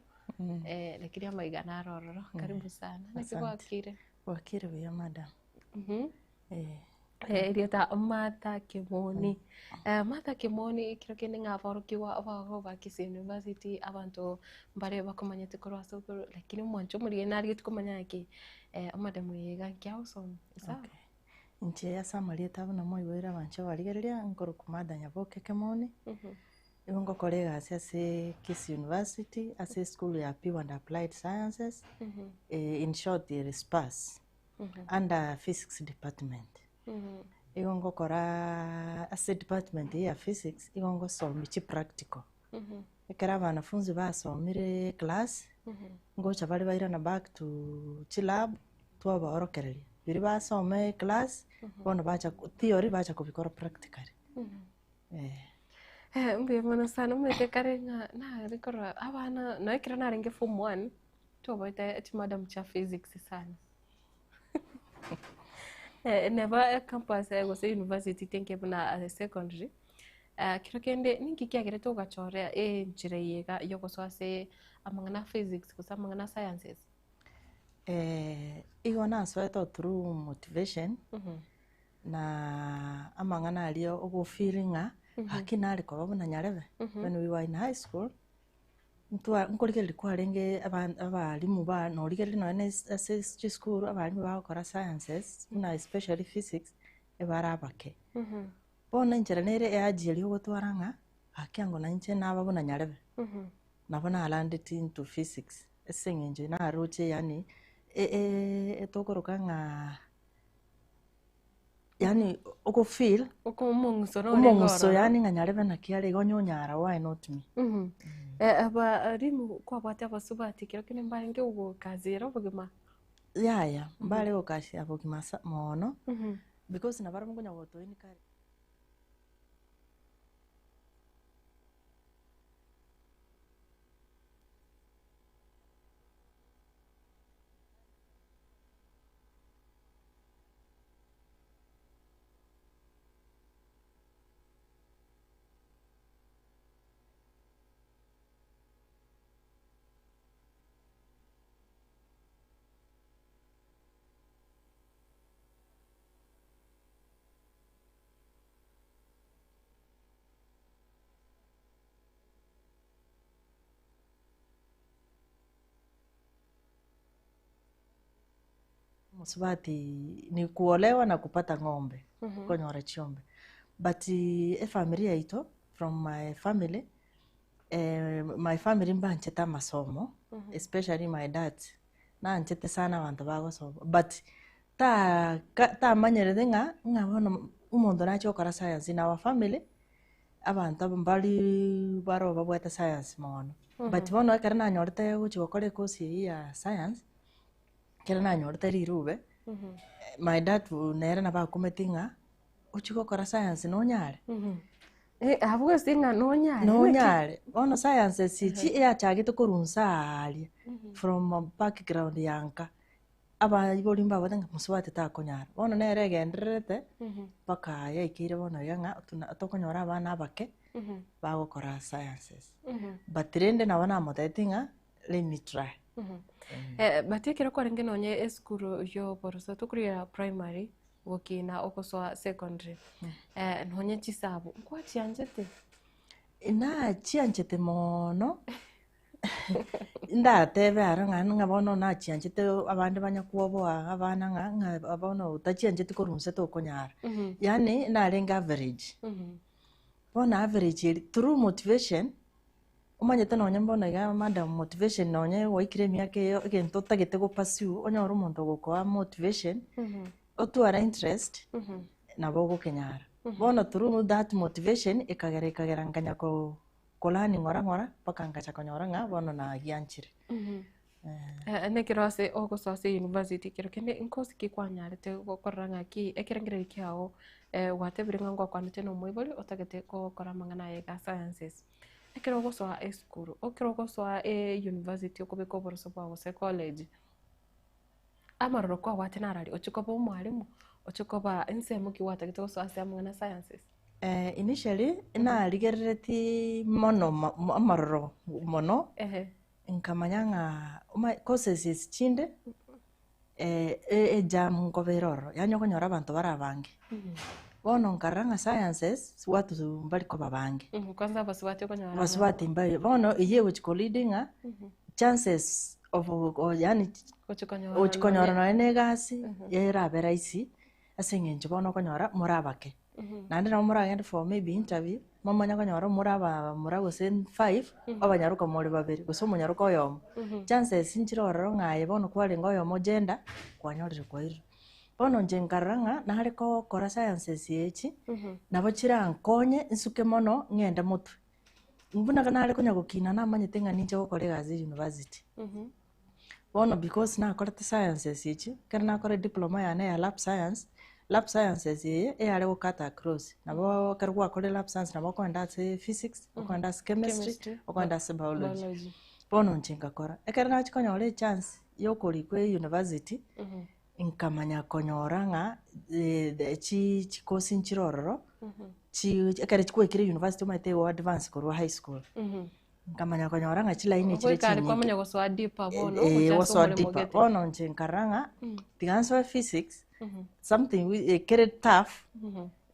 lakini amaiga naro ororo karibu sana. Naki Asante. gwakire? Gwakire buya madam. Erieta Martha Kemoni. Martha Kemoni ekero kende ng'a aborokigwa abago ba Kisii University abanto mbare bakomanyete korwa ase igoro lakini omwancho omorige narigeti komanya ng'aki omadam oyo iga nki agosoma sawa. Okay. Inche ase amarieta buna mwaigwere abanche barigereria nkorokwa Martha Nyaboke Kemoni, nigo ngokora egasi ase Kisii University ase eschool ya Pure and Applied Sciences, in short ere SPAS, under physics department. Igo ngokora ase department eye ya physics, igo ngosomia chipractical. Ekero abanafunzi basomire class, ngocha bare bairana back to chilab, twabaorokereria. Biria basoma eclass, bono bacha theory bacha kobikora practically. Eh. Mbuya mono sana omanyete kare ng'a nare korora abana nonya ekero narenge form one, twabaete chimadam chia physics sana. Neba ecampus gose university tinki buna secondary, kero kende ninki kiagerete ogachora enchera eye iga ya ogosoa ase amang'ana a physics gose amang'ana a sciences? Igo nasoete through motivation, na amang'ana aria ogofeel ng'a gaki nare koba buna nyarebe, when we were in high school, ntwa nkorigereria kwarenge aba- abalimu ba norigereria nonye na ase chisukuru abalimu bagokora sciences buna especially physics, ebare abake. Bono enchera nere eaji eria ogotwara ng'a gaki ango nainche naba buna nyarebe, nabo nalandeti into physics ase eng'encho naroche yaani etokoroka ng'a yaani ogofeel Omong'uso nore iga omong'uso ororo. yaani ng'a nyarebe naki are iga onye onyara why not me. Abarimu kwabwate abasubati ekero kende mbarenge gogokazera obogima? Yaya, mbare gokasia obogima sa mono, because nabarabwo nkonya gotoa encourage. Mosubati ni kuolewa na kupata ng'ombe, konyora chiombe. But efamiri yaito, from my family, my family mbanchete amasomo, especially my dad, nanchete sana abanto bagosoma but ta ka tamanyerete ng'a ng'a bono omonto nache gokora science in our family, abanto aba mbariiii baroo babwate science mono. But bono ekero nanyorete gochi gokora ecourse eywo ya science, ekero nanyorete rirube, my dad nere nabo akumeti ng'a ochie gokora science nonyare? Abwo gose ng'a nonyare naki? Nonyare, bono sciences echi eyachagete korwa nse aaria from background ya nka, abaibori mbabwate ng'a mosubati takonyara, bono nere egendererete mpaka yaikeire bono iga ng'a tuna tokonyora abana abake bagokora sciences. But rende nabo namotebetie ng'a let me try. But ekero kwarenge nonye esukuru ya oboroso tokoria primary gokina ogosoa secondary, nonye chisabu nkwachianchete? Nachianchete mono, ndatebe aro ng'a ng'a bono nachianchete abande banya kwoboa abana ng'a ng'a bono otachiancheti korwa inse tokonyara. Yaani narenge average, bono average eria through motivation, omanyete nonye bono iga madam motivation nonye gwaikire emiaka eye egento otagete go pursue onyore omonto ogokoa motivation, otware interest, nabo ogokenyara. Bono through that motivation ekagera ekagera nkanya ko kolearn ng'ora ng'ora mpaka ngacha konyora ng'a bono nagianchire. Nekero ase ogosoa ase university ekero kende nkosi ki kwanyarete gokorora ng'aki ekerengererio kiago gwatebire ng'a ngwakwanete na omoibori otagete gokora amang'ana aye iga sciences. Ekero ogosoa esukuru, ekero ogosoa university okobeka oboroso bwao gose college, amaroro kwabwate narari? Ochie koba omwalimu, ochie koba ensemo ki gwatagete gosoa ase amang'ana a sciences? Initially, narigereretie mono amaroro mono, nkamanya ng'a courses esi chinde ejam nkobera ororo, yaani okonyora abanto bare abange. Bono nkarora ng'a sciences, watu mbari koba abange. Kwanza abasubati okonyora Abasubati mbari, bono eywo egochi ko lead ng'a chances of yaani Gochi konyora gochi konyora nonye nonye na egasi, erabe rahisi ase eng'encho bono okonyora more abake. Naende nabo moragende for maybe interview, momanye konyora more abamura gose five, abanyaroka more babere, gose omonyaroka oyomo. Chances nchire ororo ng'a aye bono kwarenge oyomo gender, kwanyorire kwairire. Bono inche nkarora ng'a nare kokora sciences echi, nabo chirankonye nsuke mono ng'ende motwe. Buna nare konya gokina namanyete ng'a ninche gokora egasi ya university. Bono because nakorete sciences echi, ekero nakora ediploma yane ya lab science, lab sciences eye eyare go cut across, nabo ekero gwakorire lab science nabo okogenda ase physics, okogenda ase chemistry, Chemistry, okogenda ase biology. biology. Bono inche ngakora, ekero nachia konyora echance ya okorikwa eyunivasiti, nkamanya konyora ng'a chi chikosi nchire ororo, chi ekero kwaikire university omanyete igo advance korwa high school. Nkamanya konyora ng'a chilaini chire Goika aria chinyinge. kwamanya gosoa deeper bono, Eh, gochia ase gosoa omoremo deeper. gete. Bono inche nkarora ng'a tiga nsoe physics, something wi- ekere tough,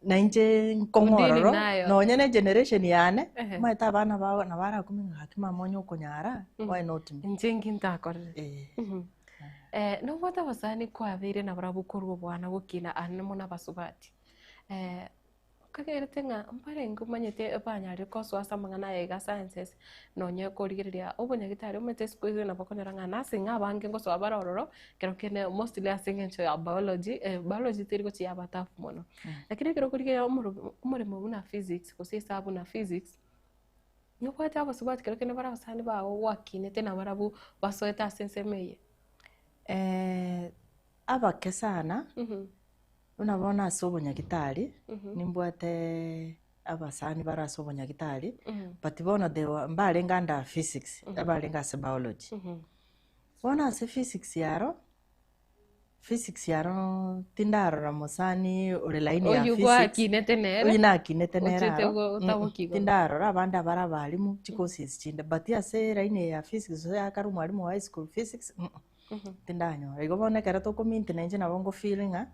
na inche nkong'u Udili ororo, nayo. nonye na egeneration yane, Ehe. omanyete abana bao nabo arakumie ng'a gaki mama onye okonyara, why not me? Inche inki ntakorire. Eh. Nobwate abasani kwabeire nabarabwo korwa obwana gokina aande mono abasubati. Okagerete ng'a mbarenge omanyete banyarire kosoa ase amang'ana aya iga sciences, nonye korigereria obonyagitari omanyete isiko igo nabo okonyora ng'a nursing abange ngosoa bare ororo, ekero kende mostly ase eng'encho ya biology, biology teri gochia yaba tough mono. Lakini ekero okorigereria omoro omoremo buna physics gose esabu na physics, nobwate abasubati kero kende bare abasani bago gwakinete nabarabwo basoete ase ensemo eye. Abake sana. Buna bono ase obonyagitari, nimbwate abasani bare ase obonyagitari, but bono they were mbarenge under physics, abarenge ase biology. Bono ase physics yaro, physics yaro tindarora mosani ore line ya Oyio physics, gwakinete nere, oyio nakinete nere ochete aro, go- otaboki igoro. tindarora abande abare abalimu chicourses chinde, but ase line eye ya physics gose akare omwalimu wa high school physics. Tindanyora. Igo bono ekero tokominti na inche nabo ngo feel ng'a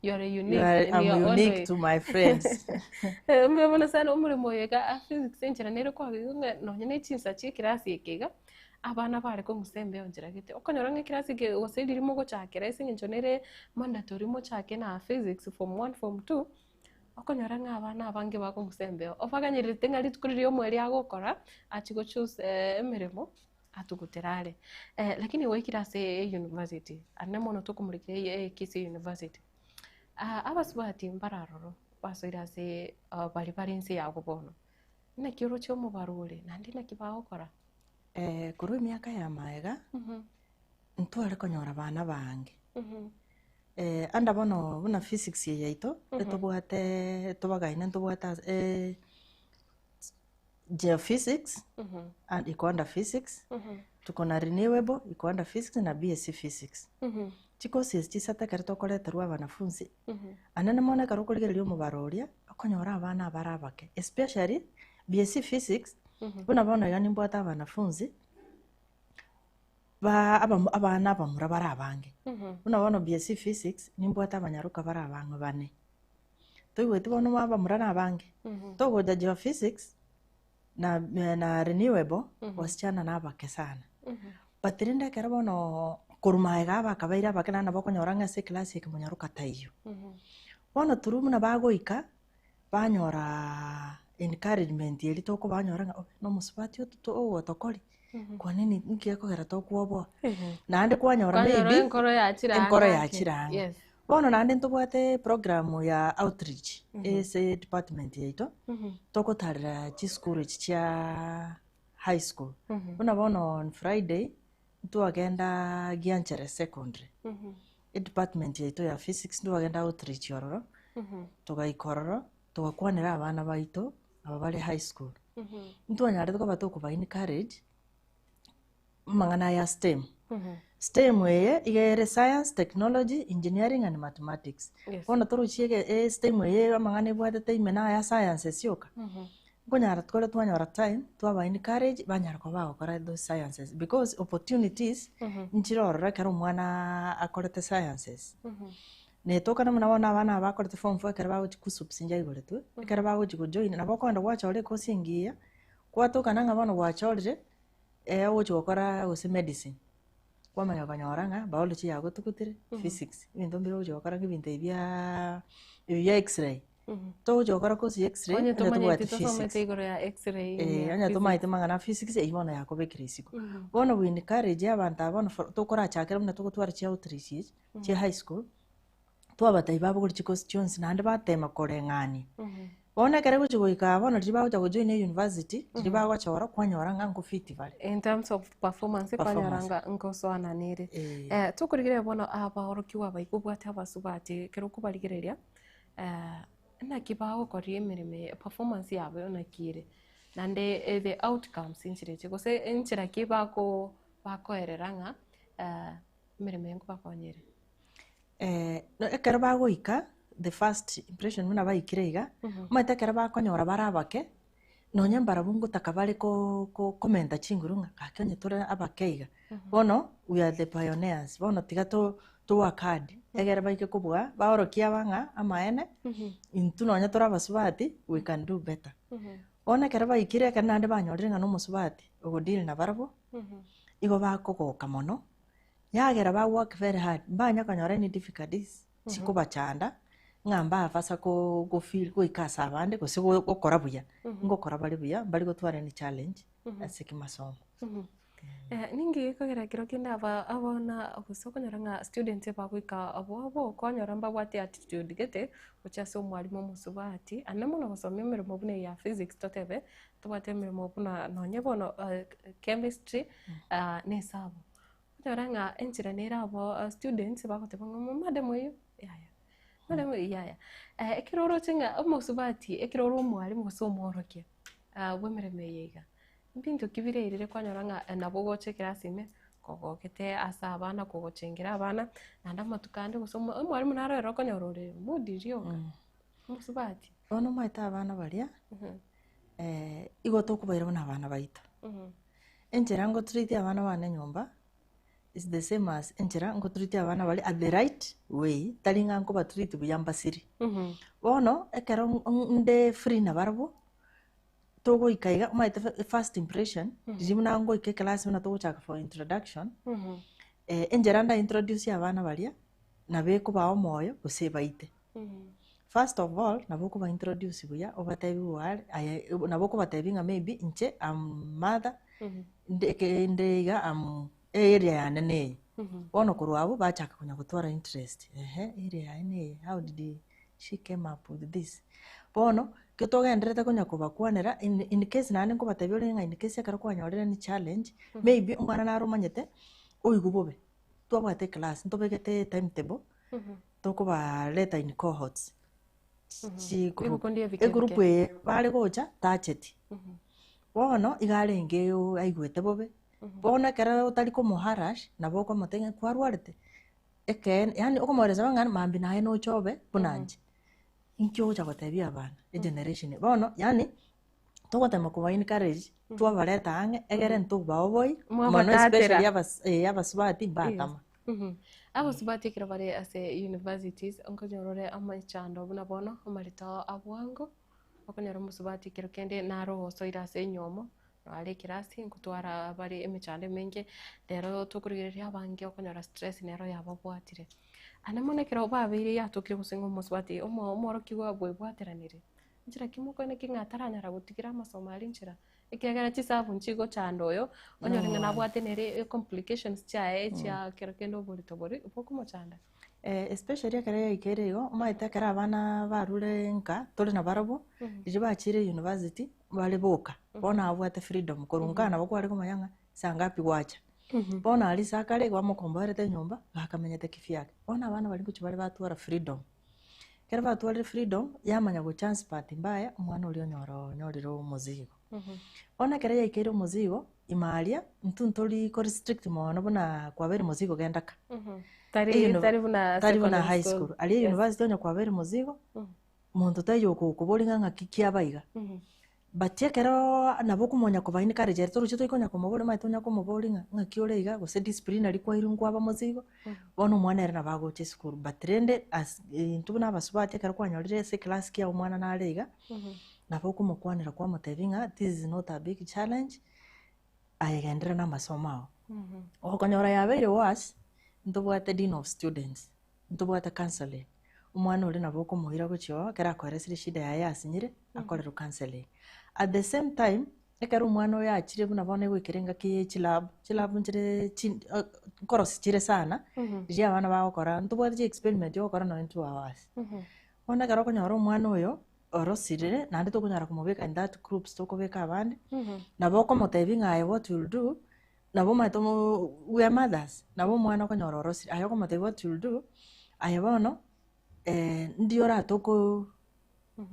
You are you unique are, in I'm your own unique way. to my friends. Eh, mbuya mono sana omoremo oyo iga a physics enchera nere kwagigwa ng'a nonye na echinsa chia ekerasi eke iga, abana bare kong'usa embeo nchera gete. Okonyora ng'a ekerasi eke gose riria mogochakera ase eng'encho nere mandatory mochake na physics form one, form two, okonyora ng'a abana abange bakong'usa embeo. Obaganyererete ng'a rituko riria omweri agokora, achie go choose emeremo. atugutera are. Lakini gwaikire ase eyunivasiti, ande mono tokomorikera eye Kisii University, abasubati mbare aroro basoire ase baria bare inse yago bono, naki oroche omobaro ore naende naki bagokora? Korwa emiaka ya magega, ntware konyora abana abange. Ande bono buna physics eye yaito, etobwate tobagaine ntobwate ase Geophysics and iko under physics, tuko na renewable iko under physics na BSc physics. Chikosi ezi chisato ekero tokoreterwa abanafunzi, anene mono ekero okorigereria omobaro oria, okonyora abana abare abake especially BSc physics, buna bono iga nimbwate abanafunzi, ba abamo abana abamura bare abange. Buna bono BSc physics, nimbwate abanyaroka bare abang'e bane. Toigweti bono abamura na abange. Togocha geophysics na na renewable, wasichana na abake sana. But rende ekero bono korwa magega abakabaire abake naende nabo okonyora ng'a ase eclass eke monyaroka taiyo. Bono through buna bagoika, banyora encouragement eria tokobanyora ng'a obe na omosubati oto ogotokoria, kwa nini nki gekogera tokwoboa? Naende kwanyora Kwanyora maybe enkoro yachire ang'e enkoro ake. yachire ang'e. Yes. Bono naende ntobwate program ya outreach ase department yaito, togotarera chisukuru echi chia high school. Buna bono on Friday, ntwagenda Gianchere Secondary, edepartment yaito ya physics ntwagenda outreach ororo, togaika ororo, togakwanera abana baito aba bare high school. Ntwanyarete koba tokoba encourage. amang'ana aya STEM. STEM eye iga ere science, technology, engineering and mathematics. Yes. Bono torochie ege e STEM eye amang'ana ebwatete ime naya sciences sioka, nkonyara tore twanyora time twaba encourage banyara koba bagokora those sciences because opportunities nchire ororo ekero omwana akorete sciences. Netokana buna bono abana aba bakorete form four ekero bagochia KUSSPS nchaigoretwe, ekero bagochia gojoin nabo okogenda gwachora ekosi engiya, kwatokana ng'a bono gwachorire. Ogochia gokora gose medicine, kwamanya konyora ng'a biology yagotugutire, physics, ebinto mbire ogochia gokora ebinto ebi biaaa ebi bia x-ray. Togochia gokora course ya x-ray Onye onye tobwati tomanyeti physics. tosomete igoro ya x-ray Eh, ya onye tomaete physics. mang'ana a physics eywo bono yakobekire isiko. Bono we encourage abanto aba bono for tokorachakera buna togotwara chi outreach echi, chia high school, twabatebia babogore chikosi chionsi naende batema koreng'ania. Bono ekero egochia goika aa bono riria bagocha gojoin eyunivasiti, riria bagochora kwanyora ng'a nkofiti bare. In terms of performance kwanyora Performance. ng'a nkosoananere. Eh. Eh, tokorigereria bono abaorokiwa abaika obwate abasubati ekero okobarigereria, naki bagokoria emeremo eye performance yabo naki ere? Naende the outcomes nchirechi gose enchera ki bako bakoerera ng'a emeremo eye nkobakonyere? Ekero bagoika, the first impression buna baikire iga, omanyete ekero bakonyora bare abake, nonye mbarabwo ngotaka bare ko- ko- komenta chinguru ng'a gaki onye tore abake iga, bono we are the pioneers, bono tiga to to work hard, egere baike kobua, baorokie aba ng'a amaene, intwe nonye tore abasubati, we can do better. Bono ekero baikire ekero naende banyorire ng'a na omosubati ogodeal nabarabwo, igo bakogoka mono. Yagera ba work very hard, mbanya konyora any difficulties chikobachanda, Ng'a mbabasa ko gofeel goika ase abande gose go gokora buya, ngokora bare buya mbari gotwara any challenge ase kimasomo. Ninki gekogera kero kende aba abana gose okonyora ng'a students ebagoika abwo okonyora mbabwate attitude gete gochia ase omwalimu omosubati, ande mono gosomia emeremo buna eye ya physics totebe, tobwate emeremo buna nonye bono chemistry na esabu. Okonyora ng'a enchera nere abo students bagoteba ng'a madam oyio yaya, madam oyio yaya. Ekero oroche ng'a omosubati ekero ore omwalimu gose omworokia bwa emeremo eye iga, mbinto ki bire erire kwanyora ng'a nabo ogocha ekerasi ime, kogokete ase abana kogochengera abana, naende amatuko ande gose omo omwalimu naro ere okonyora ore mood rioka, omosubati. Bono omanyete abana baria, igo tokobaira buna abana baito. Enchera ngotreat abana bane nyomba, is the same as enchera ngotreat abana baria at the right way, tari ng'a nkobatreat buya mbasiri. Bono, ekero nde free nabarabwo, togoika iga omanyete first impression, riria buna ngoika eclass buna togochaka for introduction, enchera nda introduce abana baria, nabo ekobaa omoyo gose ebaite. First of all, nabo okoba introduce buya, obatebi ware aye nabo okobatebia ng'a maybe inche am mother, nde eke nde iga am area yane neye. Bono korwa abwo bachaka konya gotwara interest, ehe area yaye neye, how did she came up with this. Bono, ekero togendererete konya kobakwanera in in case naende nkobatebia ore ng'a in case ekero kwanyorire any challenge, maybe omwana naro omanyete, oigwe bobe, twabwate eclass ntobegete timetable, tokobareta in cohorts, chigroup, Ebikundi ebike egroup ebike. eye bare gocha tacheti. Bono iga arenge aigwete bobe, bono ekero otari komoharash, nabo okomotebia ng'a kwarwarete, ekeene yaani okomoeresa ng'a mambia naye noche obe buna inche. Inki ogocha gotebia abana, egeneration eye, bono yaani togotema koba encourage, twabareta ang'e egere ntobaoboi, mono Mwabatatera. especially abas eh abasubati mbatama. Abasubati ekero bare ase universities, nkonyora ore amachando buna bono, amarito a bwango, okonyora omosubati ekero kende naro osoire ase enyomo, are ekerasi nkotwara bare emechando emenge, rero tokorigereria abange okonyora stress nero yababwatire. Ande mono ekero babeire yatokire gose ng'a omosubati omo omworokigwa bwebwateranire, nchera ki mokoeneki ng'a ataranyara gotigera amasomo aria nchera, ekiagera chisabu nchigochanda oyo, onyore ng'a nabwate nere ecomplications chiaye chia kero kende oborito boria bokomochanda. Especially ekero yaikeire igo, omanyete ekero abana barure nka, tore nabarobwo, riria bachire university, bare boka, bono abwate freedom, korwa nka nabo kware komanya ng'a saa ngapi gwacha. Bono aria ase akare igo amokomboerete enyomba, gakamenyete kivyake. Bono abana baria ngochia bare batwara freedom. Ekero batwarire freedom, yamanya go chance bahati mbaya, omwana oria onyora onyorire omozigo. Bono ekero yaikeire omozigo, ime aria, intwe ntori ko restrict mono buna kwabeire mozigo genda ka. Tari Eyuno- tari buna tari buna secondary high school. school. Aria Yes. university onye kwabeire mozigo, monto taiyo okokoboria ng'a ng'aki kiaba iga. But ekeroo nabo okomonya koba encourage ere toroche tokonya komoboria omanyete onya komoboria ng'a ng'aki ore iga gose disciplinary kwairwe nkwaba mozigo, bono omwana ere nabo agocha esukuru. But rende as intwe buna abasubati ekero kwanyorire ase eclass kiago omwana nare iga, nabo okomokwanera kwamotebia ng'a this is not a big challenge, aye genderera na amasomo ago. Okonyora yabeire worse, ntobwate dean of students, ntobwate counselling, omwana oria nabo okomoira gochia oo ekero akoeresire eshida yaye yasinyire, akorerwe counselling. At the same time, ekero omwana oyo achire buna bono egoikera engaki ye chilab, chilab nchire chi nkorosia chire sana, riria abana bagokora ntobwate chi experiment ogokora nonye 2 hours. Bono ekero okonyora omwana oyo, orosirire, naende tokonyara komobeka in that groups tokobeka abande, nabo okomotebia ng'a aye what you'll do, nabo omanyete omo we are mothers, nabo omwana okonyora orosire, aye okomotebia what you'll do, aye bono ndi oratoke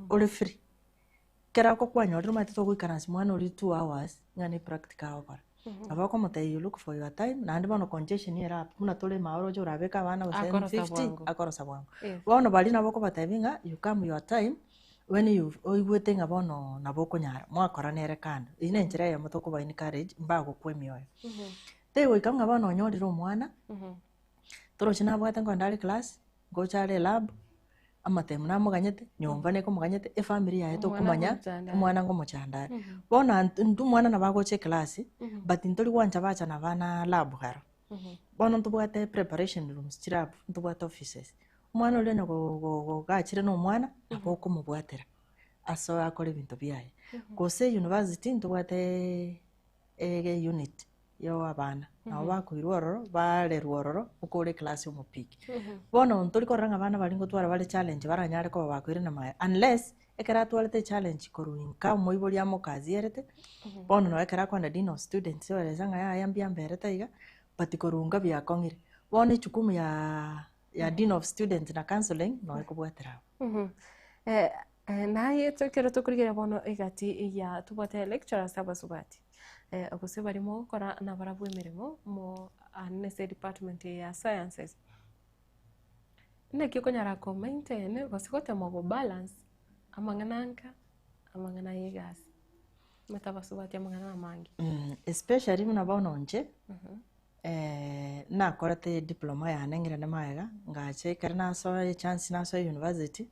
ore free, ekero akokwanyorire omanyete togoikaransa mwana oria 2 hours ng'a ne practical agokora. Nabo okomotebia you look for your time, naende bono congestion ere abwo, buna tore ime oroche orabeke abana gose Akorosa 50, bwango. akorosa bwango. Yes. Bono baria nabo okobatebia ng'a you come your time, when you oigwete ng'a bono nabo okonyara, mwakora nere kando. Eywo na enchera eyemo tokoba encourage mbagokwa emioyo. Tegoika ng'a bono onyorire omwana, toroche nabwate nkoenda are class, ngocha are elab, amatemu namoganyete, nyomba nekomoganyete, efamiri yaye Omwana tokomanya, ngomochanda are. omwana ngomochanda are. Bono ant intwe omwana nabo agocha eclass, but ntori gwancha bacha na abana lab karo. Bono ntobwate preparation rooms chire abwo, ntobwate offices. Omwana oria onye go- go- gogachire na omwana, nabo okomobwatera ase akore ebinto biaye. Gose university ntobwate ege unit ya abana, nabo bakoirwa ororo, barerwa ororo, okore eclass omopiki. Bono ntori korora ng'a abana baria ngotwara bare challenge baranyare koba bakoirana maega unless, ekero atwarete echallenge korwa inka omoibori amokazierete, bono nabo ekero akoenda dean of students oeresa ng'a yaya mbuya mberete iga, but korwa inka biakong'ire. Bono ejukumu ya ya dean of students na counselling noyo ekobwatera abwo. Naye ekero tokorigereria bono egati ya tobwate lecturers abasubati, gose baria mogokora nabarabwo emeremo mo ase ase edepartment eye ya sciences, naki okonyara ko maintain gose gotema go balance amang'ana anka, amang'ana ya egasi, omanyete abasubati amang'ana amange. Especially buna bono inche, nakorete ediploma yane ng'irane magega, ngacha ekero nasoa echance nasoa university,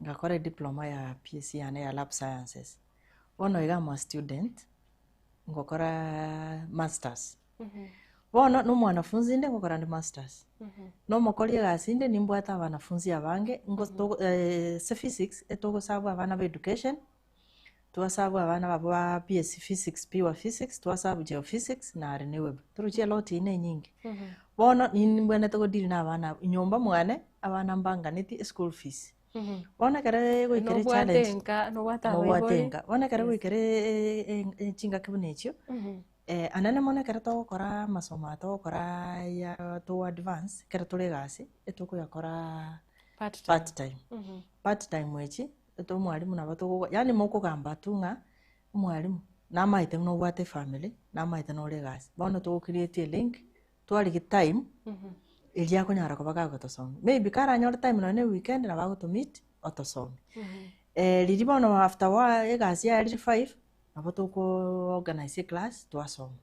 ngakora ediploma ya PhD yane ya lab sciences. Bono iga am a student, ngokora masters. Bono na omwanafunzi inde ngokora nde masters, na omokori egasi inde nimbwate abanafunzi abange, ngo togo ase physics, etogosabwa abana ba education, Twasabu abana babo ba BSc Physics, Pure Physics, twasabu Geophysics na Renewable. Torochi elot eye nenyinge. Bono nimbwenerete go deal na abana abwo. Nyomba mwane, abana mbanganeti eschool fees. Bono ekero egoikera Nobwate echallenge, enka, nobwate nobwate abaibori. enka. Bono ekero egoikera chingaki buna echio, anene mono ekero togokora amasomo aya togokora ya to advance, ekero tore egasi, etokoyakora Part time. part time. Part time echi, Ete omwalimu nabo togogo yaani mokogamba tu ng'a omwalimu namaete buna obwate efamiri, namaete nore egasi, bono togo create elink, twarigia time, eria akonyara koba kagotosomia. Maybe karanyore time nonye na eweekend nabo agoto meet otosomie. Riria bono after wa egasi yaerire five, nabo toko organise eclass twasoma.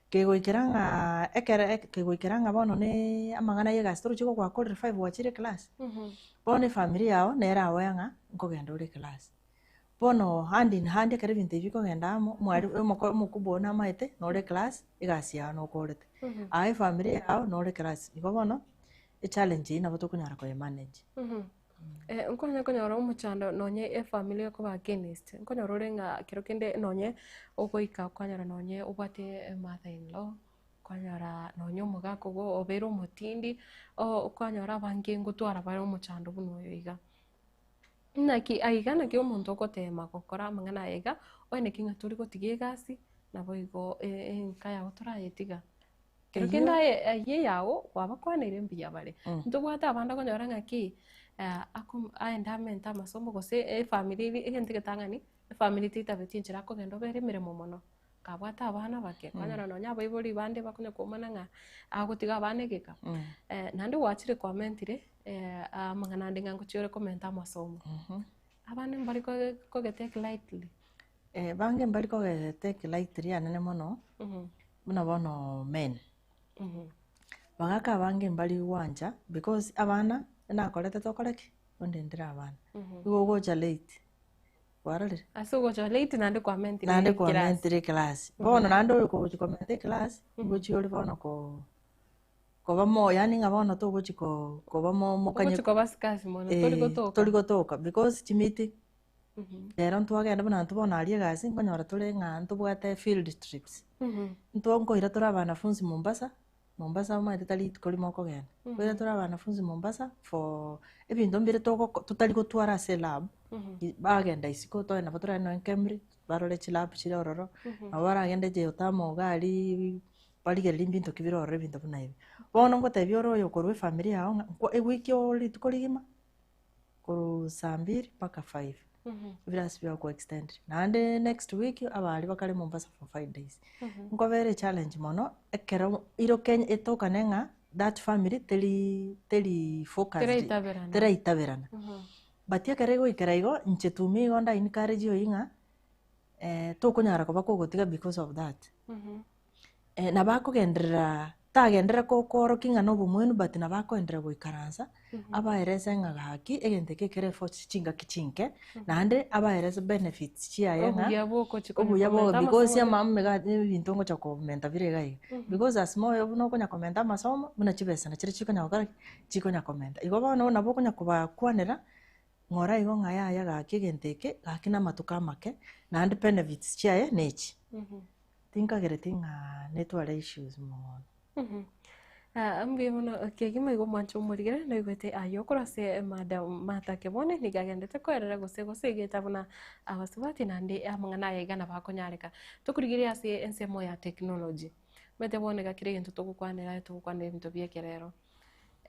Kegoikera ng'a ekere kegoikera ng'a bono ne amang'ana ya egasi torochi gokwakorire five gwachire eclass, bono efamiri yago nere agoe ng'a nkogenda ore eclass. Bono hand in hand ekero ebinto ebi bikogenda amo, omwari omoko omokubwa oo namaete nore eclass, egasi yago nokorete. Aye efamiri yago nore eclass, igo bono echallenge eywo nabo tokonyara koye manage. Nkonya konyora omochando nonye efamiri ekoba against, nkonyora ore ng'a kero kende nonye ogoika kwanyora nonye obwate mother in law, kwanyora nonye omogaka ogo obeire omotindi, kwanyora abange ngotwara bare omochando buna oyo iga. Naki aiga naki omonto ogotema gokora amang'ana aya iga, onye naki ng'a tori gotiga egasi, naboigo enka yago torayetiga. Kero Eyio- kende aye ayio eyago kwabakwaneire mbuya bare. Ntobwate abande okonyora ng'aki ako aende amente amasomo gose efamiri eri egento egetang'ani, efamiri teitabeti enchera akogenda obere emeremo mono, kabwate abana bake, kwanyora nonye abaibori bande bakonya komana ng'a agotiga abana egeka. Naende gwachire kwamentire amang'ana ande ng'a ngochia ore komenta amasomo. Abande mbari koge kogetake lightly. Bange mbari kogetake lightly anene mono. Buna bono men, bagaka abange mbari gwancha because abana nakorete tokore ki? Ondendere abana. Igo ogocha late, kwarorire? Ase ogocha late naende kwamentire Naende eclass. kwamentire eclass. Bono naende oyo kogochi komenta eclass, ngochi ore bono ko koba mo yaani ng'a bono togochi ko koba mo mokanye Ogochi koba scarce mono, tori gotoka. tori gotoka because chimeeting Rero ntwagenda buna intwe bono aria egasi nkonyora tore ng'a ntobwate field trips. Ntwo nkoira tore abanafunzi Mombasa, Mombasa omanyete tari rituko rimo okogenda. Nkoira tore abanafunzi Mombasa for ebinto mbire togoko totari gotwara ase elab, bagenda isiko toe nabo toragende nonye Kemri, barore chilab chire ororo, nabo baragende Geothermal iga aria barigererie mbinto ki bire ororo ebinto buna ebi. Bono ngotebia ore oyo okorwa efamiri yago ng'a nkwa ewiki ore rituko rigima. Korwa saa mbiri mpaka five, ebirasi biago ko extend. Naende next week abaria bakare Mombasa for 5 days. Nkobera echallenge mono, ekero iro Kenya etokane ng'a that family teri teri focused, Teraitaberana. teraitaberana. But ekero egoikera igo, inche to me igo nda encourage oyio ng'a tokonyara koba kogotiga because of that. Nabo akogenderera. Tagenderera kokoorokia ng'a na obomwenu but nabo akoenderea goikaransa, abaerese ng'a gaki egento eke ekere for chingaki chinke, naende abaerese benefits chiaye ng'a Obuya bwogochi konya obuya bwo komenta because amasomo. ama amega ebinto ngocha komenta bire iga iga. Because as moyo buna okonya komenta amasomo, buna chibesa nachire chikonya gokora ki? Chikonya komenta. Igo bono nabo okonya kobakwanera, ng'ora igo ng'a yaya gaki egento eke, gaki na amatuko amake, naende benefits chiaye nechi. Tinkagereti ng'a netware issues mono. Mbuya mono kegima igo omwancho omorigere noigwete ayio korwa ase madam Martha Kebone nigo agendete koerera gose gosegeta buna abasubati naende amang'ana aya iga nabo akonyareka. Tokorigereria ase ensemo ya technology, omanyete bono iga kera egento togokwanera aye togokwanera ebinto bia ekerero.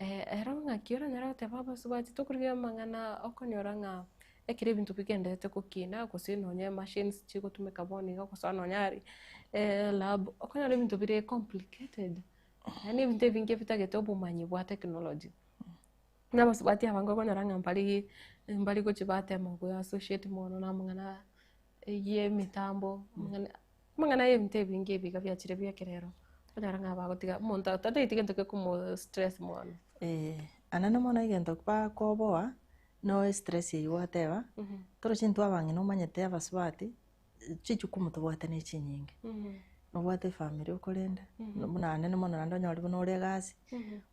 Ero ng'aki oranyare goteba abasubati tokorigereria amang'ana okonyora ng'a ekero ebinto bigendererete gokina gose nonye emachines chigotumeka bono iga gosoa nonye aria elab, okonyora ebinto bire complicated, yaani ebinto ebinge bitagete obomanyi bwa technology. Buna abasubati abange okonyora ng'a mbari mbari gochia batema go associate mono na amang'ana ya emitambo, amang'ana amang'ana ya ebinto ebinge ebi iga biachire bia ekerero, okonyora ng'a bagotiga omonto tatageti gento gekomo stress mono. Anene mono egento bakoboa. No estress eywo gwateba, toroche intwe abang'ina omanyete abasubati, chijukumu tobwate ne chinyinge. Nobwate efamiri okorenda, buna nene mono naende onyore buna ore egasi,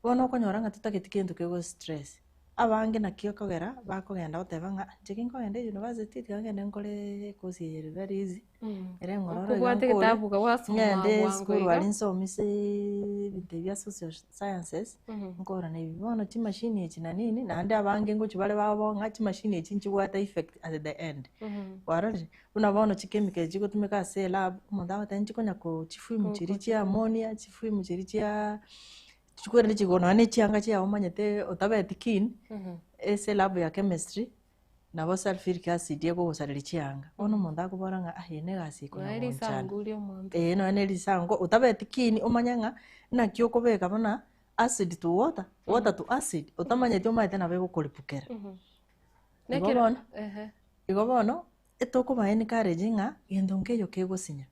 bono okonyora ng'a totageti kento kego stress. Abange naki okogera bakogenda goteba ng'a inche ginkogenda eyunivasiti tiga ngende nkore ecourse eye ere very easy. Ere eng'ororo iga Okobwata nkore, egetabu iga gwasoma ng'ende bwango esukuru iga. aria nsomise ebinto ebi bia social sciences, nkorora ebi. Bono chimashini echi na nini, naende abange ngochia bare babo ng'a chimashini echi nchibwate effect at the end. Kwarorire? Buna bono chichemical echi chigotumeka ase elab, omonto agoteba nchikonya ko chifume chiria chia ammonia, chifume chiria chia chikorende chigo nonya na echianga chiago omanyete otabeti keen, ase elab ya chemistry. Nabo sulphuric acid ekogosareria chianga, bono omonto akobora ng'a ah eye na egasi Nonya ekonya gonchana. risangu ria omonto. Ee nonya na risangu, otabeti keen omanye ng'a naki okobeka buna acid to water, water to acid, otamanyeti omanyete nabo egokoripukera. Igo Nekero bono, ehe. igo bono, etokoba encourage ng'a gento nkeiyo kegosinya.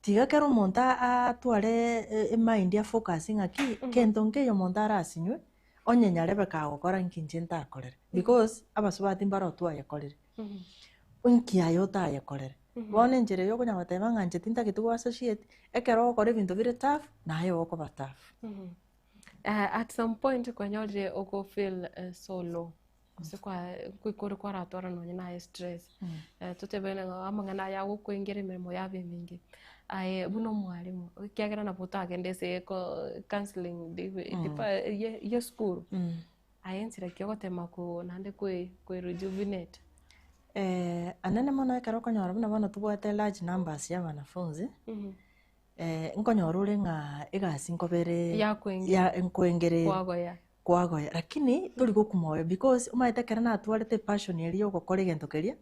Tiga kera omonto atware emind a focus ng'aki, kento nkeiyo omonto arasinywe, onye nyarebe kagokora nki inche ntakorere, because abasubati mbaro twayekorire, nki aye otayekorere. Bono enchera eywo okonya goteba ng'a inche tintageti go associate, ekero ogokora ebinto bire tough, naye okoba tough. At some point kwanyorire ogo feel so low. Gose kwa goika ore kwaratwara nonye naye stress, totebe ng'a amang'ana aya agokoengera emeremo yabo emenge, aye buna omwalimu, ekiagera nabo otagende ase eko counselling ye ye esukuru, aye enchera ki ogotema ko naende koe koerejuvenate? Anene mono ekero okonyora buna bono tobwate large numbers ya abanafunzi. Nkonyora ore ng'a egasi nkobere Yakoengera. ya nkoengerere Kwagoya. kwagoya lakini tori gokwa moyo because omanyete ekero natwarete epassion eria ya ogokora egento keria,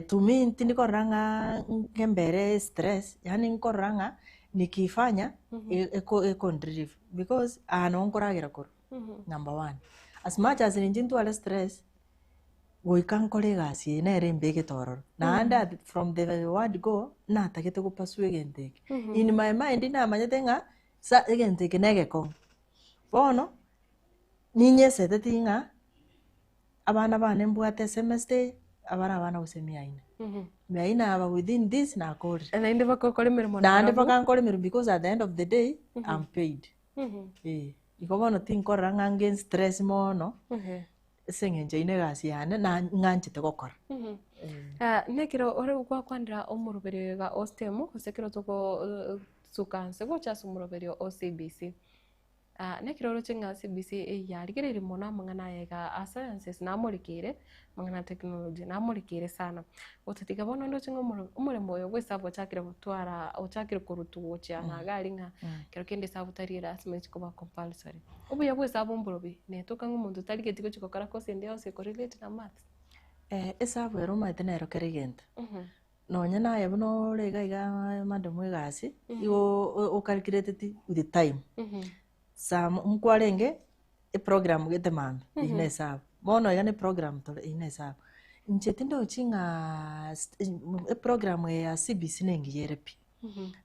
to me tindi korora ng'a ngembere stress yaani nkorora ng'a nikiifanya eko ekonrelieve because aa noo nkoragera korwa number one. As much as ninche ntware stress, goika nkore egasi eye nere embegete ororo. Naende at from the word go, natagete go pursue egento eke. In my mind namanyete ng'a sa egento eke na egekong'u. Bono, ninyeseteti ng'a abana bane mbwate esemester eye, abare abana gose mia ine. Mia ine aba within this nakorire. Naende mpaka okore emeremo Naende nabarabwo. mpaka nkore emeremo because at the end of the day, I'm paid. Eh, igo bono tinkorora ng'a nge stress mono. Ase eng'encho eyio negasi yane na ng'anchete gokora. Nekero ore gwakwanera omoroberio iga o STEM gose ekero togosuka nse gocha ase omoroberio o CBC. Nekero oroche ng'a CBC yarigereiri mono amang'ana aya iga a sciences namorekeire, amang'ana a technology namorekeire sana. Gotatiga bono ndoche ng'a omoro omoremo oyo bwa esabu ochakire gotwara ochakire korutwa gochia na iga aria ng'a kero kende esabu tari erasima echi koba compulsory. Obuya bwa esabu mborobi, netoka ng'a omonto tarigeti gochia gokora course ende yonsi eko relate na maths. Esabu ere omanyete nero kera egento. Nonye naye buna ore iga iga madam egasi, igo ocalculateti with time. Saa nkwarenge eprogram gete mambia, eyio na esabu. Bono iga na eprogram tore, eyio na esabu. Inche tindochi ng'a eprogram eye ya CBC nengiya ere pi,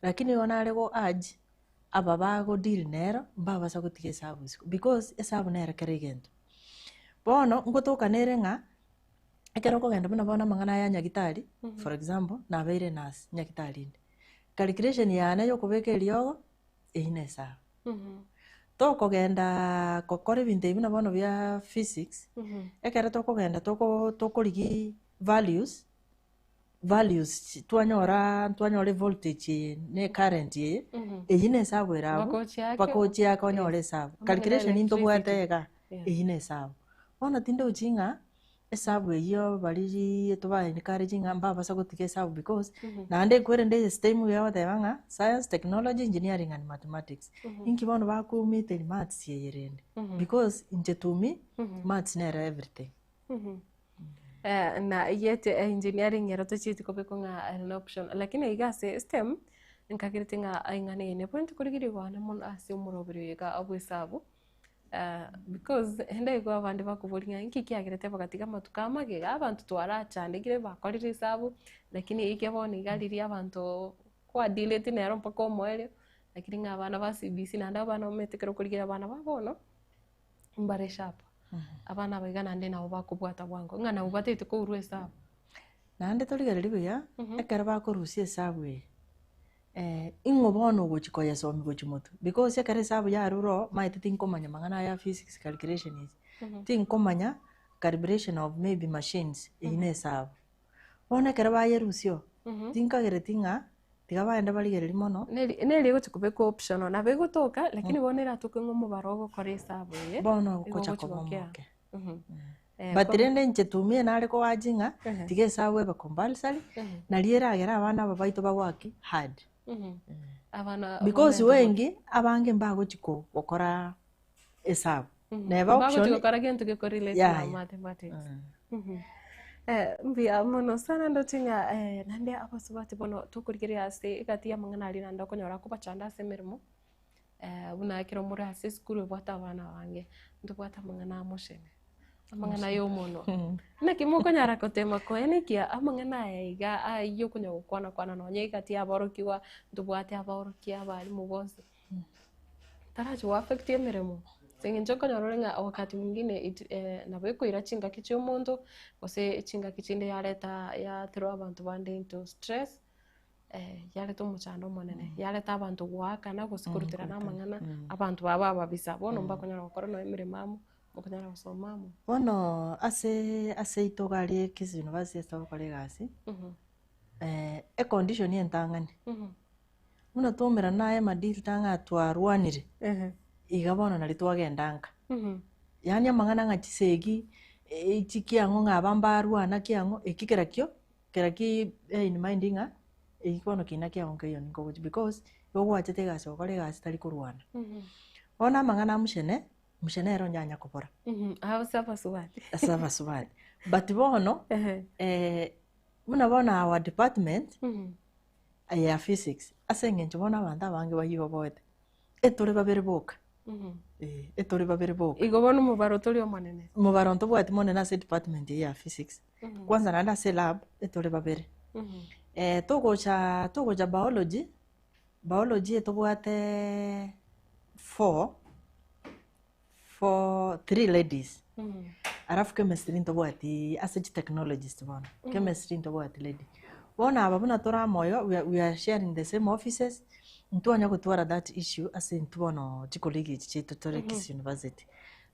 lakini igo nare go urge. aba bago deal nero, mbabasa gotiga esabu isiko because esabu nere kera egento. Bono, ngotoka nere ng'a, ekero okogenda buna bono amang'ana aya nyagitari, for example, nabeire enurse nyagitari inde, calculation yane ya okobeka eriogo, eywo na esabu. Tokogendaaa gokora ebinto ebi buna bono bia physics, ekero tokogenda toko tokorigia values, values chi twanyoraa twanyora evoltage eye na ecurrent eye, eywo na esabu ere abwo, Mpaka ochiake mpaka ochiake onyore yes. esabu. Amang'ana Calculation ntobwate electricity. igaa, Yes. eywo na esabu. Bono tindochi ng'a esabu eyio baririi toba encourage ng'a mbabasa gotiga esabu because, naende ekwerende eye STEM iga egoteba ng'a science, technology, engineering and mathematics. Inki bono bakomiteri maths eye rende? Because inche to me, maths nere everything. Na yet engineering ero tochieti kobekwa ng'a an option, lakini iga ase STEM, nkagerete ng'a eng'ana eye nebwenerete korigereria kwane mono ase omoroberi oyo iga bwa esabu, because ndaigwe abande bakoboria ng'a inki kiagerete bagatiga amatuko amagega, abanto twarachandekire bakorire esabu, lakini eke bono iga riria abanto kwadealeti nero mpaka omoerio, lakini ng'a abana ba CBC naende abana omanyete ekero okorigereria abana ba bono, mbare sharp, abana aba iga naende nabo bakobwata bwango, ng'a nabo batagete kourwa esabu. Naende torigereria buya, ekero bakorusia esabu eye, ing'o bono ogochia koyesomia gochia motwe? Because ekero esabu yarure oo, omanyete tinkomanya mang'ana aya physics calculation echi, tinkomanya calibration of maybe machines, eywo na esabu. Bono ekero bayerusia oo, tinkagereti ng'a tiga bagende barigereria mono. Neri neri egochi kobekwa optional, nabo egotoka lakini bono eratoke ng'a omobaro ogokora esabu eye, Bono igo ogocha ogochi koba gokea. omoke. But rende inche to me nare koachi ng'a tiga esabu ebe compulsory, nari eragere abana aba baito bagoaki hard. Abana Because abana wengi, abange mbagochi ko gokora esabu. Neba Mbagochi option, gokora gento gekorelate Yeah, na yeah. mathematics. Mbuya mono sana ndoche ng'a naende abasubati bono tokorigereria ase egati y'amang'ana aria naende okonyora akobachanda ase emeremo, buna ekero more ase esukuru ebwate abana abange, ntobwate amang'ana a mochene, amang'ana ya omonwa. Naki mokonyara gotema koenekia amang'ana aya iga aywo okonya gokwana kwana nonye egati ya aborokigwa, ntobwate abaorokia, abalimu bonsi, tarachi go affect emeremo, ase eng'encho okonyora ore ng'a wakati mwingine it nabo ekoira chingaki chia omonto, gose chingaki chinde yareta yaterwa abanto bande into stress, yareta omochando omonene, yareta abanto goakana gose koruterana amang'ana, abanto baba ababisa, bono mbakonyara gokora nonye emeremo amo, mbakonyara gosoma amo. Bono ase ase ito iga aria Kisii University ase togokora egasi, econdition entang'ani, buna twaumerana naye amadeal tang'aa twarwanire, iga bono nari twagenda nka. Yaani amang'ana ng'a chisegi, chikiang'o ng'a aba mbarwana kiang'o, eki kerakio, kera ki bear in mind ng'a eki bono kina kiago nkeiyo ninkogochia because igo gwachete egasi gokora egasi tari korwana. Bono amang'ana a mushene, mushene ere onyanya kobora. Ase abasubati. Ase abasubati. But bono, buna bono our department, eye ya physics, ase eng'encho bono abanto abange bayigoboete, etore babere boka, eh, etore babere boka. Igo bono omobaro tori omonene. Omobaro ntobwati monene ase edepartment eye ya physics, kwanza naende ase elab, etore babere. Togocha togocha biology, biology etobwate four, four, three ladies, alafu chemistry ntobwati ase chitechnologist bono, chemistry ntobwati lady. Bono aba buna tore amo igo, we are we are sharing the same offices, ntwanya gotwara that issue ase intwe bono chicolleague echi chiaito tore Kisii University.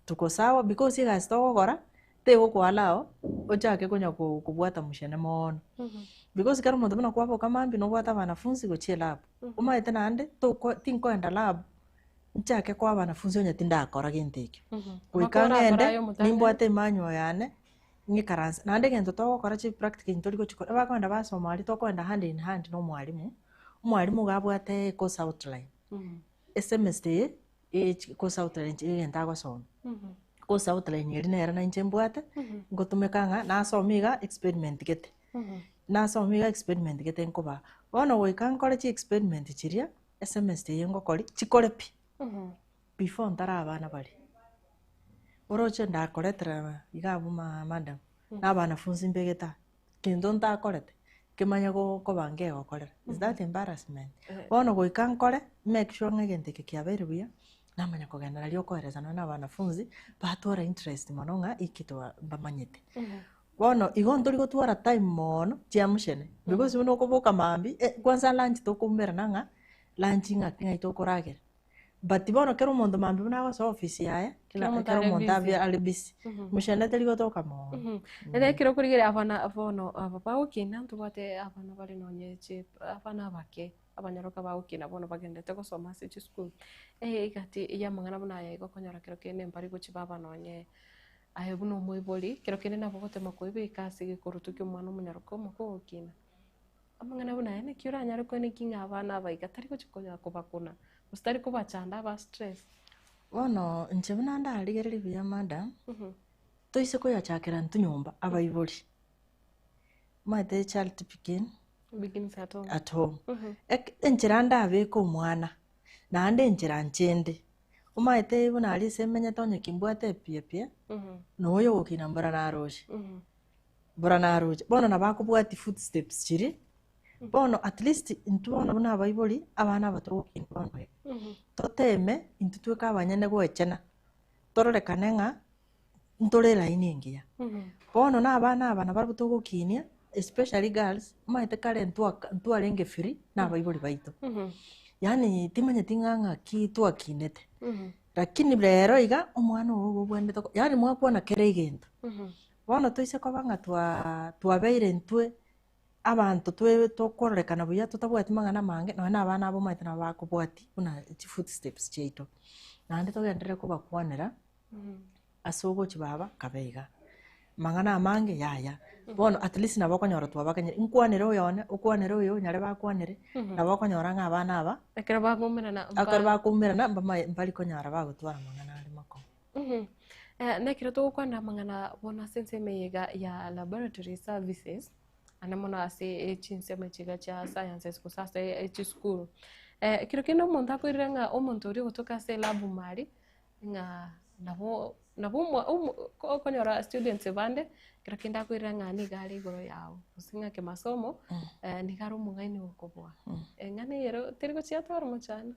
Tuko sawa because egasi togokora, tegokoallow ochake konya ko kobwata mochene moono. Because ekero omonto buna kwaboka mambia nobwate abanafunzi gochia elab, omanyete naende toko tinkoenda lab, nchake koa abanafunzi onye tindakora gento ekio. Goika Mpaka orakore ng'ende, aye omotang'ani. nimbwate emanual yane, ng'ikaranse, naende egento togokora chipractical intori gochikora, ebakoenda basoma aria tokoenda hand in hand na omwalimu, omwalimu iga abwate ecourse outline, esemester eye, echi course outline egento agosoma. Course outline eria nere nainche mbwate, ngotumeka ng'a nasoma iga experiment gete, nasoma iga experiment gete nkobaa. Bono goika nkore chiexperiment chiria, esemester eye ngokoria, chikore pi, before ntara abana baria. Oroche ndakoretera iga abwo ma madam, na abanafunzi mbegete aa, kento ntakorete, Kemanye go koba ngegokorera, is that embarrassment? Eh. Bono goika nkore, make sure ng'a egento eke kiabeire buya, namanya kogenda nario okoeresa nonye na abanafunzi, batwara interest mono ng'a iki twa mbamanyete. Bono igo ntori gotwara time moono chiamushene, because buna okoboka mambia, eh kwanza lunch tokoumerana ng'a lunch ng'aki ng'ai tokoragera. But bono kera omonto mambia buna agosoa ofisi yaye, Kera kera omonto kera are omonto busy. abe are busy, mushene teri gotoka moono. Ere ekero okorigereria abana bono aba bagokina ntobwate abana bare nonye chi abana abake, abanyaroka bagokina bono bagendete gosoma ase chisukuru, egati ya amang'ana buna aya igo okonyora kero kende mbari gochi baba nonye aye buna omoibori, kero kende nabo ogotema koebeka ase egekoroto kia omwana omonyaroka omoke ogokina. Amang'ana buna aya naki oranyare koenekia ng'a abana aba iga tari gochi konya kobakuna, gose tari kobachanda aba stress. Bono inche buna ndarigereria buya madam, toise koyachakera intwe nyomba abaibori, omanyete child begin Begins at home. at home. Ek- enchera ndabeke omwana, naende enchera nchende, omanyete buna aria ase emenyete onye kimbwate epiepie, na oyo ogokina mbora naroche. Bora naroche, bono nabo akobwatia footsteps chiria, bono at least intwe bono buna abaibori, abana aba togokina bono iga, toteme intwe tweka abanyene goechena, tororekane ng'a ntore elaini engiya. Bono na abana aba nabarabwo togokinia, especially girls, omanyete kare ntwaka ntwarenge free na abaibori baito, yaani timanyeti ng'a ng'aki twakinete, lakini rero iga, omwana ogo igo obwenerete ko yaani mwakwana kera egento. Bono toise koba ng'a twaa twabeire intwe abanto twe tokororekana buya totabwati mang'ana amange, nonye na abana aba omanyete nabo bakobwatia buna chifootsteps chiaito. Naende togenderere kobakwanera, ase ogochi baba kabe iga, mang'ana amange yaya, bono at least nabo okonyora twabakenyire, nkwanere oyo one, okwanere oyo onyare bakwanere, nabo okonyora ng'a abana aba, Ekero bakoumerana ekero bakoumerana mbamae mbari konyara bagotwara amang'ana are makong'u. Nekero togokwana amang'ana bono ase ensemo eye iga ya laboratory services, ande mono ase chinsemo echi iga chia sciences gose ase chisukuru, ekero kende omonto akoirire ng'a omonto oria ogotoka ase elab mari, ng'a nabo nabo omo omo okonyora students bande, ekero kende akoirire ng'a nigo are igoro yago, gose ng'a kimasomo, nigo are omong'aini gokobua. Eng'ana eye ero teri gochia twara omochando.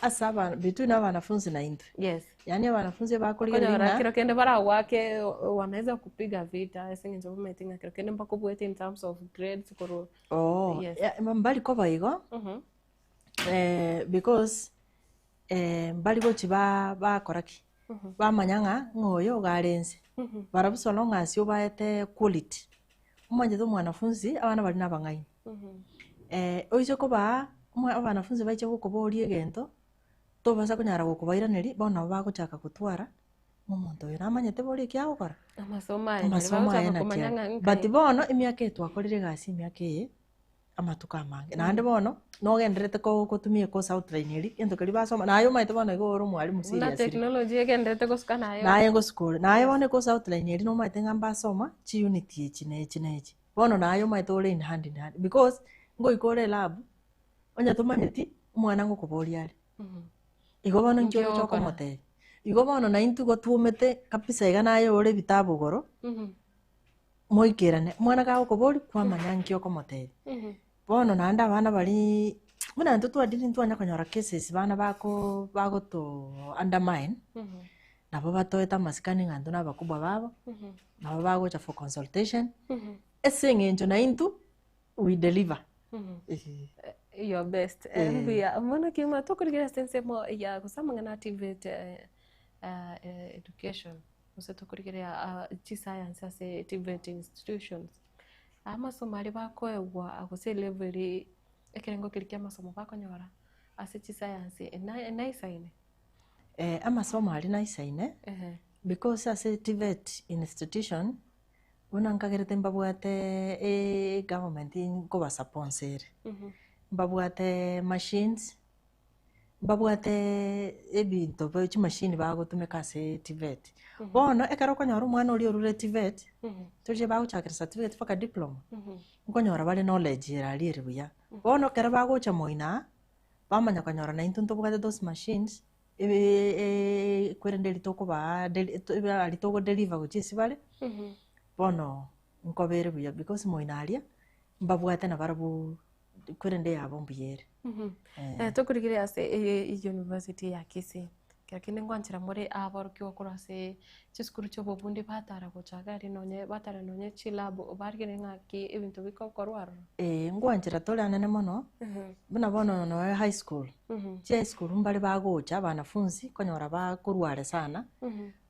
Ase abana between abanafunzi na intwe. Yes. Yaani abanafunzi ebakorigereria Okonyora ng'a kero kende baragwake wanaweza kupiga vita ase eng'encho bamaete ng'a kero kende mbakobuete in terms of grades korwa Oo, Yes. ya- mbari koba igo, because mbari gochi ba- bakora ki? Bamanya ng'a ng'a oyo iga are inse. Barabwo so long as obaete quality, omanyete omwanafunzi abana baria na abang'aini. Oise kobaa omwa abanafunzi baiche gokoboria egento, tobasa konyara gokobairaneria, bono nabo bagochaka gotwara, ng'a omonto oyo namanyete bori eki agokora? Amasomo aye nari Amasomo aye bagochaka naki komanya are. ng'a nkai. But bono emiaka eye twakorire egasi emiaka eye, amatuko amange, naende bono, nogendererete ko gotumia ecourse outline eria, egento keria basoma, naye omanyete bono igo ore omwalimu Buna seriously. technology egendererete gosuka naye Naye ngosuka ore, naye bono ecourse outline eria nomanyete ng'a mbasoma, chiunit echi na echi na echi. Bono naye omanyete ore in hand in hand because, ngoika ore elab, onye tomanyeti, omwana ngokoboria are. Igo bono inki Inki oroche ogokora? okomotebia? Igo bono naintwe igo twomete kabisa iga naye ore ebitabu igoro, moikerane, omwana kagokoboria, kwamanya nki okomotebia. Bono naende abana bariaaa buna intwe twadiri ntwanya konyora cases bana bako bagoto undermine, nabo batoete amasikani ng'a intwe na abakubwa babo, nabo bagocha for consultation, ase eng'encho naintwe we deliver. Eeh. Your best. Eh. Mbuya mono kegima tokorigereria ase ensemo ya gose amang'ana a TVET education gose tokorigereria chiscience ase TVET institutions, amasomo aria bakoegwa gose elevel eria ekerengo keria kia amasomo bakonyora ase chiscience naisaine? Amasomo aria naisaine, because ase TVET institution, Buna nkagerete mbabwate egovernment nkobasaponsere ere, mbabwate machines, mbabwate ebinto bia chimashini bagotumeka ase TVET. Bono ekero okonyora omwana oria orure TVET, tochie bagochakera certificate mpaka diploma, nkonyora bare knowledge ere aria ere buya. Bono ekero bagocha moino aa, bamanya konyora naintwe ntobwate those machines, kwerende erio tokobaa aria togo deliver gochia ase bare, bono nkobere buya because moino aria, Mbabwate nabarabwo korende eyabo mbuya ere. Eh, tokorigereria ase e university ya Kisii, kero kende ngwanchera more aborokigwa korwa ase chisukuru chia obobundi batara gocha iga aria nonye batara nonye chilab barigereria ng'aki ebinto bigokorwa aroro. Eeh ngwanchera tore anene mono, buna bono noe high school, chi high school mbare bagocha abanafunzi konyora bakorwa are sana,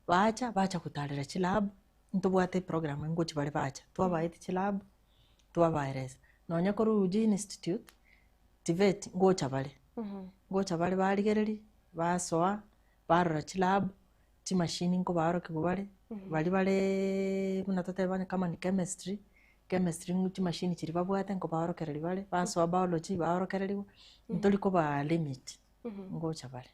bacha bacha gotarera chilab, ntobwate eprogram ngochi bare bacha, twabaetie chilab, twabaeresa. Nonya korwa Uji Institute, TVET ngocha bare, ngocha bare barigereria, basoa, barora chilab, chimashini nkobaorokiwa bare, baria bareeee buna totebe onye kama ni chemistry, chemistry ng'u chimashini chiria babwate nkobaorokereria bare, basoa biology baorokereriwa, ntori kobaa limit, ngocha bare.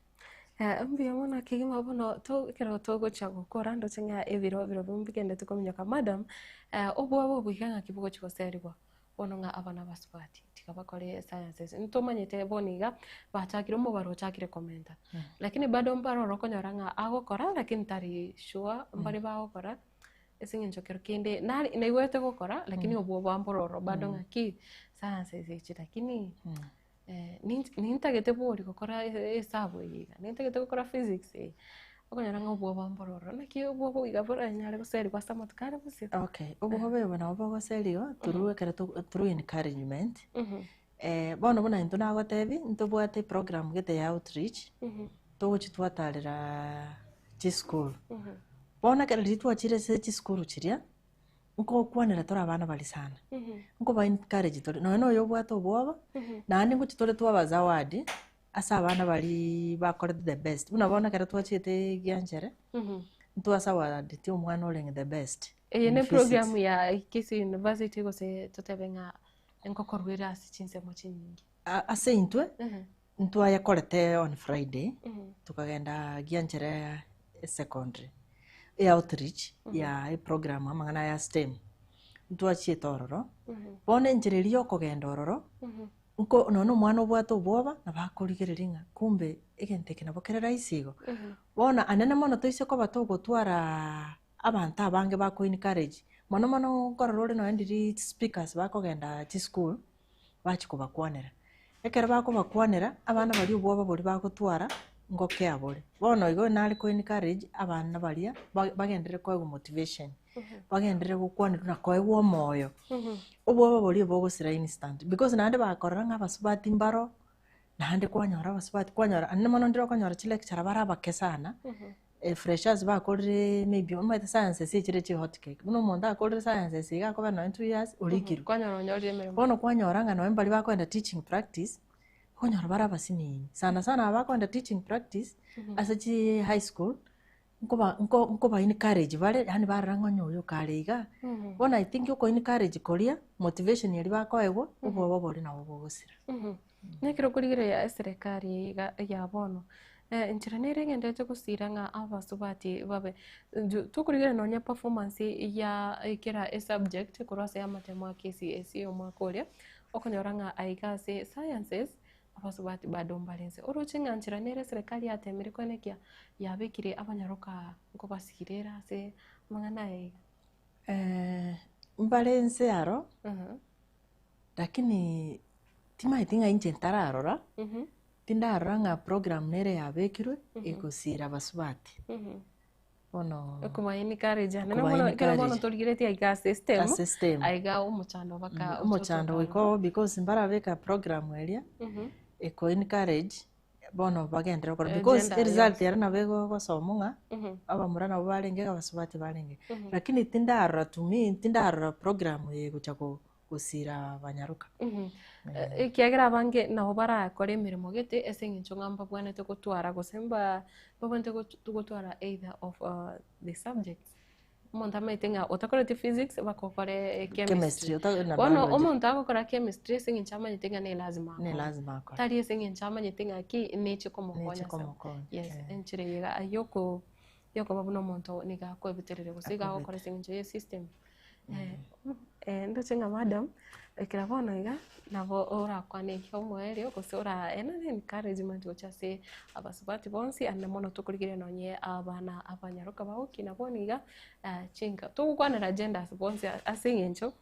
Mbuya mono kegima bono to ekero togochia gokora ndoche ng'a ebiro biro mbigenderete kominyoka madam, obwoba obo iga ng'aki bogochia goserigwa bono ng'a abana abasubati tiga bakore sciences ntomanyete bono iga bachakire omobaro ochakire komenta lakini bado mbaroro okonyora ng'a agokora lakini tari sure mbare bagokora ase eng'encho kero kende nare naigwete gokora lakini obwoba mbororo bado ng'aki sciences echi lakini. Nintagete bori gokora ehesabu eye iga, nintagete gokora physics eye, okonyora ng'a obwoba mboro ororo, naki obwoba iga boranyare goserigwa ase amatuko are bosio. Okay, obwoba obo nabo bogoseriwa through ekero to through encouragement, bono buna intwe nagotebi, ntobwate eprogram gete ya outreach, togochia twatarera chisukuru. Bono ekero riria twachire ase chisukuru chiria, Nkokwanera tore abana baria sana, nkoba encourage tore, nonya na oyo obwate obwoba, naende ngochia tore twaba zawadi, ase abana baria bakorete the best. Buna bono ekero twachiete gianchere, ntwazawadeti omwana orenge the best Eye in ne physics. program ya Kisii University gose totebe ng'a nkokorwa ere ase chinsemo chinyinge. Ase intwe, ntwayekorete on Friday, tokagenda gianchere esecondary, eoutreach ya eprogram amang'ana ya STEM, ntwachiete ororo, bono enchera eria ya okogenda ororo, nko nonya na omwana obwate obwoba, nabo akorigereria ng'a kumbe egento eke nabo kere rahisi igo. Bono anene mono toise koba togotwaraaa abanto abange bako encourage, mono mono nkorora ore nonya ndiri speakers bakogenda chisukuru, bachia kobakwanera. Ekero bakobakwanera, abana baria obwoba boria bagotwara, ngokea bore. Bono igo nare ko encourage abana baria, ba- bagenderere koegwa motivation, bagenderere gokwanerwa na koegwa omoyo, obwoba boria bogosira instant. Because naende bakorora ng'a abasubati mbaro, naende kwanyora abasubati, kwanyora naende mono ndire okonyora chilecturer bare abake sana, freshers bakorire maybe omanyete sciences echire chi hot cake, buna omonto akorire sciences iga akobera nonye 2 years orikirwe. Kwanyora onyorire emeremo. Bono kwanyora ng'a nonye baria bakoenda teaching practice, okonyora bare abasinini, sana sana aba bakoenda teaching practice, ase chi high school, nkoba nko nkoba encourage bare yaani barora ng'a onye oyo kare iga, bono I think oko encourage koria, motivation eria bakoegwa, obwoba boria nabo bogosira. Nekero okorigereria eserekari eye iga ya bono, enchera nere egenderete gosira ng'a abasubati babe, intwe tokorigereria nonye performance ya kera esubject korwa ase amatemo a KCSE omwaka oria, okonyora ng'a aiga ase sciences, abasubati bado mbare inse. Oroche ng'a nchera nere eserekari yatemire koenekia yabekire abanyaroka nkobasira ere ase amang'ana aya iga. Mbare inse aro, lakini Timaeti ng'a inche ntararora, tindarora ng'a program nere yabekirwe egosira abasubati. Bono Okoba encourage ande Okoba bono ekero bono encourage. torigeretie aiga ase STEM, Ase STEM. aiga omochando baka omochando goika oo because mbarabeka program eria eko encourage bono bagenderere gokora because Agenda eresult yonsi. ere nabo egosomwa ng'a abamura nabo barenge iga abasubati barenge. Lakini tindarora to me tindarora program eye egocha go gosira abanyaroka. Ekiagera abange nabo barakore emeremo gete ase eng'encho ng'a mbabwenerete gotwara gose mba mbabwenerete gotwara either of the subjects. Omonto amaete ng'a otakoreti physics mpaka okore Chemistry, chemistry. na Bono biology. omonto agokora chemistry ase eng'encho amanyete ng'a ne lazima Ne akore. lazima akore. Tari ase eng'encho amanyete ng'a ki neche komokonya Neche ase komokonya, yes, enchera eye iga yoko yokoba buna omonto nigo akoebuterera gose iga agokora ase eng'encho ya esystem. Ndoche ng'a madam, Ekero bono iga, nabo orakwane ekia omoerio gose oraenane encouragement gochia ase abasubati bonsi ande mono tokorigereria nonye abana abanyaroka bagokina bono iga, chinka togokwanera genders bonsi ase eng'encho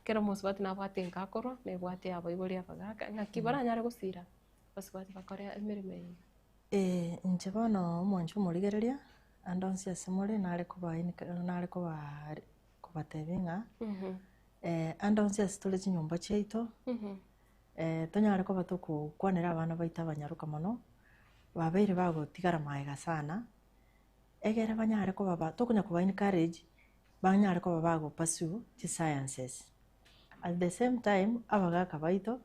kera omosubati nabwate enka akorwa, nebwate abaibori abagaka, ng'aki baranyare gosira abasubati bakore emeremo eye iga. Inche bono omwancho omorigereria, ande onsi ase more nare koba nare kobaa kobatebia ng'a. Ande onsi ase tore chinyomba chiaito, tonyare koba tokokwanera abana baito abanyaroka mono, babeire bagotigara magega sana, egere banyare koba ba tokonya koba encourage, banyare koba bago pursue chisciences. At the same time, abagaka baito,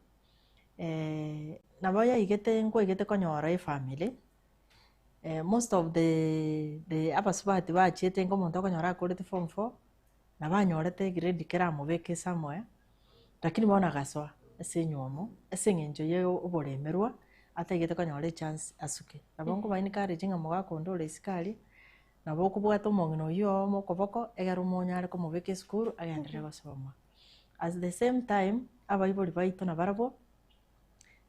nabo yaigete nkwaigete konyora efamiri, most of the the abasubati bachiete inga omonto okonyora akorete form four, Nabo anyorete egrade keramobeke somewhere, lakini bono agasoa ase enywomo ase eng'encho ya oboremerwa, atagete konyora echance asuke. Nabo nkoba encourage ng'a mogaka onde ore isiko aria, nabo okobwata omong'ina oywo omo okoboko, egere omonyare komobeka esukuru agenderere gosoma. At the same time, abaibori baito nabarabwo,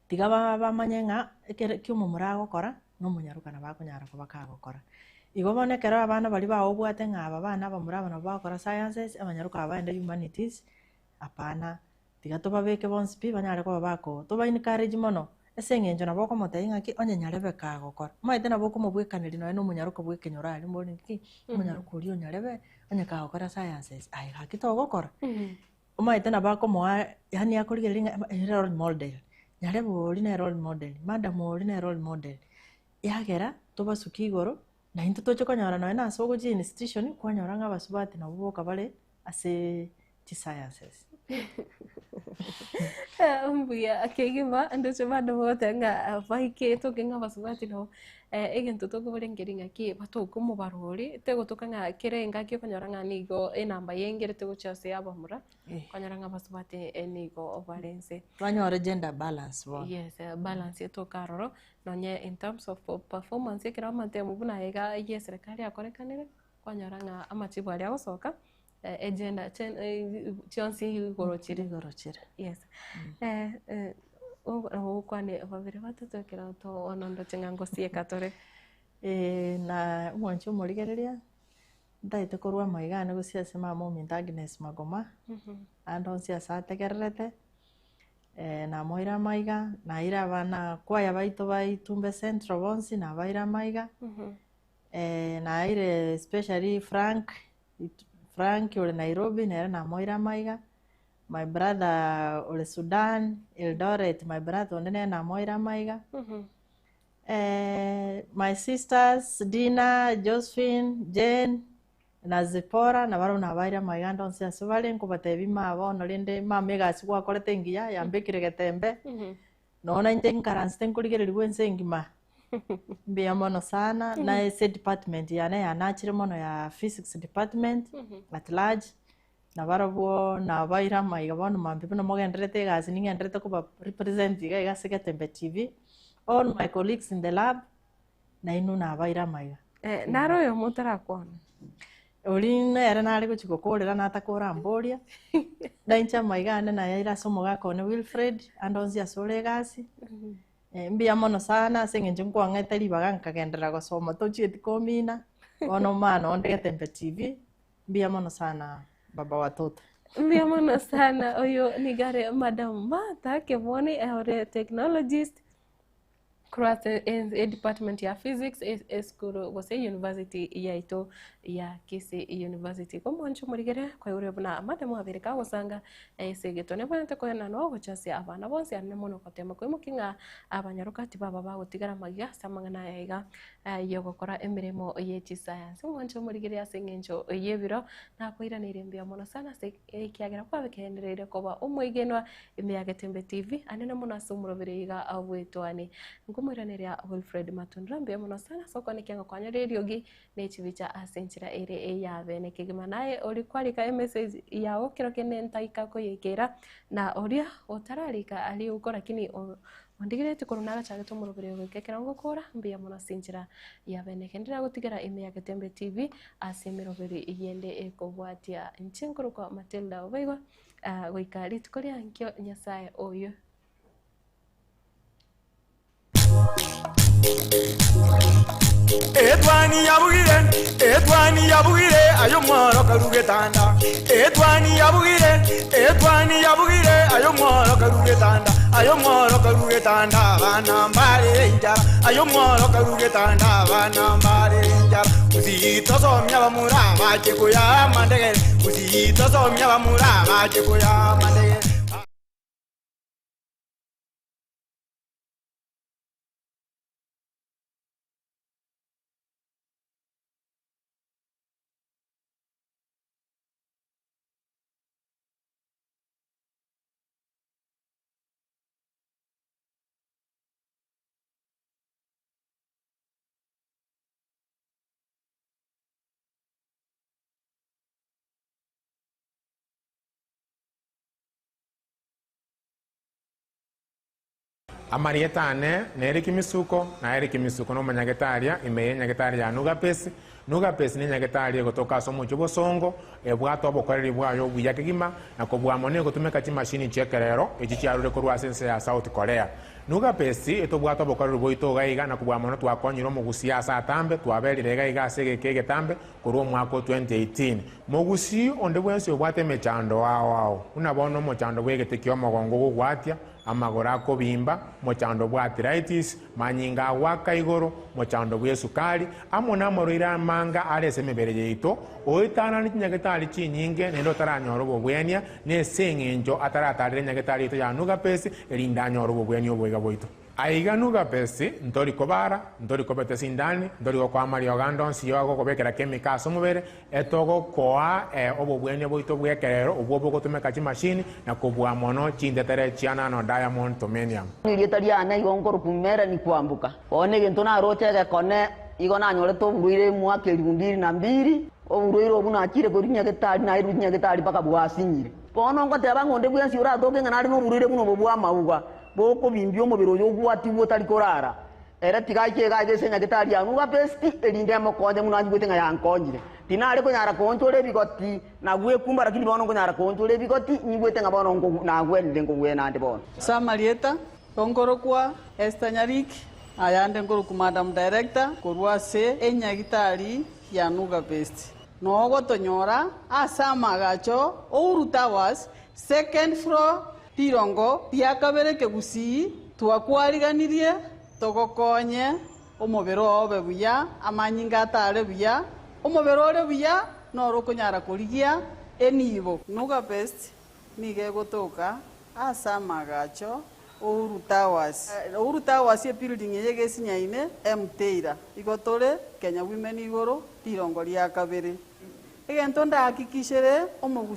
tiga ba- bamanye ng'a ekere ki omomura agokora, na omonyaroka nabo akonyara koba kagokora. Igo bono ekero abana baria baobwate ng'a aba bana abamura aba nabo bagokora sciences, abanyaroka aba bagende humanities, hapana, tiga tobabeke bonsi pi banyare koba bako toba encourage mono, ase eng'encho nabo okomotebia ng'aki onye nyarebe kagokora, omanyete nabo okomobwekaneria nonye na omonyaroka bwa ekenyoro aria mbori ng'aki, omonyaroka oria onyarebe, onye kagokora sciences, aye gaki togokora. Omanyete nabo akomoa yaani akorigereria ng'a ere role model, nyarebe oria nere role model, madam oria nere role model, yagera tobasuke igoro, na intwe toche konyora nonye na ase ogochia institution, kwanyora ng'a abasubati nabwo boka bare ase chisciences. Mbuya kegima ndoche bande bagoteba ng'a baike toke ng'a abasubati nabo egento tokoboria nkeri ng'aki batoke omobaro oria, tegotoka ng'a kera engaki okonyora ng'a nigo enamba yengerete gochia ase abamura, okonyora ng'a abasubati nigo bare inse. Banyore gender balance bono. Yes, balance etoke aroro, nonye in terms of performance ekero amatemu buna aya iga ya eserekari akorekanire, kwanyora ng'a amachibu aria agosoka, egender chionsi igoro chire. Igoro chire. Yes. Ogokwane babere batato ekero bono ndoche ng'a ngosieka tore. Na omwanchi omorigereria, ntagete korwa amaiga ane gose ase mama ominto Agnes Magoma, ande onsi ase ategererete, namoire amaiga, naire abana kwaya baito ba Itumbe Central bonsi nabaire amaiga, naire especially Frank, Frank ore Nairobi nere namoire amaiga, my brother ore Sudan, Eldoret my brother onde nere namoire amaiga, my sisters Dina, Josephine, Jane, na Zipporah nabarabwo nabaire amaiga ande onsi ase bare, nkobatebia maa bono rende mama egasi gwakorete engiya yambekire getembe, nonya na inche nkaransete nkorigererigwa ense engima, mbuya mono sana, na ase edepartment yane yanachire mono ya physics department at large, Nabarabwo nabaire amaiga bono mambia buna mogendererete egasi ning'endererete koba represent iga iga ase Getembe TV, all my colleagues in the lab, nainwe nabaire amaiga. Eh, naro oyomo otarakwana. Oria nere nare gochia gokorera natakora amboria, nainche amaiga ane nayaire ase omogaka one Wilfred, ande onsi ase ore egasi, mbuya mono sana ase eng'encho nkwang'ete ribaga nkagenderera gosoma tochieti komina, bono omana onde Getembe TV, Mbuya mono sana baba watoto. Mbuya mono sana oyo nigo are Madam Martha Keboni ore technologist korwa ase edepartment ya physics esukuru gose university yaito ya Kisii University. Komwancha omorigere kwaigure buna madam abere kagosanga ase egeto nebwenerete koenanwa gochia ase abana bonsi aria mono gotema koimokia ng'a abanyaroka tibaba bagotigara amaiga ase amang'ana aya iga. y'ogokora emeremo ye chisayansi. Omwanche omorigereria ase eng'encho y'ebiro, nakoiraneire mbuya mono sana ase ekiagera kwabekendereire koba omwegenwa ime ya Getembe TV, anene mono ase omorobere iga bw'etwani. Nkomoiraneria Wilfred Matundura mbuya mono sana ase okwanekea ng'a kwanyora eriogi ne chibicha ase enchera ere eyabene kegima. Naye oria kwarika emessage yao kero kende ntaika koyeikera, na oria otararika riuko lakini. Ondigereti korwa nagachagete omoroberi oyo goika ekero ngokora, mbuya mono ase enchera ya bene. Kende nagotigera ime ya Getembe TV ase emeroberi eyende ekobwatia inche nkorokwa Matilda Obaigwa, goika rituko ria nkio Nyasaye oyio. Etwani yabugire, etwani yabugire, aye omworo karu getanda. Etwani yabugire, etwani yabugire, aye omworo karu getanda. Aye omworo karu getanda, abana mbarere enchara. Aye omworo karu getanda, abana mbarere enchara. Gusii tosomia abamura bache koyaa amandegere. Gusii tosomia abamura bache koyaa amandegere. Amarieta ane nere Kimisuko, na ere Kimisuko nomonyagetaria ime y'enyagetari ya Nugapesi. Nugapesi nenyagetari egotoka ase omochie Bosongo, ebwate obokoreri bwaye obuya kegima, na kobua mono egotumeka chimashini chi'ekerero echi chiarure korwa ase ense ya South Korea. Nugapesi etobwate obokoreri bwaito iga iga na kobua mono twakonyire omogusii ase atambe, twaberire iga iga ase egeka egetambe korwa omwaka o 2018. Mogusii onde bwensi obwate emechando ao ao, buna bono omochando bw'egete ki'omogongo ogogwatia, amagoro akobimba, mochando bw'arthritis, manyinga agoaka igoro, mochando bw'esukari, amo namarwaire amanga are ase emebere yaito, oetanane chinyagetari chinyinge naende otaranyora obobwenia, nese eng'encho ataratarera enyagetari yaito ya Nugapesi, erinde anyore obobwenia oboiga bwaito. Aiga Nugapesi, ntori kobara, ntori kobeta esindani, ntori gokoa amariogo ande onsi y'ogokobekera chemical ase omobere, Etogokoa obobwenia bwaito bw'ekerero obwo bogotumeka chimashini na kobua mono chintetere chia nano diamond tomenium. Erieta riane igo nkorokwa Melanie Kwamboka. Bono egento naroche egekone, igo nanyorete oborwaire emwaka elifu mbili na mbili, oborwaire obwo nachire korwa nyagetari nairwe nyagetari mpaka bwasinyire. Bono ngoteba ng'a onde bwensi oratoke ng'a nare noborwaire buna obo bw'amauga, bokobimbia omobere oyo ogwatigwe otari korara, Ere tiga aiche iga ase enyagetari ya Nugapesti, erinde emokonye buna anyigwete ng'a yankonyire. Tinare konyara koonchora ebigoti na gwekumba, lakini bono nkonyara koonchora ebigoti, nyigwete ng'a bono nagwenire nkogwena ande bono. Ase amarieta, nkorokwa Esther Nyariki, ayande nkorokwa Madam Director korwa ase enyagitari ya Nugapesti. Nogotonyora ase amagacho Uhuru Towers, second floor, Rirongo ria kabere kegusii twakwariganirie togokonye omobere oo obe buya, amanyinga atare buya, omobere ore buya noro okonyara korigia enibo. Nuga Best nigo egotoka ase amagacho Uhuru Towers. Uhuru Towers ebuilding eye egesinyaine Mteira. Igo tore Kenya Women igoro rirongo ria kabere. Egento ndahakikishere omogusii.